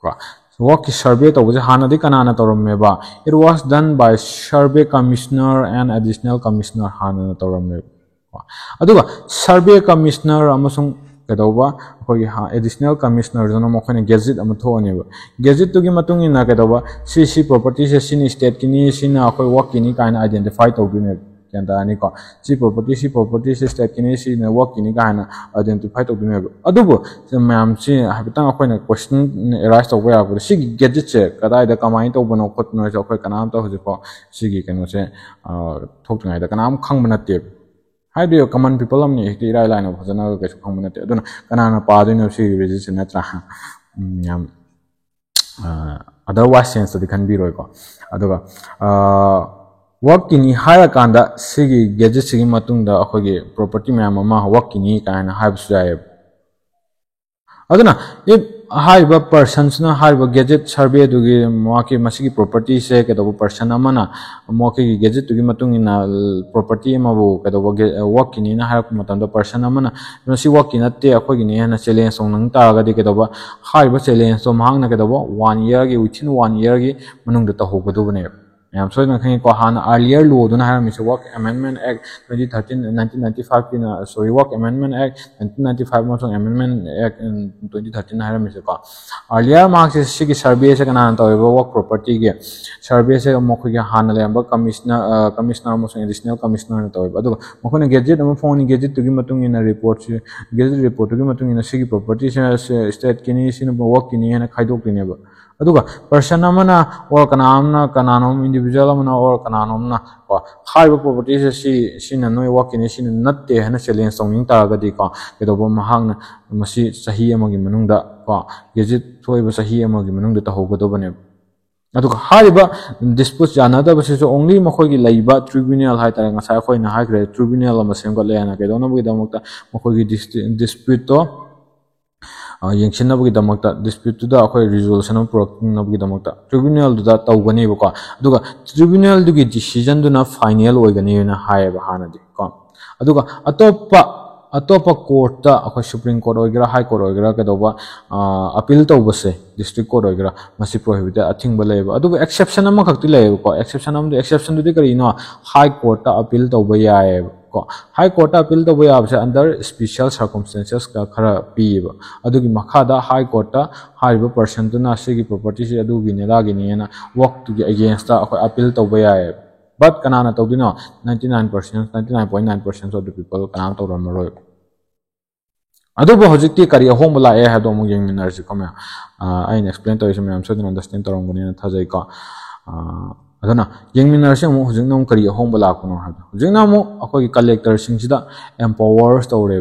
ꯀꯣ, ꯋꯥꯛꯀꯤ ꯁꯔꯚꯦ ꯇꯧꯕꯁꯦ ꯍꯥꯟꯅꯗꯤ ꯀꯅꯥꯅ ꯇꯧꯔꯝꯃꯦꯕ? It was done by survey commissioner and additional commissioner ꯍꯥꯟꯅꯅ ꯇꯧꯔꯝꯃꯦꯕ꯫ ꯀꯣ, ꯑꯗꯨꯒ ꯁꯔꯚꯦ ꯀꯃꯤꯁꯅꯔ ꯑꯃꯁꯨꯡ ꯀꯩꯗꯧꯕ, ꯑꯩꯈꯣꯏꯒꯤ ꯑꯦꯗꯤꯁꯅꯦꯜ ꯀꯃꯤꯁꯅꯔꯗꯨꯅ ꯃꯈꯣꯏꯅ ꯒꯦꯖꯦꯠ ꯑꯃ ꯊꯣꯛꯑꯅꯦꯕ꯫ ꯒꯦꯖꯦꯠꯇꯨꯒꯤ ꯃꯇꯨꯡ ꯏꯟꯅ ꯀꯩꯗꯧꯕ, ꯁꯤ ꯁꯤ ꯄ꯭ꯔꯣꯄꯔꯇꯤꯁꯦ ꯁꯤꯅ ꯁ꯭ꯇꯦꯠꯀꯤꯅꯤ, ꯁꯤꯅ ꯑꯩꯈꯣꯏ ꯋꯥꯛꯀꯤꯅꯤ ꯀꯥꯏꯅ ꯑꯥꯏꯗꯦꯟꯇꯤꯐꯥꯏ ꯇꯧꯗꯣꯏꯅꯦꯕ꯫ ꯒ꯭ꯌꯥꯟ ꯇꯥꯔꯅꯤꯀꯣ? ꯁꯤ ꯄ꯭ꯔꯣꯄꯔꯇꯤ, ꯁꯤ ꯄ꯭ꯔꯣꯄꯔꯇꯤꯁꯦ ꯁ꯭ꯇꯦꯠꯀꯤꯅꯤ, ꯁꯤꯅ ꯋꯥꯛꯀꯤꯅꯤ ꯀꯥꯏꯅ ꯑꯥꯏꯗꯦꯟꯇꯤꯐꯥꯏ ꯇꯧꯗꯣꯏꯅꯦꯕ꯫ ꯑꯗꯨꯕꯨ ꯁꯤ ꯃꯌꯥꯝꯁꯤ ꯍꯥꯏꯐꯦꯠꯇꯪ ꯑꯩꯈꯣꯏꯅ ꯀꯣꯏꯁꯟ ꯑꯦꯔꯥꯏꯁ ꯇꯧꯕ ꯌꯥꯔꯛꯄꯗ, ꯁꯤꯒꯤ ꯒꯦꯖꯦꯠꯁꯦ ꯀꯗꯥꯏꯗ ꯀꯃꯥꯏꯅ ꯇꯧꯕꯅꯣ ꯈꯣꯠꯄꯅꯣꯁꯦ ꯑꯩꯈꯣꯏ ꯀꯅꯥꯝꯇ ꯍꯧꯖꯤꯛꯐꯥꯎ ꯁꯤꯒꯤ ꯀꯩꯅꯣꯁꯦ, ꯑ, ꯊꯣꯛꯇ꯭ꯔꯤꯉꯩꯗ ꯀꯅꯥꯝ ꯈꯪꯕ ꯅꯠꯇꯦꯕ꯫ ꯍꯥꯏꯗꯤ ꯀꯃꯟ ꯄꯤꯄꯜ ꯑꯃꯅꯤ, ꯍꯦꯛꯇ ꯏꯔꯥꯏ ꯂꯥꯏꯅ ꯐꯖꯅ ꯀꯩꯁꯨ ꯈꯪꯕ ꯅꯠꯇꯦ꯫ ꯑꯗꯨꯅ ꯀꯅꯥꯅ ꯄꯥꯗꯣꯏꯅꯣ ꯁꯤꯒꯤ ꯒꯦꯖꯦꯠꯁꯦ, ꯅꯠꯇ꯭ꯔꯥ? ꯎꯝ, ꯌꯥꯝ, ꯑ, otherwise sense ꯇꯗꯤ ꯈꯟꯕꯤꯔꯣꯏꯀꯣ꯫ ꯑꯗꯨꯒ, ꯑ, ꯋꯥꯛꯀꯤꯅꯤ ꯍꯥꯏꯔꯀꯥꯟꯗ ꯁꯤꯒꯤ ꯒꯦꯖꯦꯠꯁꯤꯒꯤ ꯃꯇꯨꯡꯗ ꯑꯩꯈꯣꯏꯒꯤ ꯄ꯭ꯔꯣꯄꯔꯇꯤ ꯃꯌꯥꯝ ꯑꯃ ꯋꯥꯛꯀꯤꯅꯤ ꯀꯥꯏꯅ ꯍꯥꯏꯕꯁꯨ ꯌꯥꯏꯑꯕ꯫ ꯑꯗꯨꯅ if ꯍꯥꯏꯔꯤꯕ ꯄꯔꯁꯟꯁꯤꯅ ꯍꯥꯏꯔꯤꯕ ꯒꯦꯖꯦꯠ ꯁꯔꯚꯦꯗꯨꯒꯤ ꯃꯍꯥꯛꯀꯤ ꯃꯁꯤꯒꯤ ꯄ꯭ꯔꯣꯄꯔꯇꯤꯁꯦ ꯀꯩꯗꯧꯕ, ꯄꯔꯁꯟ ꯑꯃꯅ ꯃꯍꯥꯛꯀꯤ ꯒꯦꯖꯦꯠꯇꯨꯒꯤ ꯃꯇꯨꯡ ꯏꯟꯅ ꯄ꯭ꯔꯣꯄꯔꯇꯤ ꯑꯃꯕꯨ ꯀꯩꯗꯧꯕ, ꯋꯥꯛꯀꯤꯅꯤꯅ ꯍꯥꯏꯔꯛꯄ ꯃꯇꯝꯗ, ꯄꯔꯁꯟ ꯑꯃꯅ ꯃꯁꯤ ꯋꯥꯛꯀꯤ ꯅꯠꯇꯦ, ꯑꯩꯈꯣꯏꯒꯤꯅꯤ ꯍꯥꯏꯅ ꯆꯦꯂꯦꯟꯖ ꯇꯧꯅꯤꯡ ꯇꯥꯔꯒꯗꯤ ꯀꯩꯗꯧꯕ, ꯍꯥꯏꯔꯤꯕ ꯆꯦꯂꯦꯟꯖꯇꯣ ꯃꯍꯥꯛꯅ ꯀꯩꯗꯧꯕ, ꯋꯥꯟ ꯏꯌꯔꯒꯤ, within ꯋꯥꯟ ꯏꯌꯔꯒꯤ ꯃꯅꯨꯡꯗ ꯇꯧꯍꯧꯒꯗꯧꯕꯅꯦꯕ꯫ ꯃꯌꯥꯝ ꯁꯣꯏꯗꯅ ꯈꯪꯉꯤꯀꯣ, ꯍꯥꯟꯅ earlier law ꯗꯨꯅ ꯍꯥꯏꯔꯝꯃꯤꯁꯦ, Work Amendment Act twenty thirteen, nineteen ninety five ꯀꯤꯅ, sorry, Work Amendment Act nineteen ninety five ꯑꯃꯁꯨꯡ Amendment Act, ꯎꯝ, twenty thirteen ꯍꯥꯏꯔꯝꯃꯤꯁꯦꯀꯣ꯫ Earlier ꯃꯍꯥꯛꯁꯦ ꯁꯤꯒꯤ ꯁꯔꯚꯦꯁꯦ ꯀꯅꯥꯅ ꯇꯧꯋꯦꯕ? ꯋꯥꯛ ꯄ꯭ꯔꯣꯄꯔꯇꯤꯒꯤ ꯁꯔꯚꯦꯁꯦ ꯃꯈꯣꯏꯒꯤ ꯍꯥꯟꯅ ꯂꯩꯔꯝꯕ ꯀꯃꯤꯁꯅꯔ, ꯑ, ꯀꯃꯤꯁꯅꯔ ꯑꯃꯁꯨꯡ ꯑꯦꯗꯤꯁꯅꯦꯜ ꯀꯃꯤꯁꯅꯔꯅ ꯇꯧꯋꯦꯕ꯫ ꯑꯗꯨꯒ ꯃꯈꯣꯏꯅ ꯒꯦꯖꯦꯠ ꯑꯃ ꯐꯣꯡꯉꯅꯤ, ꯒꯦꯖꯦꯠꯇꯨꯒꯤ ꯃꯇꯨꯡ ꯏꯟꯅ ꯔꯤꯄꯣꯔꯠꯁꯤ, ꯒꯦꯖꯦꯠ ꯔꯤꯄꯣꯔꯠꯇꯨꯒꯤ ꯃꯇꯨꯡ ꯏꯟꯅ ꯁꯤꯒꯤ ꯄ꯭ꯔꯣꯄꯔꯇꯤꯁꯦ ꯁ꯭ꯇꯦꯠꯀꯤꯅꯤ, ꯁꯤꯅ ꯋꯥꯛꯀꯤꯅꯤ ꯍꯥꯏꯅ ꯈꯥꯏꯗꯣꯛꯇꯣꯏꯅꯦꯕ꯫ ꯑꯗꯨꯒ ꯄꯔꯁꯟ ꯑꯃꯅ or ꯀꯅꯥ ꯑꯃꯅ, ꯀꯅꯥꯅꯣꯝ individual ꯑꯃꯅ or ꯀꯅꯥꯅꯣꯝꯅ ꯀꯣ, ꯍꯥꯏꯔꯤꯕ ꯄ꯭ꯔꯣꯄꯔꯇꯤꯁꯦ ꯁꯤ, ꯁꯤꯅ ꯅꯣꯏ ꯋꯥꯛꯀꯤꯅꯤ, ꯁꯤꯅ ꯅꯠꯇꯦ ꯍꯥꯏꯅ ꯆꯦꯂꯦꯟꯖ ꯇꯧꯅꯤꯡ ꯇꯥꯔꯒꯗꯤ ꯀꯣ, ꯀꯩꯗꯧꯕ, ꯃꯍꯥꯛꯅ ꯃꯁꯤ ꯆꯍꯤ ꯑꯃꯒꯤ ꯃꯅꯨꯡꯗ ꯀꯣ, ꯒꯦꯖꯦꯠ ꯊꯣꯛꯏꯕ ꯆꯍꯤ ꯑꯃꯒꯤ ꯃꯅꯨꯡꯗ ꯇꯧꯍꯧꯒꯗꯕꯅꯦꯕ꯫ ꯑꯗꯨꯒ ꯍꯥꯏꯔꯤꯕ dispute ꯌꯥꯅꯗꯕꯁꯤꯁꯨ only ꯃꯈꯣꯏꯒꯤ ꯂꯩꯕ tribunal ꯍꯥꯏꯇꯥꯔꯦ, ꯉꯁꯥꯏ ꯑꯩꯈꯣꯏꯅ ꯍꯥꯏꯈ꯭ꯔꯦ, tribunal ꯑꯃ ꯁꯦꯝꯒꯠꯂꯦ ꯍꯥꯏꯅ, ꯀꯩꯗꯧꯅꯕꯒꯤꯗꯃꯛꯇ? ꯃꯈꯣꯏꯒꯤ ꯗꯤꯁꯇ꯭ꯔꯤ-, dispute ꯇꯣ ꯑ, ꯌꯦꯡꯁꯤꯟꯅꯕꯒꯤꯗꯃꯛꯇ, dispute ꯇꯨꯗ ꯑꯩꯈꯣꯏ resolution ꯑꯃ ꯄꯨꯔꯛꯅꯕꯒꯤꯗꯃꯛꯇ tribunal ꯗꯨꯗ ꯇꯧꯒꯅꯦꯕꯀꯣ꯫ ꯑꯗꯨꯒ tribunal ꯗꯨꯒꯤ decision ꯗꯨꯅ final ꯑꯣꯏꯒꯅꯤꯅ ꯍꯥꯏꯌꯦꯕ ꯍꯥꯟꯅꯗꯤ ꯀꯣ꯫ ꯑꯗꯨꯒ ꯑꯇꯣꯞꯄ ꯑꯇꯣꯞꯄ ꯀꯣꯔꯠꯇ, ꯑꯩꯈꯣꯏ ꯁꯨꯄ꯭ꯔꯤꯝ ꯀꯣꯔꯠ ꯑꯣꯏꯒꯦꯔꯥ, ꯍꯥꯏ ꯀꯣꯔꯠ ꯑꯣꯏꯒꯦꯔꯥ, ꯀꯩꯗꯧꯕ, ꯑꯄꯤꯜ ꯇꯧꯕꯁꯦ, ꯗꯤꯁꯇ꯭ꯔꯤꯛ ꯀꯣꯔꯠ ꯑꯣꯏꯒꯦꯔꯥ, ꯃꯁꯤ ꯄ꯭ꯔꯣꯍꯤꯕꯤꯇꯦꯠ, ꯑꯊꯤꯡꯕ ꯂꯩꯌꯦꯕ꯫ ꯑꯗꯨꯕꯨ ꯑꯦꯛꯁꯦꯞꯁꯟ ꯑꯃꯈꯛꯇꯤ ꯂꯩꯌꯦꯕꯀꯣ꯫ ꯑꯦꯛꯁꯦꯞꯁꯟ ꯑꯃꯗꯤ, ꯑꯦꯛꯁꯦꯞꯁꯟꯗꯨꯗꯤ ꯀꯔꯤꯅꯣ? ꯍꯥꯏ ꯀꯣꯔꯠꯇ ꯑꯄꯤꯜ ꯇꯧꯕ ꯌꯥꯏꯌꯦꯕꯀꯣ꯫ ꯍꯥꯏ ꯀꯣꯔꯠꯇ ꯑꯄꯤꯜ ꯇꯧꯕ ꯌꯥꯕꯁꯦ ꯑꯟꯗꯔ ꯁ꯭ꯄꯤꯁꯦꯜ ꯁꯔꯀꯝꯁꯇꯦꯟꯁꯦꯁꯀ ꯈꯔ ꯄꯤꯌꯦꯕ꯫ ꯑꯗꯨꯒꯤ ꯃꯈꯥꯗ ꯍꯥꯏ ꯀꯣꯔꯠꯇ ꯍꯥꯏꯔꯤꯕ ꯄꯔꯁꯟꯗꯨꯅ ꯁꯤꯒꯤ ꯄ꯭ꯔꯣꯄꯔꯇꯤꯁꯤ ꯑꯗꯨꯒꯤꯅꯦ ꯑꯗꯥꯒꯤꯅꯦꯅ ꯋꯥꯛꯇꯨꯒꯤ ꯑꯒꯦꯟꯁꯇ ꯑꯩꯈꯣꯏ ꯑꯄꯤꯜ ꯇꯧꯕ ꯌꯥꯏꯌꯦꯕ꯫ ꯕꯠ ꯀꯅꯥꯅ ꯇꯧꯗꯣꯏꯅꯣ? Ninety nine percent, ninety nine point nine percent of the people ꯀꯅꯥꯝ ꯇꯧꯔꯝꯃꯔꯣꯏ꯫ ꯑꯗꯨꯕꯨ ꯍꯧꯖꯤꯛꯇꯤ ꯀꯔꯤ ꯑꯍꯣꯡꯕ ꯂꯥꯛꯑꯦ ꯍꯥꯏꯕꯗꯣ ꯑꯃꯨꯛ ꯌꯦꯡꯃꯤꯟꯅꯔꯁꯤꯀꯣ ꯃꯌꯥꯝ꯫ ꯑ, ꯑꯩꯅ ꯑꯦꯛꯁꯄ꯭ꯂꯦꯟ ꯇꯧꯔꯤꯁꯦ ꯃꯌꯥꯝ ꯁꯣꯏꯗꯅ ꯑꯟꯗꯔꯁꯇꯦꯟ ꯇꯧꯔꯝꯒꯅꯤꯅ ꯊꯥꯖꯩꯀꯣ꯫ ꯑ, ꯑꯗꯨꯅ ꯌꯦꯡꯃꯤꯟꯅꯔꯁꯤ ꯑꯃꯨꯛ ꯍꯧꯖꯤꯛꯅ ꯑꯃꯨꯛ ꯀꯔꯤ ꯑꯍꯣꯡꯕ ꯂꯥꯛꯄꯅꯣ ꯍꯥꯏꯕꯗꯣ꯫ ꯍꯧꯖꯤꯛꯅ ꯑꯃꯨꯛ ꯑꯩꯈꯣꯏꯒꯤ ꯀꯂꯦꯛꯇꯔꯁꯤꯡꯁꯤꯗ ꯑꯦꯝꯄꯥꯋꯔꯁ ꯇꯧꯔꯦ꯫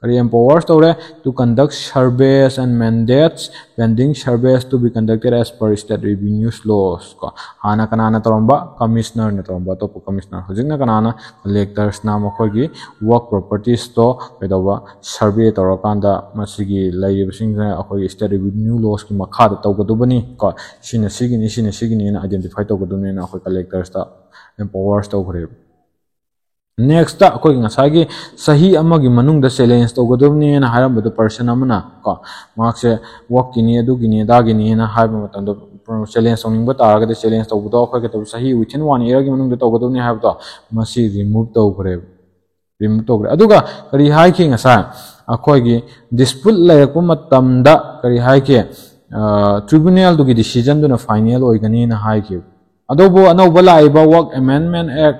ꯀꯔꯤ ꯑꯦꯝꯄꯥꯋꯔꯁ ꯇꯧꯔꯦ? To conduct surveys and mandates pending surveys to be conducted as per state revenues laws ꯀꯣ꯫ ꯍꯥꯟꯅ ꯀꯅꯥꯅ ꯇꯧꯔꯝꯕ? ꯀꯃꯤꯁꯅꯔꯅ ꯇꯧꯔꯝꯕ, ꯑꯇꯣꯞꯄ ꯀꯃꯤꯁꯅꯔ꯫ ꯍꯧꯖꯤꯛꯅ ꯀꯅꯥꯅ? ꯀꯂꯦꯛꯇꯔꯁꯅ ꯃꯈꯣꯏꯒꯤ ꯋꯥꯛ ꯄ꯭ꯔꯣꯄꯔꯇꯤꯁꯇꯣ ꯀꯩꯗꯧꯕ? ꯁꯔꯚꯦ ꯇꯧꯔꯀꯥꯟꯗ ꯃꯁꯤꯒꯤ ꯂꯩꯔꯤꯕꯁꯤꯡꯁꯤꯅ ꯑꯩꯈꯣꯏꯒꯤ ꯁ꯭ꯇꯦꯠ ꯔꯦꯚꯤꯅ꯭ꯌꯨ ꯂꯣꯁꯀꯤ ꯃꯈꯥꯗ ꯇꯧꯒꯗꯕꯅꯤ ꯀꯣ꯫ ꯁꯤꯅ ꯁꯤꯒꯤꯅꯤ, ꯁꯤꯅ ꯁꯤꯒꯤꯅꯤꯅ ꯑꯥꯏꯗꯦꯟꯇꯤꯐꯥꯏ ꯇꯧꯒꯗꯕꯅꯤꯅ ꯑꯩꯈꯣꯏ ꯀꯂꯦꯛꯇꯔꯁꯇ ꯑꯦꯝꯄꯥꯋꯔꯁ ꯇꯧꯈ꯭ꯔꯦꯕ꯫ ꯅꯦꯛꯁꯇ ꯑꯩꯈꯣꯏꯒꯤ ꯉꯁꯥꯏꯒꯤ ꯆꯍꯤ ꯑꯃꯒꯤ ꯃꯅꯨꯡꯗ ꯆꯦꯂꯦꯟꯖ ꯇꯧꯒꯗꯕꯅꯦꯅ ꯍꯥꯏꯔꯝꯕꯗꯣ ꯄꯔꯁꯟ ꯑꯃꯅ ꯀꯣ, ꯃꯍꯥꯛꯁꯦ ꯋꯥꯛꯀꯤꯅꯤ, ꯑꯗꯨꯒꯤꯅꯤ, ꯑꯗꯥꯒꯤꯅꯤꯅ ꯍꯥꯏꯕ ꯃꯇꯝꯗ, ꯆꯦꯂꯦꯟꯖ ꯇꯧꯅꯤꯡꯕ ꯇꯥꯔꯒꯗꯤ ꯆꯦꯂꯦꯟꯖ ꯇꯧꯕꯗꯣ ꯑꯩꯈꯣꯏ ꯀꯩꯗꯧꯕ, ꯆꯍꯤ within one yearꯒꯤ ꯃꯅꯨꯡꯗ ꯇꯧꯒꯗꯕꯅꯤ ꯍꯥꯏꯕꯗꯣ ꯃꯁꯤ ꯔꯤꯃꯨꯚ ꯇꯧꯈ꯭ꯔꯦꯕ꯫ ꯔꯤꯃꯨꯚ ꯇꯧꯈ꯭ꯔꯦ꯫ ꯑꯗꯨꯒ ꯀꯔꯤ ꯍꯥꯏꯈꯤ ꯉꯁꯥꯏ? ꯑꯩꯈꯣꯏꯒꯤ ꯗꯤꯁꯄ꯭ꯌꯨꯠ ꯂꯩꯔꯛꯄ ꯃꯇꯝꯗ ꯀꯔꯤ ꯍꯥꯏꯈꯤ? ꯇ꯭ꯔꯤꯕꯨꯅꯦꯜꯗꯨꯒꯤ ꯗꯤꯁꯤꯖꯟꯗꯨꯅ ꯐꯥꯏꯅꯦꯜ ꯑꯣꯏꯒꯅꯤꯅ ꯍꯥꯏꯈꯤꯕ꯫ ꯑꯗꯨꯕꯨ ꯑꯅꯧꯕ ꯂꯥꯛꯏꯕ ꯋꯥꯛ ꯑꯦꯃꯦꯟꯃꯦꯟ ꯑꯦꯛ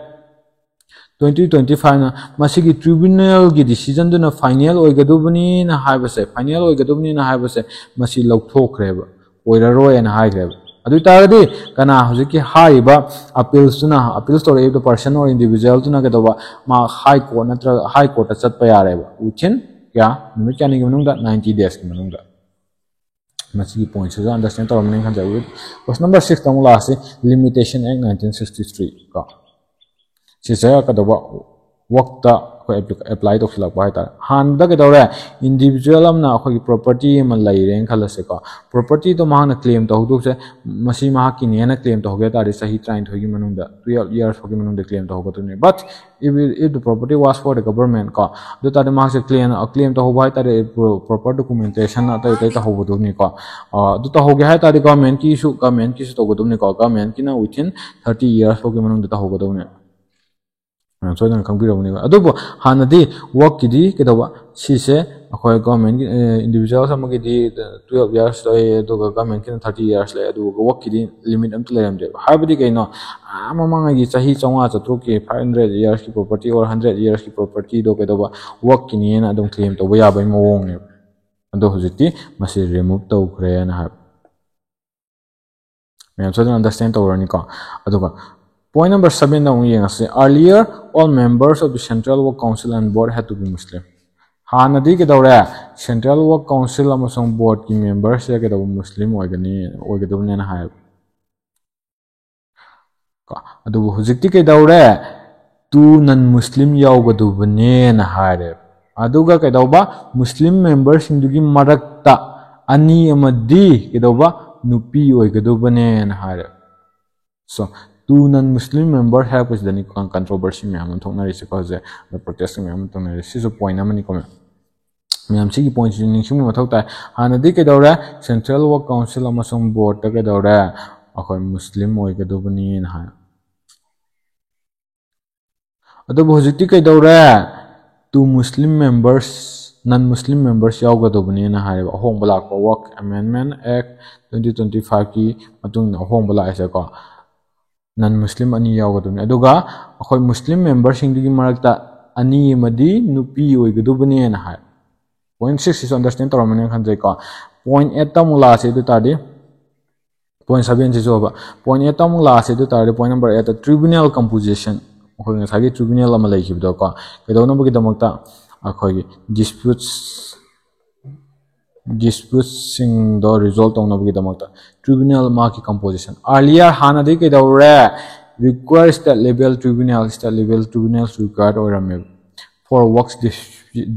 twenty twenty fiveꯅ ꯃꯁꯤꯒꯤ ꯇ꯭ꯔꯤꯕꯨꯅꯦꯜꯒꯤ ꯗꯤꯁꯤꯖꯟꯗꯨꯅ ꯐꯥꯏꯅꯦꯜ ꯑꯣꯏꯒꯗꯕꯅꯤꯅ ꯍꯥꯏꯕꯁꯦ, ꯐꯥꯏꯅꯦꯜ ꯑꯣꯏꯒꯗꯕꯅꯤꯅ ꯍꯥꯏꯕꯁꯦ ꯃꯁꯤ ꯂꯧꯊꯣꯛꯈ꯭ꯔꯦꯕ, ꯑꯣꯏꯔꯔꯣꯏꯅ ꯍꯥꯏꯈ꯭ꯔꯦꯕ꯫ ꯑꯗꯨ ꯑꯣꯏꯇꯥꯔꯒꯗꯤ ꯀꯅꯥ ꯍꯧꯖꯤꯛꯀꯤ ꯍꯥꯏꯔꯤꯕ ꯑꯄꯤꯜꯁꯇꯨꯅ, ꯑꯄꯤꯜꯁ ꯇꯧꯔꯛꯏꯕ ꯄꯔꯁꯟ ꯑꯣꯔ ꯏꯟꯗꯤꯚꯤꯖꯨꯋꯦꯜꯗꯨꯅ ꯀꯩꯗꯧꯕ? ꯃꯥ ꯍꯥꯏ ꯀꯣꯔꯠ ꯅꯠꯇ꯭ꯔꯒ ꯍꯥꯏ ꯀꯣꯔꯠꯇ ꯆꯠꯄ ꯌꯥꯔꯦꯕ꯫ Within ꯀꯌꯥ? ꯅꯨꯃꯤꯠ ꯀꯌꯥꯅꯤꯒꯤ ꯃꯅꯨꯡꯗ? Ninety daysꯀꯤ ꯃꯅꯨꯡꯗ꯫ ꯃꯁꯤꯒꯤ ꯄꯣꯏꯟꯠꯁꯤꯁꯨ ꯑꯟꯗꯔꯁꯇꯦꯟ ꯇꯧꯔꯝꯃꯅꯤ ꯈꯟꯖꯩ꯫ Question number sixꯇ ꯑꯃꯨꯛ ꯂꯥꯛꯑꯁꯤ, Limitation Act nineteen sixty three ꯀꯣ꯫ ꯁꯤꯁꯦ ꯀꯩꯗꯧꯕ? ꯋꯥꯛꯇ ꯑꯩꯈꯣꯏ ꯑꯦꯄ꯭ꯂꯥꯏ ꯇꯧꯁꯤꯜꯂꯛꯄ ꯍꯥꯏꯇꯥꯔꯦ꯫ ꯍꯥꯟꯅꯗ ꯀꯩꯗꯧꯔꯦ, ꯏꯟꯗꯤꯕꯤꯖꯨꯋꯦꯜ ꯑꯃꯅ ꯑꯩꯈꯣꯏꯒꯤ ꯄ꯭ꯔꯣꯄꯔꯇꯤ ꯑꯃ ꯂꯩꯔꯦꯅ ꯈꯜꯂꯁꯦꯀꯣ, ꯄ꯭ꯔꯣꯄꯔꯇꯤꯗꯣ ꯃꯍꯥꯛꯅ ꯀ꯭ꯂꯦꯝ ꯇꯧꯍꯧꯗꯧꯁꯦ ꯃꯁꯤ ꯃꯍꯥꯛꯀꯤꯅꯦꯅ ꯀ꯭ꯂꯦꯝ ꯇꯧꯍꯧꯒꯦ ꯍꯥꯏ ꯇꯥꯔꯗꯤ ꯆꯍꯤ ꯇꯔꯥꯅꯤꯊꯣꯏꯒꯤ ꯃꯅꯨꯡꯗ, twelve years ꯐꯥꯎꯒꯤ ꯃꯅꯨꯡꯗ claim ꯇꯧꯍꯧꯒꯗꯣꯏꯅꯤ꯫ But if, if the property was for the government ꯀꯣ, ꯑꯗꯨ ꯇꯥꯔꯗꯤ ꯃꯍꯥꯛꯁꯦ ꯀ꯭ꯂꯦꯝ, ꯀ꯭ꯂꯦꯝ ꯇꯧꯍꯧꯕ ꯍꯥꯏ ꯇꯥꯔꯦ, ꯄ꯭ꯔꯣꯄꯔ ꯗꯣꯀꯨꯃꯦꯟꯇꯦꯁꯟ ꯑꯇꯩ ꯑꯇꯩ ꯇꯧꯍꯧꯒꯗꯕꯅꯤꯀꯣ꯫ ꯑꯗꯨ ꯇꯧꯍꯧꯒꯦ ꯍꯥꯏ ꯇꯥꯔꯗꯤ ꯒꯚꯔꯟꯃꯦꯟꯠꯀꯤꯁꯨ, ꯒꯚꯔꯟꯃꯦꯟꯠꯀꯤꯁꯨ ꯇꯧꯒꯗꯕꯅꯤꯀꯣ, ꯒꯚꯔꯟꯃꯦꯟꯠꯀꯤꯅ within thirty years ꯐꯥꯎꯒꯤ ꯃꯅꯨꯡꯗ ꯇꯧꯍꯧꯒꯗꯕꯅꯤ꯫ ꯃꯌꯥꯝ ꯁꯣꯏꯗꯅ ꯈꯪꯕꯤꯔꯝꯒꯅꯦꯕ꯫ ꯑꯗꯨꯕꯨ ꯍꯥꯟꯅꯗꯤ ꯋꯥꯛꯀꯤꯗꯤ ꯀꯩꯗꯧꯕ, ꯁꯤꯁꯦ ꯑꯩꯈꯣꯏ ꯒꯚꯔꯟꯃꯦꯟꯠꯀꯤ, individuals ꯑꯃꯒꯤꯗꯤ twelve years ꯂꯩ, ꯑꯗꯨꯒ ꯒꯚꯔꯟꯃꯦꯟꯠꯀꯤꯅ thirty years ꯂꯩ, ꯑꯗꯨꯒ ꯋꯥꯛꯀꯤꯗꯤ ꯂꯤꯃꯤꯠ ꯑꯝꯇ ꯂꯩꯔꯝꯗꯦꯕ꯫ ꯍꯥꯏꯕꯗꯤ ꯀꯩꯅꯣ, ꯑꯥ ꯃꯃꯥꯡꯉꯩꯒꯤ ꯆꯍꯤ ꯆꯥꯝꯃꯉꯥ ꯆꯥꯇ꯭ꯔꯨꯛꯀꯤ, five hundred yearsꯀꯤ property or hundred yearsꯀꯤ propertyꯗꯣ ꯀꯩꯗꯧꯕ, ꯋꯥꯛꯀꯤꯅꯦꯅ ꯑꯗꯨꯝ ꯀ꯭ꯂꯦꯝ ꯇꯧꯕ ꯌꯥꯕꯒꯤ ꯃꯑꯣꯡꯅꯦꯕ꯫ ꯑꯗꯣ ꯍꯧꯖꯤꯛꯇꯤ ꯃꯁꯤ ꯔꯤꯃꯨꯚ ꯇꯧꯈ꯭ꯔꯦꯅ ꯍꯥꯏꯕ꯫ ꯃꯌꯥꯝ ꯁꯣꯏꯗꯅ ꯑꯟꯗꯔꯁꯇꯦꯟ ꯇꯧꯔꯅꯤꯀꯣ꯫ ꯑꯗꯨꯒ point number sevenꯗ ꯑꯃꯨꯛ ꯌꯦꯡꯉꯁꯤ꯫ Earlier, all members of the Central Work Council and Board had to be Muslim. ꯍꯥꯟꯅꯗꯤ ꯀꯩꯗꯧꯔꯦ, ꯁꯦꯟꯇ꯭ꯔꯦꯜ ꯋꯥꯔꯛ ꯀꯥꯎꯟꯁꯤꯜ ꯑꯃꯁꯨꯡ ꯕꯣꯔꯗꯀꯤ ꯃꯦꯝꯕꯔꯁꯦ ꯀꯩꯗꯧꯕ, ꯃꯨꯁꯂꯤꯝ ꯑꯣꯏꯒꯅꯤ, ꯑꯣꯏꯒꯗꯕꯅꯦꯅ ꯍꯥꯏꯌꯦꯕ꯫ ꯀꯣ, ꯑꯗꯨꯕꯨ ꯍꯧꯖꯤꯛꯇꯤ ꯀꯩꯗꯧꯔꯦ, two non Muslim ꯌꯥꯎꯒꯗꯕꯅꯦꯅ ꯍꯥꯏꯔꯦ꯫ ꯑꯗꯨꯒ ꯀꯩꯗꯧꯕ, ꯃꯨꯁꯂꯤꯝ ꯃꯦꯝꯕꯔꯁꯤꯡꯗꯨꯒꯤ ꯃꯔꯛꯇ ꯑꯅꯤ ꯑꯃꯗꯤ ꯀꯩꯗꯧꯕ, ꯅꯨꯄꯤ ꯑꯣꯏꯒꯗꯕꯅꯦꯅ ꯍꯥꯏꯔꯦ꯫ So, two non Muslim member ꯍꯥꯏꯔꯛꯄꯁꯤꯗꯅꯤ ꯀꯟꯇ꯭ꯔꯣꯚꯔꯁꯤ ꯃꯌꯥꯝ ꯑꯃ ꯊꯣꯛꯅꯔꯤꯁꯦꯀꯣ ꯍꯧꯖꯤꯛ, ꯑꯗ ꯄ꯭ꯔꯣꯇꯦꯁ ꯃꯌꯥꯝ ꯑꯃ ꯇꯧꯅꯔꯤꯁꯦ꯫ ꯁꯤꯁꯨ ꯄꯣꯏꯟ ꯑꯃꯅꯤꯀꯣ ꯃꯌꯥꯝ꯫ ꯃꯌꯥꯝ ꯁꯤꯒꯤ ꯄꯣꯏꯟꯁꯤꯁꯨ ꯅꯤꯡꯁꯤꯡꯕ ꯃꯊꯧ ꯇꯥꯏ꯫ ꯍꯥꯟꯅꯗꯤ ꯀꯩꯗꯧꯔꯦ, ꯁꯦꯟꯇ꯭ꯔꯦꯜ ꯋꯥꯔꯛ ꯀꯥꯎꯟꯁꯤꯜ ꯑꯃꯁꯨꯡ ꯕꯣꯔꯗꯇ ꯀꯩꯗꯧꯔꯦ, ꯑꯩꯈꯣꯏ ꯃꯨꯁꯂꯤꯝ ꯑꯣꯏꯒꯗꯕꯅꯤꯅ ꯍꯥꯏ꯫ ꯑꯗꯨꯕꯨ ꯍꯧꯖꯤꯛꯇꯤ ꯀꯩꯗꯧꯔꯦ, two Muslim members, non Muslim members ꯌꯥꯎꯒꯗꯕꯅꯦꯅ ꯍꯥꯏꯔꯦꯕ꯫ ꯑꯍꯣꯡꯕ ꯂꯥꯛꯄ, Work Amendment Act twenty twenty fiveꯀꯤ ꯃꯇꯨꯡ ꯏꯟꯅ ꯑꯍꯣꯡꯕ ꯂꯥꯛꯏꯁꯦꯀꯣ꯫ ꯅꯟ ꯃꯨꯁꯂꯤꯝ ꯑꯅꯤ ꯌꯥꯎꯒꯗꯕꯅꯤ꯫ ꯑꯗꯨꯒ ꯑꯩꯈꯣꯏ ꯃꯨꯁꯂꯤꯝ ꯃꯦꯝꯕꯔꯁꯤꯡꯗꯨꯒꯤ ꯃꯔꯛꯇ ꯑꯅꯤ ꯑꯃꯗꯤ ꯅꯨꯄꯤ ꯑꯣꯏꯒꯗꯕꯅꯦꯅ ꯍꯥꯏ꯫ Point sixꯁꯤꯁꯨ ꯑꯟꯗꯔꯁꯇꯦꯟ ꯇꯧꯔꯝꯃꯅꯤꯅ ꯈꯟꯖꯩꯀꯣ꯫ Point eightꯇ ꯑꯃꯨꯛ ꯂꯥꯛꯑꯁꯤ꯫ ꯑꯗꯨ ꯇꯥꯔꯗꯤ point sevenꯁꯤꯁꯨ ꯍꯥꯏꯕ꯫ Point eightꯇ ꯑꯃꯨꯛ ꯂꯥꯛꯑꯁꯤ꯫ ꯑꯗꯨ ꯇꯥꯔꯗꯤ point number eightꯇ tribunal composition, ꯑꯩꯈꯣꯏ ꯉꯁꯥꯏꯒꯤ tribunal ꯑꯃ ꯂꯩꯈꯤꯕꯗꯣꯀꯣ, ꯀꯩꯗꯧꯅꯕꯒꯤꯗꯃꯛꯇ, ꯑꯩꯈꯣꯏꯒꯤ disputes, disputesꯁꯤꯡꯗꯣ resolve ꯇꯧꯅꯕꯒꯤꯗꯃꯛꯇ tribunal ꯃꯥꯒꯤ composition꯫ Earlier, ꯍꯥꯟꯅꯗꯤ ꯀꯩꯗꯧꯔꯦ, require state level tribunal, state level tribunals required ꯑꯣꯏꯔꯝꯃꯦꯕ for works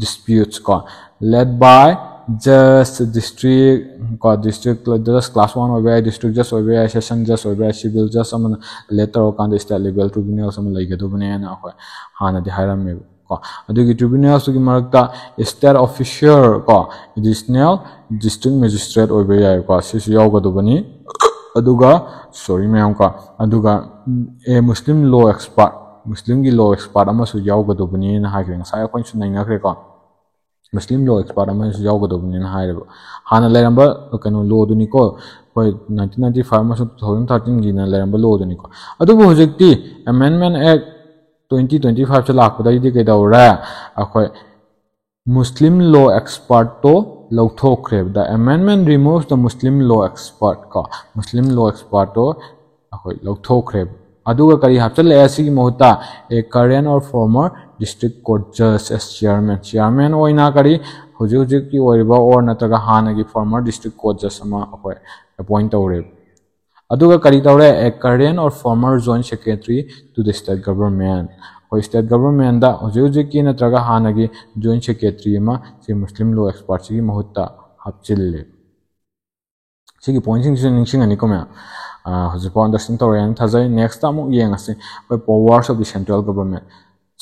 disputes ꯀꯣ, led by just district ꯀꯣ, district just class one ꯑꯣꯏꯕ ꯌꯥꯏ, district just ꯑꯣꯏꯕ ꯌꯥꯏ, session just ꯑꯣꯏꯕ ꯌꯥꯏ, civil just ꯑꯃꯅ led ꯇꯧꯔꯀꯥꯟꯗ state level tribunals ꯑꯃ ꯂꯩꯒꯗꯕꯅꯦꯅ ꯑꯩꯈꯣꯏ ꯍꯥꯟꯅꯗꯤ ꯍꯥꯏꯔꯝꯃꯦꯕ ꯀꯣ꯫ ꯑꯗꯨꯒꯤ tribunalsꯇꯨꯒꯤ ꯃꯔꯛꯇ state officer ꯀꯣ, additional district magistrate ꯑꯣꯏꯕ ꯌꯥꯏꯀꯣ, ꯁꯤꯁꯨ ꯌꯥꯎꯒꯗꯕꯅꯤ꯫ ꯑꯗꯨꯒ sorry ꯃꯌꯥꯝ ꯀꯣ, ꯑꯗꯨꯒ a Muslim law expert, ꯃꯨꯁꯂꯤꯝꯒꯤ law expert ꯑꯃꯁꯨ ꯌꯥꯎꯒꯗꯕꯅꯤꯅ ꯍꯥꯏꯈ꯭ꯔꯦ꯫ ꯉꯁꯥꯏ ꯑꯩꯈꯣꯏꯅꯁꯨ ꯅꯩꯅꯈ꯭ꯔꯦꯀꯣ, Muslim law expert ꯑꯃꯁꯨ ꯌꯥꯎꯒꯗꯕꯅꯤꯅ ꯍꯥꯏꯔꯦꯕ꯫ ꯍꯥꯟꯅ ꯂꯩꯔꯝꯕ ꯀꯩꯅꯣ lawꯗꯨꯅꯤꯀꯣ, ꯑꯩꯈꯣꯏ nineteen ninety five ꯑꯃꯁꯨꯡ two thousand thirteenꯒꯤꯅ ꯂꯩꯔꯝꯕ lawꯗꯨꯅꯤꯀꯣ꯫ ꯑꯗꯨꯕꯨ ꯍꯧꯖꯤꯛꯇꯤ Amendment Act twenty twenty fiveꯁꯦ ꯂꯥꯛꯄꯗꯒꯤꯗꯤ ꯀꯩꯗꯧꯔꯦ, ꯑꯩꯈꯣꯏ Muslim law expertꯇꯣ ꯂꯧꯊꯣꯛꯈ꯭ꯔꯦꯕ꯫ The amendment removes the Muslim law expert ꯀꯣ, Muslim law expertꯇꯣ ꯑꯩꯈꯣꯏ ꯂꯧꯊꯣꯛꯈ꯭ꯔꯦꯕ꯫ ꯑꯗꯨꯒ ꯀꯔꯤ ꯍꯥꯞꯆꯤꯜꯂꯛꯑꯦ ꯁꯤꯒꯤ ꯃꯍꯨꯠꯇ? A current or former district court judge as chairman, chairman ꯑꯣꯏꯅ ꯀꯔꯤ ꯍꯧꯖꯤꯛ ꯍꯧꯖꯤꯛꯀꯤ ꯑꯣꯏꯔꯤꯕ or ꯅꯠꯇ꯭ꯔꯒ ꯍꯥꯟꯅꯒꯤ former district court judge ꯑꯃ ꯑꯩꯈꯣꯏ appoint ꯇꯧꯔꯦꯕ꯫ ꯑꯗꯨꯒ ꯀꯔꯤ ꯇꯧꯔꯦ? A current or former joint secretary to the state government, ꯑꯩꯈꯣꯏ state governmentꯗ ꯍꯧꯖꯤꯛ ꯍꯧꯖꯤꯛꯀꯤ ꯅꯠꯇ꯭ꯔꯒ ꯍꯥꯟꯅꯒꯤ joint secretary ꯑꯃ ꯁꯤ Muslim law expertꯁꯤꯒꯤ ꯃꯍꯨꯠꯇ ꯍꯥꯞꯆꯤꯜꯂꯦ꯫ ꯁꯤꯒꯤ pointꯁꯤꯡꯁꯤꯁꯨ ꯅꯤꯡꯁꯤꯡꯉꯅꯤꯀꯣ ꯃꯌꯥꯝ꯫ ꯑꯥ, ꯍꯧꯖꯤꯛꯐꯥꯎ understand ꯇꯧꯔꯦ ꯍꯥꯏꯅ ꯊꯥꯖꯩ꯫ Next ꯑꯃꯨꯛ ꯌꯦꯡꯉꯁꯤ, ꯑꯩꯈꯣꯏ powers of the central government꯫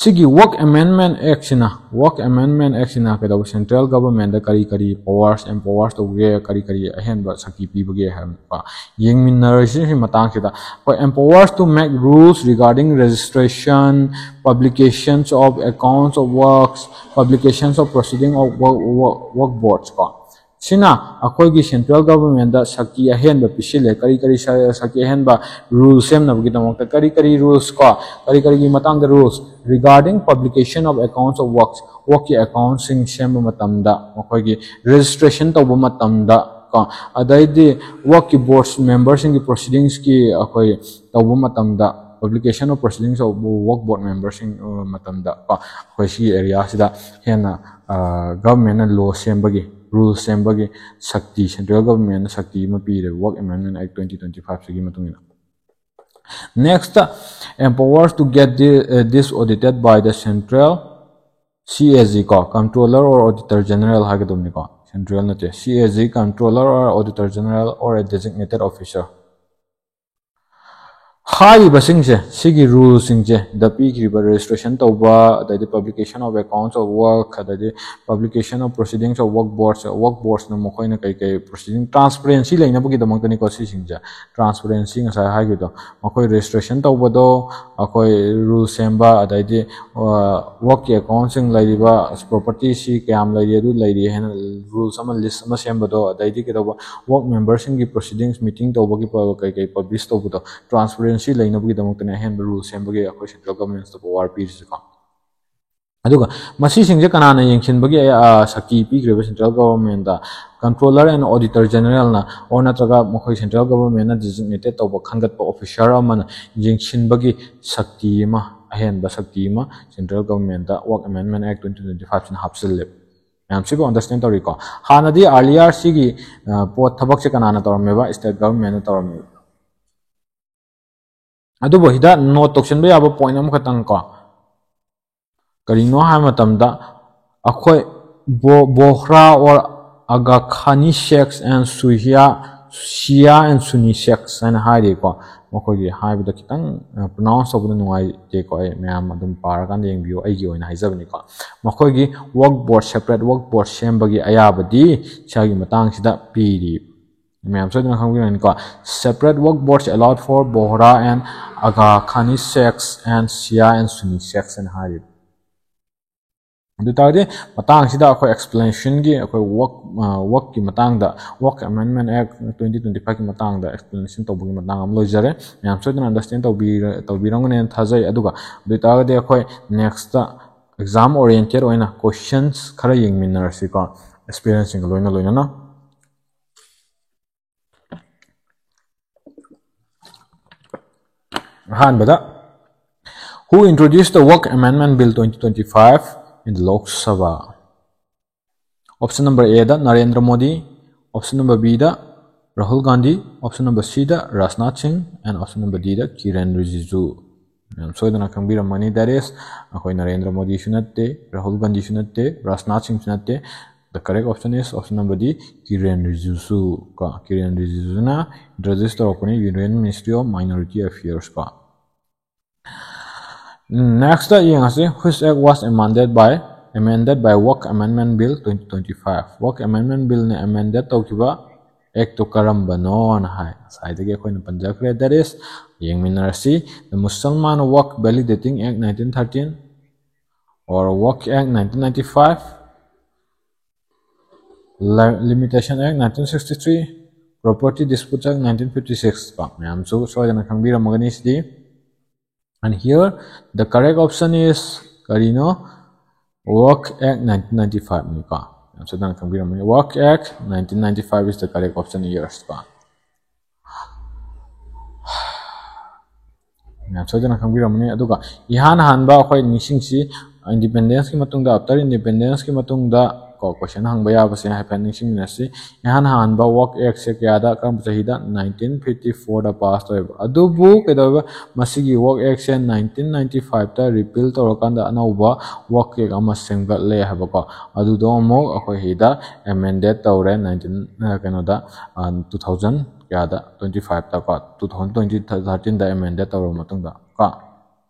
ꯁꯤꯒꯤ Work Amendment Actꯁꯤꯅ, Work Amendment Actꯁꯤꯅ ꯀꯩꯗꯧꯕ, central governmentꯗ ꯀꯔꯤ ꯀꯔꯤ powers, empowers ꯇꯧꯒꯦ, ꯀꯔꯤ ꯀꯔꯤ ꯑꯍꯦꯟꯕ ꯁꯛꯇꯤ ꯄꯤꯕꯒꯦ ꯍꯥꯏꯕꯀꯣ, ꯌꯦꯡꯃꯤꯟꯅꯔꯁꯤ ꯁꯤ ꯃꯇꯥꯡꯁꯤꯗ꯫ ꯑꯩꯈꯣꯏ empowers to make rules regarding registration, publications of accounts of works, publications of proceeding of work, work, work boards ꯀꯣ꯫ ꯁꯤꯅ ꯑꯩꯈꯣꯏꯒꯤ central governmentꯗ ꯁꯛꯇꯤ ꯑꯍꯦꯟꯕ ꯄꯤꯁꯤꯜꯂꯦ꯫ ꯀꯔꯤ ꯀꯔꯤ ꯁ-, ꯁꯛꯇꯤ ꯑꯍꯦꯟꯕ? Rules ꯁꯦꯝꯅꯕꯒꯤꯗꯃꯛꯇ ꯀꯔꯤ ꯀꯔꯤ rules ꯀꯣ, ꯀꯔꯤ ꯀꯔꯤꯒꯤ ꯃꯇꯥꯡꯗ rules? Regarding publication of accounts of works, workꯀꯤ accountsꯁꯤꯡ ꯁꯦꯝꯕ ꯃꯇꯝꯗ, ꯃꯈꯣꯏꯒꯤ registration ꯇꯧꯕ ꯃꯇꯝꯗ ꯀꯣ, ꯑꯗꯩꯗꯤ workꯀꯤ boards memberꯁꯤꯡꯒꯤ proceedingsꯀꯤ ꯑꯩꯈꯣꯏ ꯇꯧꯕ ꯃꯇꯝꯗ, publication of proceedings of work board memberꯁꯤꯡ, ꯑ, ꯃꯇꯝꯗ ꯀꯣ, ꯑꯩꯈꯣꯏ ꯁꯤꯒꯤ areaꯁꯤꯗ ꯍꯦꯟꯅ, ꯑ, governmentꯅ law ꯁꯦꯝꯕꯒꯤ, rule ꯁꯦꯝꯕꯒꯤ ꯁꯛꯇꯤ, central governmentꯅ ꯁꯛꯇꯤ ꯑꯃ ꯄꯤꯔꯦ Work Amendment Act twenty twenty fiveꯁꯤꯒꯤ ꯃꯇꯨꯡ ꯏꯟꯅ꯫ Next, empowers to get the, uh, this audited by the central C A G ꯀꯣ, Controller or Auditor General ꯍꯥꯏꯒꯗꯕꯅꯤꯀꯣ, central ꯅꯠꯇꯦ, C A G, Controller or Auditor General or a designated officer꯫ ꯍꯥꯏꯔꯤꯕꯁꯤꯡꯁꯦ, ꯁꯤꯒꯤ ꯔꯨꯜꯁꯤꯡꯁꯦ, ꯗ ꯄꯤꯈ꯭ꯔꯤꯕ registration ꯇꯧꯕ, ꯑꯗꯩꯗꯤ publication of accounts of work, ꯑꯗꯩꯗꯤ publication of proceedings of work boards, work boards ꯅ ꯃꯈꯣꯏꯅ ꯀꯩ ꯀꯩ proceeding, transparency ꯂꯩꯅꯕꯒꯤꯗꯃꯛꯇꯅꯤꯀꯣ ꯁꯤꯁꯤꯡꯁꯦ꯫ Transparency ꯉꯁꯥꯏ ꯍꯥꯏꯈꯤꯕꯗꯣ, ꯃꯈꯣꯏ registration ꯇꯧꯕꯗꯣ, ꯑꯩꯈꯣꯏ ꯔꯨꯜ ꯁꯦꯝꯕ, ꯑꯗꯩꯗꯤ ꯋꯥꯔꯛꯀꯤ ꯑꯦꯀꯥꯎꯟꯁꯤꯡ ꯂꯩꯔꯤꯕ, ꯄ꯭ꯔꯣꯄꯔꯇꯤꯁꯤ ꯀꯌꯥꯝ ꯂꯩꯔꯤ, ꯑꯗꯨ ꯂꯩꯔꯤ ꯍꯥꯏꯅ ꯔꯨꯜꯁ ꯑꯃ, ꯂꯤꯁ ꯑꯃ ꯁꯦꯝꯕꯗꯣ, ꯑꯗꯩꯗꯤ ꯀꯩꯗꯧꯕ, ꯋꯥꯔꯛ ꯃꯦꯝꯕꯔꯁꯤꯡꯒꯤ proceedings meeting ꯇꯧꯕꯒꯤ ꯄ-, ꯀꯩ ꯀꯩ publish ꯇꯧꯕꯗꯣ, transparency ꯂꯩꯅꯕꯒꯤꯗꯃꯛꯇꯅꯦ ꯑꯍꯦꯟꯕ ꯔꯨꯜ ꯁꯦꯝꯕꯒꯤ ꯑꯩꯈꯣꯏ central government ꯇ power ꯄꯤꯔꯤꯁꯤꯀꯣ꯫ ꯑꯗꯨꯒ ꯃꯁꯤꯁꯤꯡꯁꯦ ꯀꯅꯥꯅ ꯌꯦꯡꯁꯤꯟꯕꯒꯤ, ꯑ, ꯁꯛꯇꯤ ꯄꯤꯈ꯭ꯔꯤꯕ central government ꯇ? Controller and Auditor General ꯅ, or ꯅꯠꯇ꯭ꯔꯒ ꯃꯈꯣꯏ central government ꯅ designated ꯇꯧꯕ, ꯈꯟꯒꯠꯄ officer ꯑꯃꯅ ꯌꯦꯡꯁꯤꯟꯕꯒꯤ ꯁꯛꯇꯤ ꯑꯃ, ꯑꯍꯦꯟꯕ ꯁꯛꯇꯤ ꯑꯃ central government ꯇ Work Amendment Act twenty twenty-five ꯁꯤꯅ ꯍꯥꯞꯆꯤꯜꯂꯦ꯫ ꯃꯌꯥꯝꯁꯤꯕꯨ understand ꯇꯧꯔꯤꯀꯣ? ꯍꯥꯟꯅꯗꯤ earlier ꯁꯤꯒꯤ, ꯑ, ꯄꯣꯠ, ꯊꯕꯛꯁꯦ ꯀꯅꯥꯅ ꯇꯧꯔꯝꯃꯦꯕ? State government ꯅ ꯇꯧꯔꯝꯃꯦꯕ꯫ ꯑꯗꯨꯕꯨ ꯁꯤꯗ note ꯇꯧꯁꯤꯟꯕ ꯌꯥꯕ point ꯑꯃꯈꯛꯇꯪ ꯀꯣ, ꯀꯔꯤꯅꯣ ꯍꯥꯏꯕ ꯃꯇꯝꯗ, ꯑꯩꯈꯣꯏ ꯕꯣ-, ꯕꯣꯍ꯭ꯔꯥ or Aga Khani sects and Suhia, Shia and Sunni sects ꯍꯥꯏꯅ ꯍꯥꯏꯔꯤꯀꯣ꯫ ꯃꯈꯣꯏꯒꯤ ꯍꯥꯏꯕꯗ ꯈꯤꯇꯪ, ꯑ, pronounce ꯇꯧꯕꯗ ꯅꯨꯡꯉꯥꯏꯇꯦꯀꯣ꯫ ꯑꯩ ꯃꯌꯥꯝ ꯑꯗꯨꯝ ꯄꯥꯔꯀꯥꯟꯗ ꯌꯦꯡꯕꯤꯌꯨ, ꯑꯩꯒꯤ ꯑꯣꯏꯅ ꯍꯥꯏꯖꯕꯅꯤꯀꯣ꯫ ꯃꯈꯣꯏꯒꯤ work board, separate work board ꯁꯦꯝꯕꯒꯤ ꯑꯌꯥꯕꯗꯤ ꯏꯁꯥꯒꯤ ꯃꯇꯥꯡꯁꯤꯗ ꯄꯤꯔꯤ꯫ ꯃꯌꯥꯝ ꯁꯣꯏꯗꯅ ꯈꯪꯕꯤꯔꯝꯒꯅꯤꯀꯣ꯫ Separate work boards allowed for Bohra and Aga Khani sects and Shia and Sunni sects ꯍꯥꯏꯅ ꯍꯥꯏꯔꯤꯕ꯫ ꯑꯗꯨ ꯇꯥꯔꯗꯤ ꯃꯇꯥꯡꯁꯤꯗ ꯑꯩꯈꯣꯏ explanation ꯒꯤ, ꯑꯩꯈꯣꯏ work, ꯑ, work ꯀꯤ ꯃꯇꯥꯡꯗ, Work Amendment Act twenty twenty-five ꯀꯤ ꯃꯇꯥꯡꯗ explanation ꯇꯧꯕꯒꯤ ꯃꯇꯥꯡ ꯑꯃ ꯂꯣꯏꯖꯔꯦ꯫ ꯃꯌꯥꯝ ꯁꯣꯏꯗꯅ understand ꯇꯧꯕꯤꯔ-, ꯇꯧꯕꯤꯔꯝꯒꯅꯦꯅ ꯊꯥꯖꯩ꯫ ꯑꯗꯨꯒ ꯑꯗꯨ ꯑꯣꯏꯇꯥꯔꯒꯗꯤ ꯑꯩꯈꯣꯏ next exam oriented ꯑꯣꯏꯅ questions ꯈꯔ ꯌꯦꯡꯃꯤꯟꯅꯔꯁꯤꯀꯣ, experience ꯁꯤꯡꯒ ꯂꯣꯏꯅ ꯂꯣꯏꯅꯅ꯫ ꯑꯍꯥꯟꯕꯗ, who introduced the Work Amendment Bill twenty twenty-five in the Lok Sabha? Option number A the Narendra Modi, option number B the Rahul Gandhi, option number C the Rajnath Singh, and option number D the Kiren Rijiju꯫ ꯃꯌꯥꯝ ꯁꯣꯏꯗꯅ ꯈꯪꯕꯤꯔꯝꯃꯅꯤ, that is, ꯑꯩꯈꯣꯏ ꯅꯔꯦꯟꯗ꯭ꯔ ꯃꯣꯗꯤꯁꯨ ꯅꯠꯇꯦ, ꯔꯥꯍꯨꯜ ꯒꯥꯟꯙꯤꯁꯨ ꯅꯠꯇꯦ, ꯔꯥꯖꯅꯥꯊ ꯁꯤꯡꯁꯨ ꯅꯠꯇꯦ꯫ The correct option is option number D, Kiren Rijiju ꯀꯣ꯫ ꯀꯤꯔꯦꯟ ꯔꯤꯖꯤꯖꯨꯅ introduce ꯇꯧꯔꯛꯄꯅꯤ Union Ministry of Minority Affairs ꯀꯣ꯫ Next ꯌꯦꯡꯉꯁꯤ, which act was amended by, amended by Work Amendment Bill twenty twenty-five? Work Amendment Bill ꯅ amended ꯇꯧꯈꯤꯕ act ꯇꯣ ꯀꯔꯝꯕꯅꯣꯅ ꯍꯥꯏ, ꯉꯁꯥꯏꯗꯒꯤ ꯑꯩꯈꯣꯏꯅ ꯄꯟꯖꯈ꯭ꯔꯦ, that is, ꯌꯦꯡꯃꯤꯟꯅꯔꯁꯤ, the Musalman Work Validating Act nineteen thirteen, or Work Act nineteen ninety-five, Limitation Act nineteen sixty-three, Property Disputes Act nineteen fifty-six ꯀꯣ꯫ ꯃꯌꯥꯝꯁꯨ ꯁꯣꯏꯗꯅ ꯈꯪꯕꯤꯔꯝꯃꯒꯅꯤ ꯁꯤꯗꯤ꯫ And here the correct option is ꯀꯔꯤꯅꯣ? Work Act nineteen ninety-five ꯅꯤꯀꯣ꯫ ꯃꯌꯥꯝ ꯁꯣꯏꯗꯅ ꯈꯪꯕꯤꯔꯝꯃꯒꯅꯤ, Work Act nineteen ninety-five is the correct option, yes ꯀꯣ꯫ ꯃꯌꯥꯝ ꯁꯣꯏꯗꯅ ꯈꯪꯕꯤꯔꯝꯃꯅꯤ꯫ ꯑꯗꯨꯒ ꯏꯍꯥꯟ ꯍꯥꯟꯕ ꯑꯩꯈꯣꯏ ꯅꯤꯡꯁꯤꯡꯁꯤ, independence ꯀꯤ ꯃꯇꯨꯡꯗ, after independence ꯀꯤ ꯃꯇꯨꯡꯗ ꯀꯣ, question ꯍꯪꯕ ꯌꯥꯕꯁꯦ ꯍꯥꯏꯐꯦꯠ ꯅꯤꯡꯁꯤꯡꯃꯤꯟꯅꯁꯤ꯫ ꯏꯍꯥꯟ ꯍꯥꯟꯕ Work Act ꯁꯦ ꯀꯌꯥꯗ, ꯀꯔꯝꯕ ꯆꯍꯤꯗ? nineteen fifty-four ꯗ pass ꯇꯧꯋꯦꯕ꯫ ꯑꯗꯨꯕꯨ ꯀꯩꯗꯧꯋꯦꯕ? ꯃꯁꯤꯒꯤ Work Act ꯁꯦ nineteen ninety-five ꯇ repeal ꯇꯧꯔꯀꯥꯟꯗ ꯑꯅꯧꯕ Work Act ꯑꯃ ꯁꯦꯝꯒꯠꯂꯦ ꯍꯥꯏꯕꯀꯣ꯫ ꯑꯗꯨꯗꯣ ꯑꯃꯨꯛ ꯑꯩꯈꯣꯏ ꯁꯤꯗ amended ꯇꯧꯔꯦ nineteen, ꯑ, ꯀꯩꯅꯣꯗ, ꯑ, two thousand ꯀꯌꯥꯗ, twenty-five ꯇ ꯀꯣ, two thousand twenty, thirteen ꯗ amended ꯇꯧꯔꯕ ꯃꯇꯨꯡꯗ ꯀꯣ꯫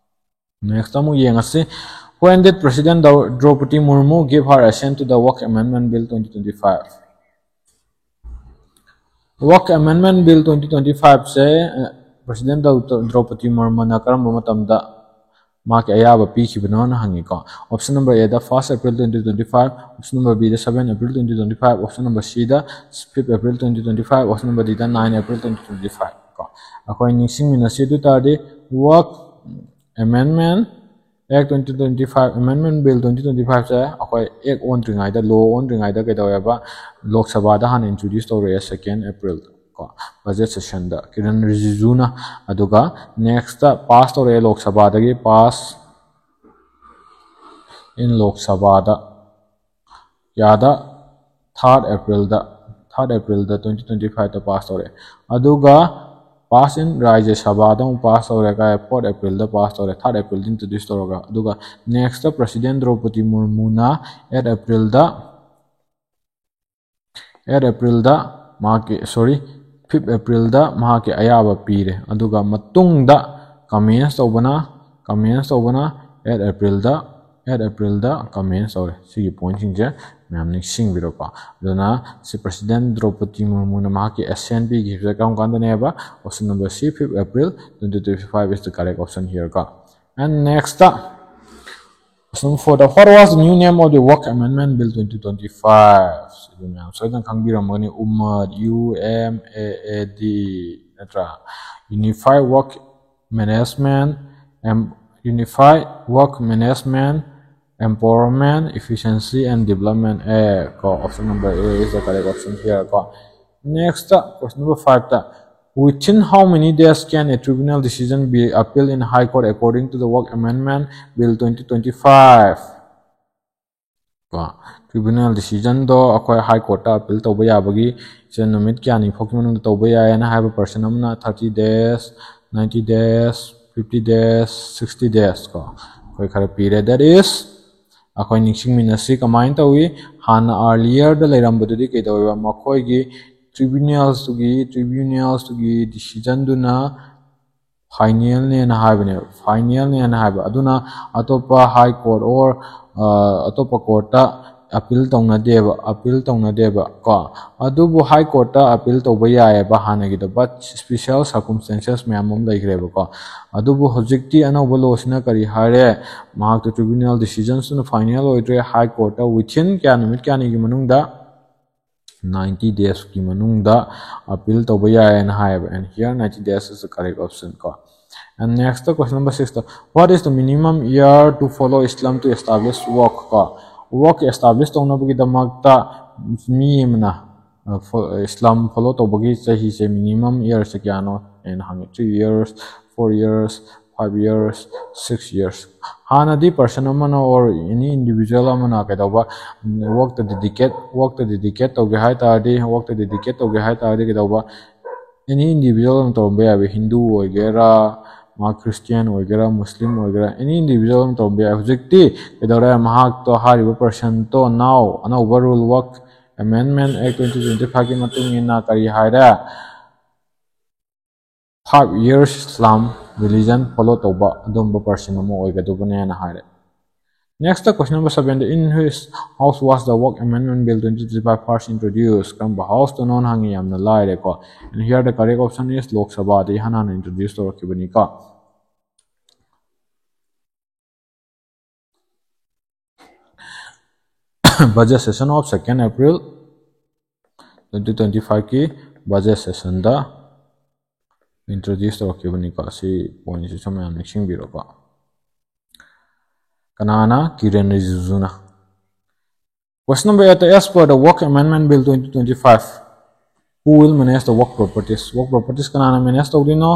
Next ꯑꯃꯨꯛ ꯌꯦꯡꯉꯁꯤ, when did President Dau-, Draupadi Murmu give her assent to the Work Amendment Bill twenty twenty-five? Work Amendment Bill twenty twenty-five ꯁꯦ, ꯑ, President Dau-, Draupadi Murmuꯅ ꯀꯔꯝꯕ ꯃꯇꯝꯗ ꯃꯥꯒꯤ ꯑꯌꯥꯕ ꯄꯤꯈꯤꯕꯅꯣꯅ ꯍꯪꯉꯤꯀꯣ꯫ Option number A the first April twenty twenty-five, option number B the seven April twenty twenty-five, option number C the fifth April twenty twenty-five, option number D the nine April twenty twenty-five ꯀꯣ꯫ ꯑꯩꯈꯣꯏ ꯅꯤꯡꯁꯤꯡꯃꯤꯟꯅꯁꯤ꯫ ꯑꯗꯨ ꯑꯣꯏ ꯇꯥꯔꯗꯤ Work Amendment Act twenty twenty-five, Amendment Bill twenty twenty-five ꯁꯦ ꯑꯩꯈꯣꯏ act ꯑꯣꯟꯗ꯭ꯔꯤꯉꯩꯗ, law ꯑꯣꯟꯗ꯭ꯔꯤꯉꯩꯗ ꯀꯩꯗꯧꯋꯦꯕ? ꯂꯣꯛ ꯁꯚꯥꯗ ꯍꯥꯟꯅ introduce ꯇꯧꯔꯛꯑꯦ second April ꯀꯣ, budget session ꯗ ꯀꯤꯔꯟ ꯔꯤꯖꯤꯖꯨꯅ꯫ ꯑꯗꯨꯒ next pass ꯇꯧꯔꯛꯑꯦ ꯂꯣꯛ ꯁꯚꯥꯗꯒꯤ, pass in ꯂꯣꯛ ꯁꯚꯥꯗ ꯀꯌꯥꯗ? Third April ꯗ, ꯊꯥꯔꯠ ꯑꯦꯄ꯭ꯔꯤꯜꯗ ꯇ꯭ꯋꯦꯟꯇꯤ ꯇ꯭ꯋꯦꯟꯇꯤ ꯐꯥꯏꯚꯇ ꯄꯥꯁ ꯇꯧꯔꯦ꯫ ꯑꯗꯨꯒ ꯄꯥꯁ ꯏꯟ ꯔꯥꯖ꯭ꯌ ꯁꯚꯥꯗ ꯑꯃꯨꯛ ꯄꯥꯁ ꯇꯧꯔꯦ꯫ ꯀꯥꯏ? ꯐꯣꯔꯠ ꯑꯦꯄ꯭ꯔꯤꯜꯗ ꯄꯥꯁ ꯇꯧꯔꯦ, ꯊꯥꯔꯠ ꯑꯦꯄ꯭ꯔꯤꯜꯗ ꯏꯟꯇ꯭ꯔꯣꯗ꯭ꯌꯨꯁ ꯇꯧꯔꯒ꯫ ꯑꯗꯨꯒ ꯅꯦꯛꯁꯇ ꯄ꯭ꯔꯁꯤꯗꯦꯟ ꯗ꯭ꯔꯧꯄꯗꯤ ꯃꯨꯔꯃꯨꯅ ꯑꯦꯠ ꯑꯦꯄ꯭ꯔꯤꯜꯗ ꯑꯦꯠ ꯑꯦꯄ꯭ꯔꯤꯜꯗ ꯃꯍꯥꯛꯀꯤ, ꯁꯣꯔꯤ, ꯐꯤꯐ ꯑꯦꯄ꯭ꯔꯤꯜꯗ ꯃꯍꯥꯛꯀꯤ ꯑꯌꯥꯕ ꯄꯤꯔꯦ꯫ ꯑꯗꯨꯒ ꯃꯇꯨꯡꯗ ꯀꯃꯦꯟꯁ ꯇꯧꯕꯅ, ꯀꯃꯦꯟꯁ ꯇꯧꯕꯅ ꯑꯦꯠ ꯑꯦꯄ꯭ꯔꯤꯜꯗ, ꯑꯦꯠ ꯑꯦꯄ꯭ꯔꯤꯜꯗ ꯀꯃꯦꯟꯁ ꯇꯧꯔꯦ꯫ ꯁꯤꯒꯤ ꯄꯣꯏꯟꯁꯤꯡꯁꯦ ꯃꯌꯥꯝ ꯅꯤꯡꯁꯤꯡꯕꯤꯔꯣꯀꯣ꯫ ꯑꯗꯨꯅ ꯁꯤ ꯄ꯭ꯔꯁꯤꯗꯦꯟ ꯗ꯭ꯔꯧꯄꯗꯤ ꯃꯨꯔꯃꯨꯅ ꯃꯍꯥꯛꯀꯤ ꯑꯦꯁꯦꯟ ꯄꯤꯈꯤꯕꯁꯦ ꯀꯔꯝ ꯀꯥꯟꯗꯅꯦꯕ? Option number C, fifth April twenty twenty-five is the correct option here ꯀꯣ꯫ And next, question four the, what was the new name of the Work Amendment Bill twenty twenty-five? ꯁꯤꯗꯤ ꯃꯌꯥꯝ ꯁꯣꯏꯗꯅ ꯈꯪꯕꯤꯔꯝꯒꯅꯤ, ꯎꯃꯗ, U M A A D, ꯅꯠꯇ꯭ꯔꯥ? Unified Work Management, em, Unified Work Management, Empowerment, Efficiency and Development Act ꯀꯣ, option number A is the correct option here ꯀꯣ꯫ Next, question number five the, within how many days can a tribunal decision be appealed in High Court according to the Work Amendment Bill twenty twenty-five? ꯀꯣ, tribunal decisionꯗꯣ ꯑꯩꯈꯣꯏ High Courtꯇ appeal ꯇꯧꯕ ꯌꯥꯕꯒꯤ ꯁꯦ ꯅꯨꯃꯤꯠ ꯀꯌꯥꯅꯤ ꯐꯥꯎꯒꯤ ꯃꯅꯨꯡꯗ ꯇꯧꯕ ꯌꯥꯏ ꯍꯥꯏꯅ ꯍꯥꯏꯕ ꯄꯥꯔꯁꯟ ꯑꯃꯅ thirty days, ninety days, fifty days, sixty days ꯀꯣ, ꯑꯩꯈꯣꯏ ꯈꯔ ꯄꯤꯔꯦ꯫ That is, ꯑꯩꯈꯣꯏ ꯅꯤꯡꯁꯤꯡꯃꯤꯟꯅꯁꯤ ꯀꯃꯥꯏꯅ ꯇꯧꯏ꯫ ꯍꯥꯟꯅ earlierꯗ ꯂꯩꯔꯝꯕꯗꯨꯗꯤ ꯀꯩꯗꯧꯋꯦꯕ? ꯃꯈꯣꯏꯒꯤ tribunalꯁꯇꯨꯒꯤ, tribunalꯁꯇꯨꯒꯤ decisionꯗꯨꯅ finalꯅꯦꯅ ꯍꯥꯏꯕꯅꯦꯕ, finalꯅꯦꯅ ꯍꯥꯏꯕ꯫ ꯑꯗꯨꯅ ꯑꯇꯣꯞꯄ High Court or, ꯑ, ꯑꯇꯣꯞꯄ courtꯇ appeal ꯇꯧꯅꯗꯦꯕ, appeal ꯇꯧꯅꯗꯦꯕ ꯀꯣ꯫ ꯑꯗꯨꯕꯨ High Courtꯇ appeal ꯇꯧꯕ ꯌꯥꯏꯑꯕ ꯍꯥꯟꯅꯒꯤꯗꯣ, but special circumstances ꯃꯌꯥꯝ ꯑꯃ ꯂꯩꯈ꯭ꯔꯦꯕꯀꯣ꯫ ꯑꯗꯨꯕꯨ ꯍꯧꯖꯤꯛꯇꯤ ꯑꯅꯧꯕ lawꯁꯤꯅ ꯀꯔꯤ ꯍꯥꯏꯔꯦ? ꯃꯍꯥꯛꯇꯣ tribunal decisionꯁꯤꯅ final ꯑꯣꯏꯗ꯭ꯔꯦ, High Courtꯇ within ꯀꯌꯥ, ꯅꯨꯃꯤꯠ ꯀꯌꯥꯅꯤꯒꯤ ꯃꯅꯨꯡꯗ? Ninety daysꯀꯤ ꯃꯅꯨꯡꯗ appeal ꯇꯧꯕ ꯌꯥꯏꯌꯦꯅ ꯍꯥꯏꯌꯦꯕ꯫ And here ninety days is the correct option ꯀꯣ꯫ And next question number six ꯇ, what is the minimum year to follow Islam to establish work ꯀꯣ? Work establish ꯇꯧꯅꯕꯒꯤꯗꯃꯛꯇ ꯃꯤ ꯑꯃꯅ, ꯑ, fo-, Islam follow ꯇꯧꯕꯒꯤ ꯆꯍꯤꯁꯦ, minimum yearꯁꯦ ꯀꯌꯥꯅꯣ ꯍꯥꯏꯅ ꯍꯪꯉꯤ꯫ Three years, four years, five years, six years. ꯍꯥꯟꯅꯗꯤ person ꯑꯃꯅ or any individual ꯑꯃꯅ ꯀꯩꯗꯧꯕ, workꯇ dedicate, workꯇ dedicate ꯇꯧꯒꯦ ꯍꯥꯏ ꯇꯥꯔꯗꯤ, workꯇ dedicate ꯇꯧꯒꯦ ꯍꯥꯏ ꯇꯥꯔꯗꯤ ꯀꯩꯗꯧꯕ, any individual ꯑꯃ ꯇꯧꯔꯝꯕ ꯌꯥꯏꯕ, ꯍꯤꯟꯗꯨ ꯑꯣꯏꯒꯦꯔꯥ, ꯃꯥ ꯈ꯭ꯔꯤꯁꯇꯤꯌꯥꯟ ꯑꯣꯏꯒꯦꯔꯥ, ꯃꯨꯁꯂꯤꯝ ꯑꯣꯏꯒꯦꯔꯥ, any individual ꯑꯃ ꯇꯧꯔꯝꯕ ꯌꯥꯏ꯫ ꯍꯧꯖꯤꯛꯇꯤ ꯀꯩꯗꯧꯔꯦ, ꯃꯍꯥꯛꯇꯣ, ꯍꯥꯏꯔꯤꯕ personꯇꯣ, now ꯑꯅꯧꯕ rule, Work Amendment Act twenty twenty fiveꯀꯤ ꯃꯇꯨꯡ ꯏꯟꯅ ꯀꯔꯤ ꯍꯥꯏꯔꯦ? Five years Islam religion follow ꯇꯧꯕ ꯑꯗꯨꯝꯕ person ꯑꯃ ꯑꯣꯏꯒꯗꯧꯕꯅꯦꯅ ꯍꯥꯏꯔꯦ꯫ Next, question number seven, in which house was the Work Amendment Bill twenty twenty-five first introduced? ꯀꯔꯝꯕ houseꯇꯅꯣꯅ ꯍꯪꯉꯤ, ꯌꯥꯝꯅ ꯂꯥꯏꯔꯦꯀꯣ꯫ And here the correct option is Lok Sabhaꯗ ꯏꯍꯥꯟ ꯍꯥꯟꯅ introduce ꯇꯧꯔꯛꯈꯤꯕꯅꯤꯀꯣ꯫ Budget session of second April twenty twenty fiveꯀꯤ budget sessionꯗ introduce ꯇꯧꯔꯛꯈꯤꯕꯅꯤꯀꯣ꯫ ꯁꯤ pointꯁꯤꯁꯨ ꯃꯌꯥꯝ ꯅꯤꯡꯁꯤꯡꯕꯤꯔꯣꯀꯣ꯫ ꯀꯅꯥꯅ? ꯀꯤꯔꯦꯟ ꯔꯤꯖꯤꯖꯨꯅ꯫ Question number eight, as per the Work Amendment Bill twenty twenty-five, who will manage the work properties? Work properties ꯀꯅꯥꯅ manage ꯇꯧꯗꯣꯏꯅꯣ?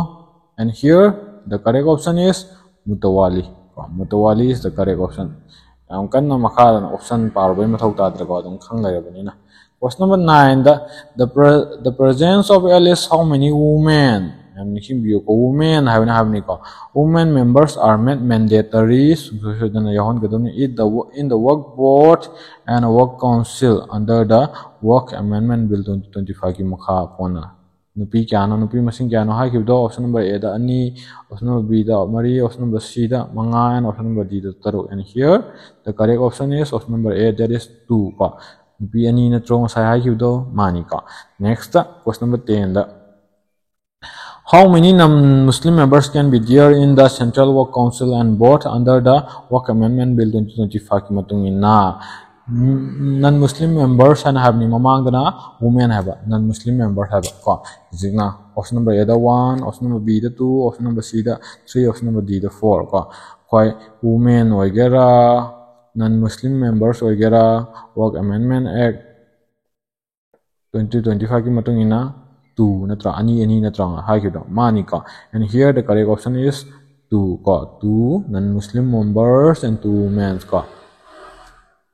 And here the correct option is Mutawali. Mutawali is the correct option. ꯌꯥꯝ ꯀꯟꯅ ꯃꯈꯥꯗꯅ option ꯄꯥꯔꯨꯕꯩ ꯃꯊꯧ ꯇꯥꯗ꯭ꯔꯦꯀꯣ, ꯑꯗꯨꯝ ꯈꯪ ꯂꯩꯔꯕꯅꯤꯅ꯫ Question number nine, the, the, pre- the presence of at least how many women? ꯌꯥꯝ ꯅꯤꯡꯁꯤꯡꯕꯤꯌꯨꯀꯣ, women ꯍꯥꯏꯕꯅ ꯍꯥꯏꯕꯅꯤꯀꯣ꯫ Women members are made mandatory, ꯁꯨꯡꯁꯣꯏ ꯁꯣꯏꯗꯅ ꯌꯥꯎꯍꯟꯒꯗꯕꯅꯤ, in the wo- in the work board and work council under the Work Amendment Bill twenty twenty fiveꯀꯤ ꯃꯈꯥ ꯄꯣꯟꯅ꯫ ꯅꯨꯄꯤ ꯀꯌꯥꯅꯣ, ꯅꯨꯄꯤ ꯃꯁꯤꯡ ꯀꯌꯥꯅꯣ ꯍꯥꯏꯈꯤꯕꯗꯣ? Option number Aꯗ ꯑꯅꯤ, option number Bꯗ ꯃꯔꯤ, option number Cꯗ ꯃꯉꯥ, and option number Dꯗ ꯇꯔꯨꯛ꯫ And here the correct option is option number A, that is two ꯀꯣ꯫ ꯅꯨꯄꯤ ꯑꯅꯤ ꯅꯠꯇ꯭ꯔꯣ ꯉꯁꯥꯏ ꯍꯥꯏꯈꯤꯕꯗꯣ? ꯃꯥꯅꯤꯀꯣ꯫ Next, question number tenꯗ, how many non-Muslim members can be there in the Central Work Council and Board under the Work Amendment Bill twenty twenty fiveꯀꯤ ꯃꯇꯨꯡ ꯏꯟꯅ? Non-Muslim members ꯍꯥꯏꯅ ꯍꯥꯏꯕꯅꯤ, ꯃꯃꯥꯡꯗꯅ women ꯍꯥꯏꯕ, non-Muslim members ꯍꯥꯏꯕ ꯀꯣ꯫ ꯍꯧꯖꯤꯛꯅ option number Aꯗ one, option number Bꯗ two, option number Cꯗ three, option number Dꯗ four ꯀꯣ꯫ ꯑꯩꯈꯣꯏ women ꯑꯣꯏꯒꯦꯔꯥ, non-Muslim members ꯑꯣꯏꯒꯦꯔꯥ, Work Amendment Act twenty twenty fiveꯀꯤ ꯃꯇꯨꯡ ꯏꯟꯅ two ꯅꯠꯇ꯭ꯔꯥ, ꯑꯅꯤ ꯑꯅꯤ ꯅꯠꯇ꯭ꯔꯥ ꯍꯥꯏꯈꯤꯕꯗꯣ? ꯃꯥꯅꯤꯀꯣ꯫ And here the correct option is two ꯀꯣ, two non-Muslim members and two women ꯀꯣ.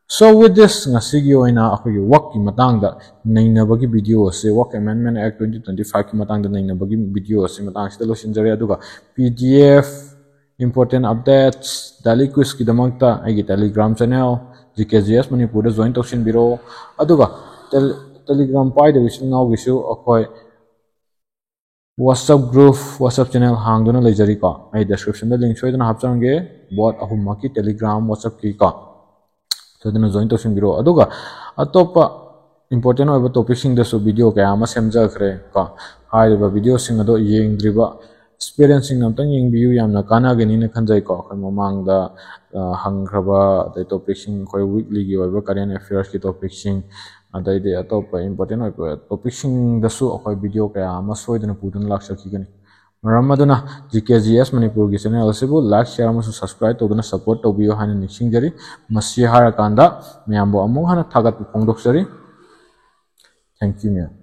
So with this, ꯉꯁꯤꯒꯤ ꯑꯣꯏꯅ ꯑꯩꯈꯣꯏꯒꯤ ꯋꯛꯀꯤ ꯃꯇꯥꯡꯗ ꯅꯩꯅꯕꯒꯤ video ꯑꯁꯤ, Work Amendment Act twenty twenty-five ꯀꯤ ꯃꯇꯥꯡꯗ ꯅꯩꯅꯕꯒꯤ video ꯑꯁꯤ ꯃꯇꯥꯡꯁꯤꯗ ꯂꯣꯏꯁꯤꯟꯖꯔꯦ꯫ ꯑꯗꯨꯒ P D F, important updates, daily quizꯀꯤꯗꯃꯛꯇ ꯑꯩꯒꯤ Telegram channel G K G S ꯃꯅꯤꯄꯨꯔꯗ join ꯇꯧꯁꯤꯟꯕꯤꯔꯣ꯫ ꯑꯗꯨꯒ tel-, Telegram ꯄꯥꯏꯗꯕ ꯏꯆꯤꯜ ꯏꯅꯥꯎꯒꯤꯁꯨ ꯑꯩꯈꯣꯏ WhatsApp group, WhatsApp channel ꯍꯥꯡꯗꯨꯅ ꯂꯩꯖꯔꯤꯀꯣ꯫ ꯑꯩ descriptionꯗ link ꯁꯣꯏꯗꯅ ꯍꯥꯞꯆꯔꯝꯒꯦ, both ꯑꯍꯨꯝꯃꯛꯀꯤ, Telegram, WhatsAppꯀꯤ ꯀꯣ꯫ ꯁꯣꯏꯗꯅ join ꯇꯧꯁꯤꯟꯕꯤꯔꯣ꯫ ꯑꯗꯨꯒ ꯑꯇꯣꯞꯄ important ꯑꯣꯏꯕ topicꯁꯤꯡꯗꯁꯨ video ꯀꯌꯥ ꯑꯃ ꯁꯦꯝꯖꯈ꯭ꯔꯦ ꯀꯣ꯫ ꯍꯥꯏꯔꯤꯕ videoꯁꯤꯡ ꯑꯗꯣ ꯌꯦꯡꯗ꯭ꯔꯤꯕ aspirantꯁꯤꯡꯅ ꯑꯝꯇꯪ ꯌꯦꯡꯕꯤꯌꯨ, ꯌꯥꯝꯅ ꯀꯥꯟꯅꯒꯅꯤꯅ ꯈꯟꯖꯩꯀꯣ꯫ ꯑꯩꯈꯣꯏ ꯃꯃꯥꯡꯗ, ꯑ, ꯍꯪꯈ꯭ꯔꯕ, ꯑꯗꯩ topicꯁꯤꯡ, ꯑꯩꯈꯣꯏ weeklyꯒꯤ ꯑꯣꯏꯕ current affairsꯀꯤ topicꯁꯤꯡ, ꯑꯗꯩꯗꯤ ꯑꯇꯣꯞꯄ important ꯑꯣꯏꯕ topicꯁꯤꯡꯗꯁꯨ ꯑꯩꯈꯣꯏ video ꯀꯌꯥ ꯑꯃ ꯁꯣꯏꯗꯅ ꯄꯨꯗꯨꯅ ꯂꯥꯛꯆꯈꯤꯒꯅꯤ꯫ ꯃꯔꯝ ꯑꯗꯨꯅ G K G S ꯃꯅꯤꯄꯨꯔꯒꯤ channel ꯑꯁꯤꯕꯨ like, share ꯑꯃꯁꯨꯡ subscribe ꯇꯧꯗꯨꯅ support ꯇꯧꯕꯤꯌꯨ ꯍꯥꯏꯅ ꯅꯤꯡꯁꯤꯡꯖꯔꯤ꯫ ꯃꯁꯤ ꯍꯥꯏꯔꯀꯥꯟꯗ ꯃꯌꯥꯝꯕꯨ ꯑꯃꯨꯛ ꯍꯟꯅ ꯊꯥꯒꯠꯄ ꯐꯣꯡꯗꯣꯛꯆꯔꯤ꯫ Thank you, ꯃꯌꯥꯝ꯫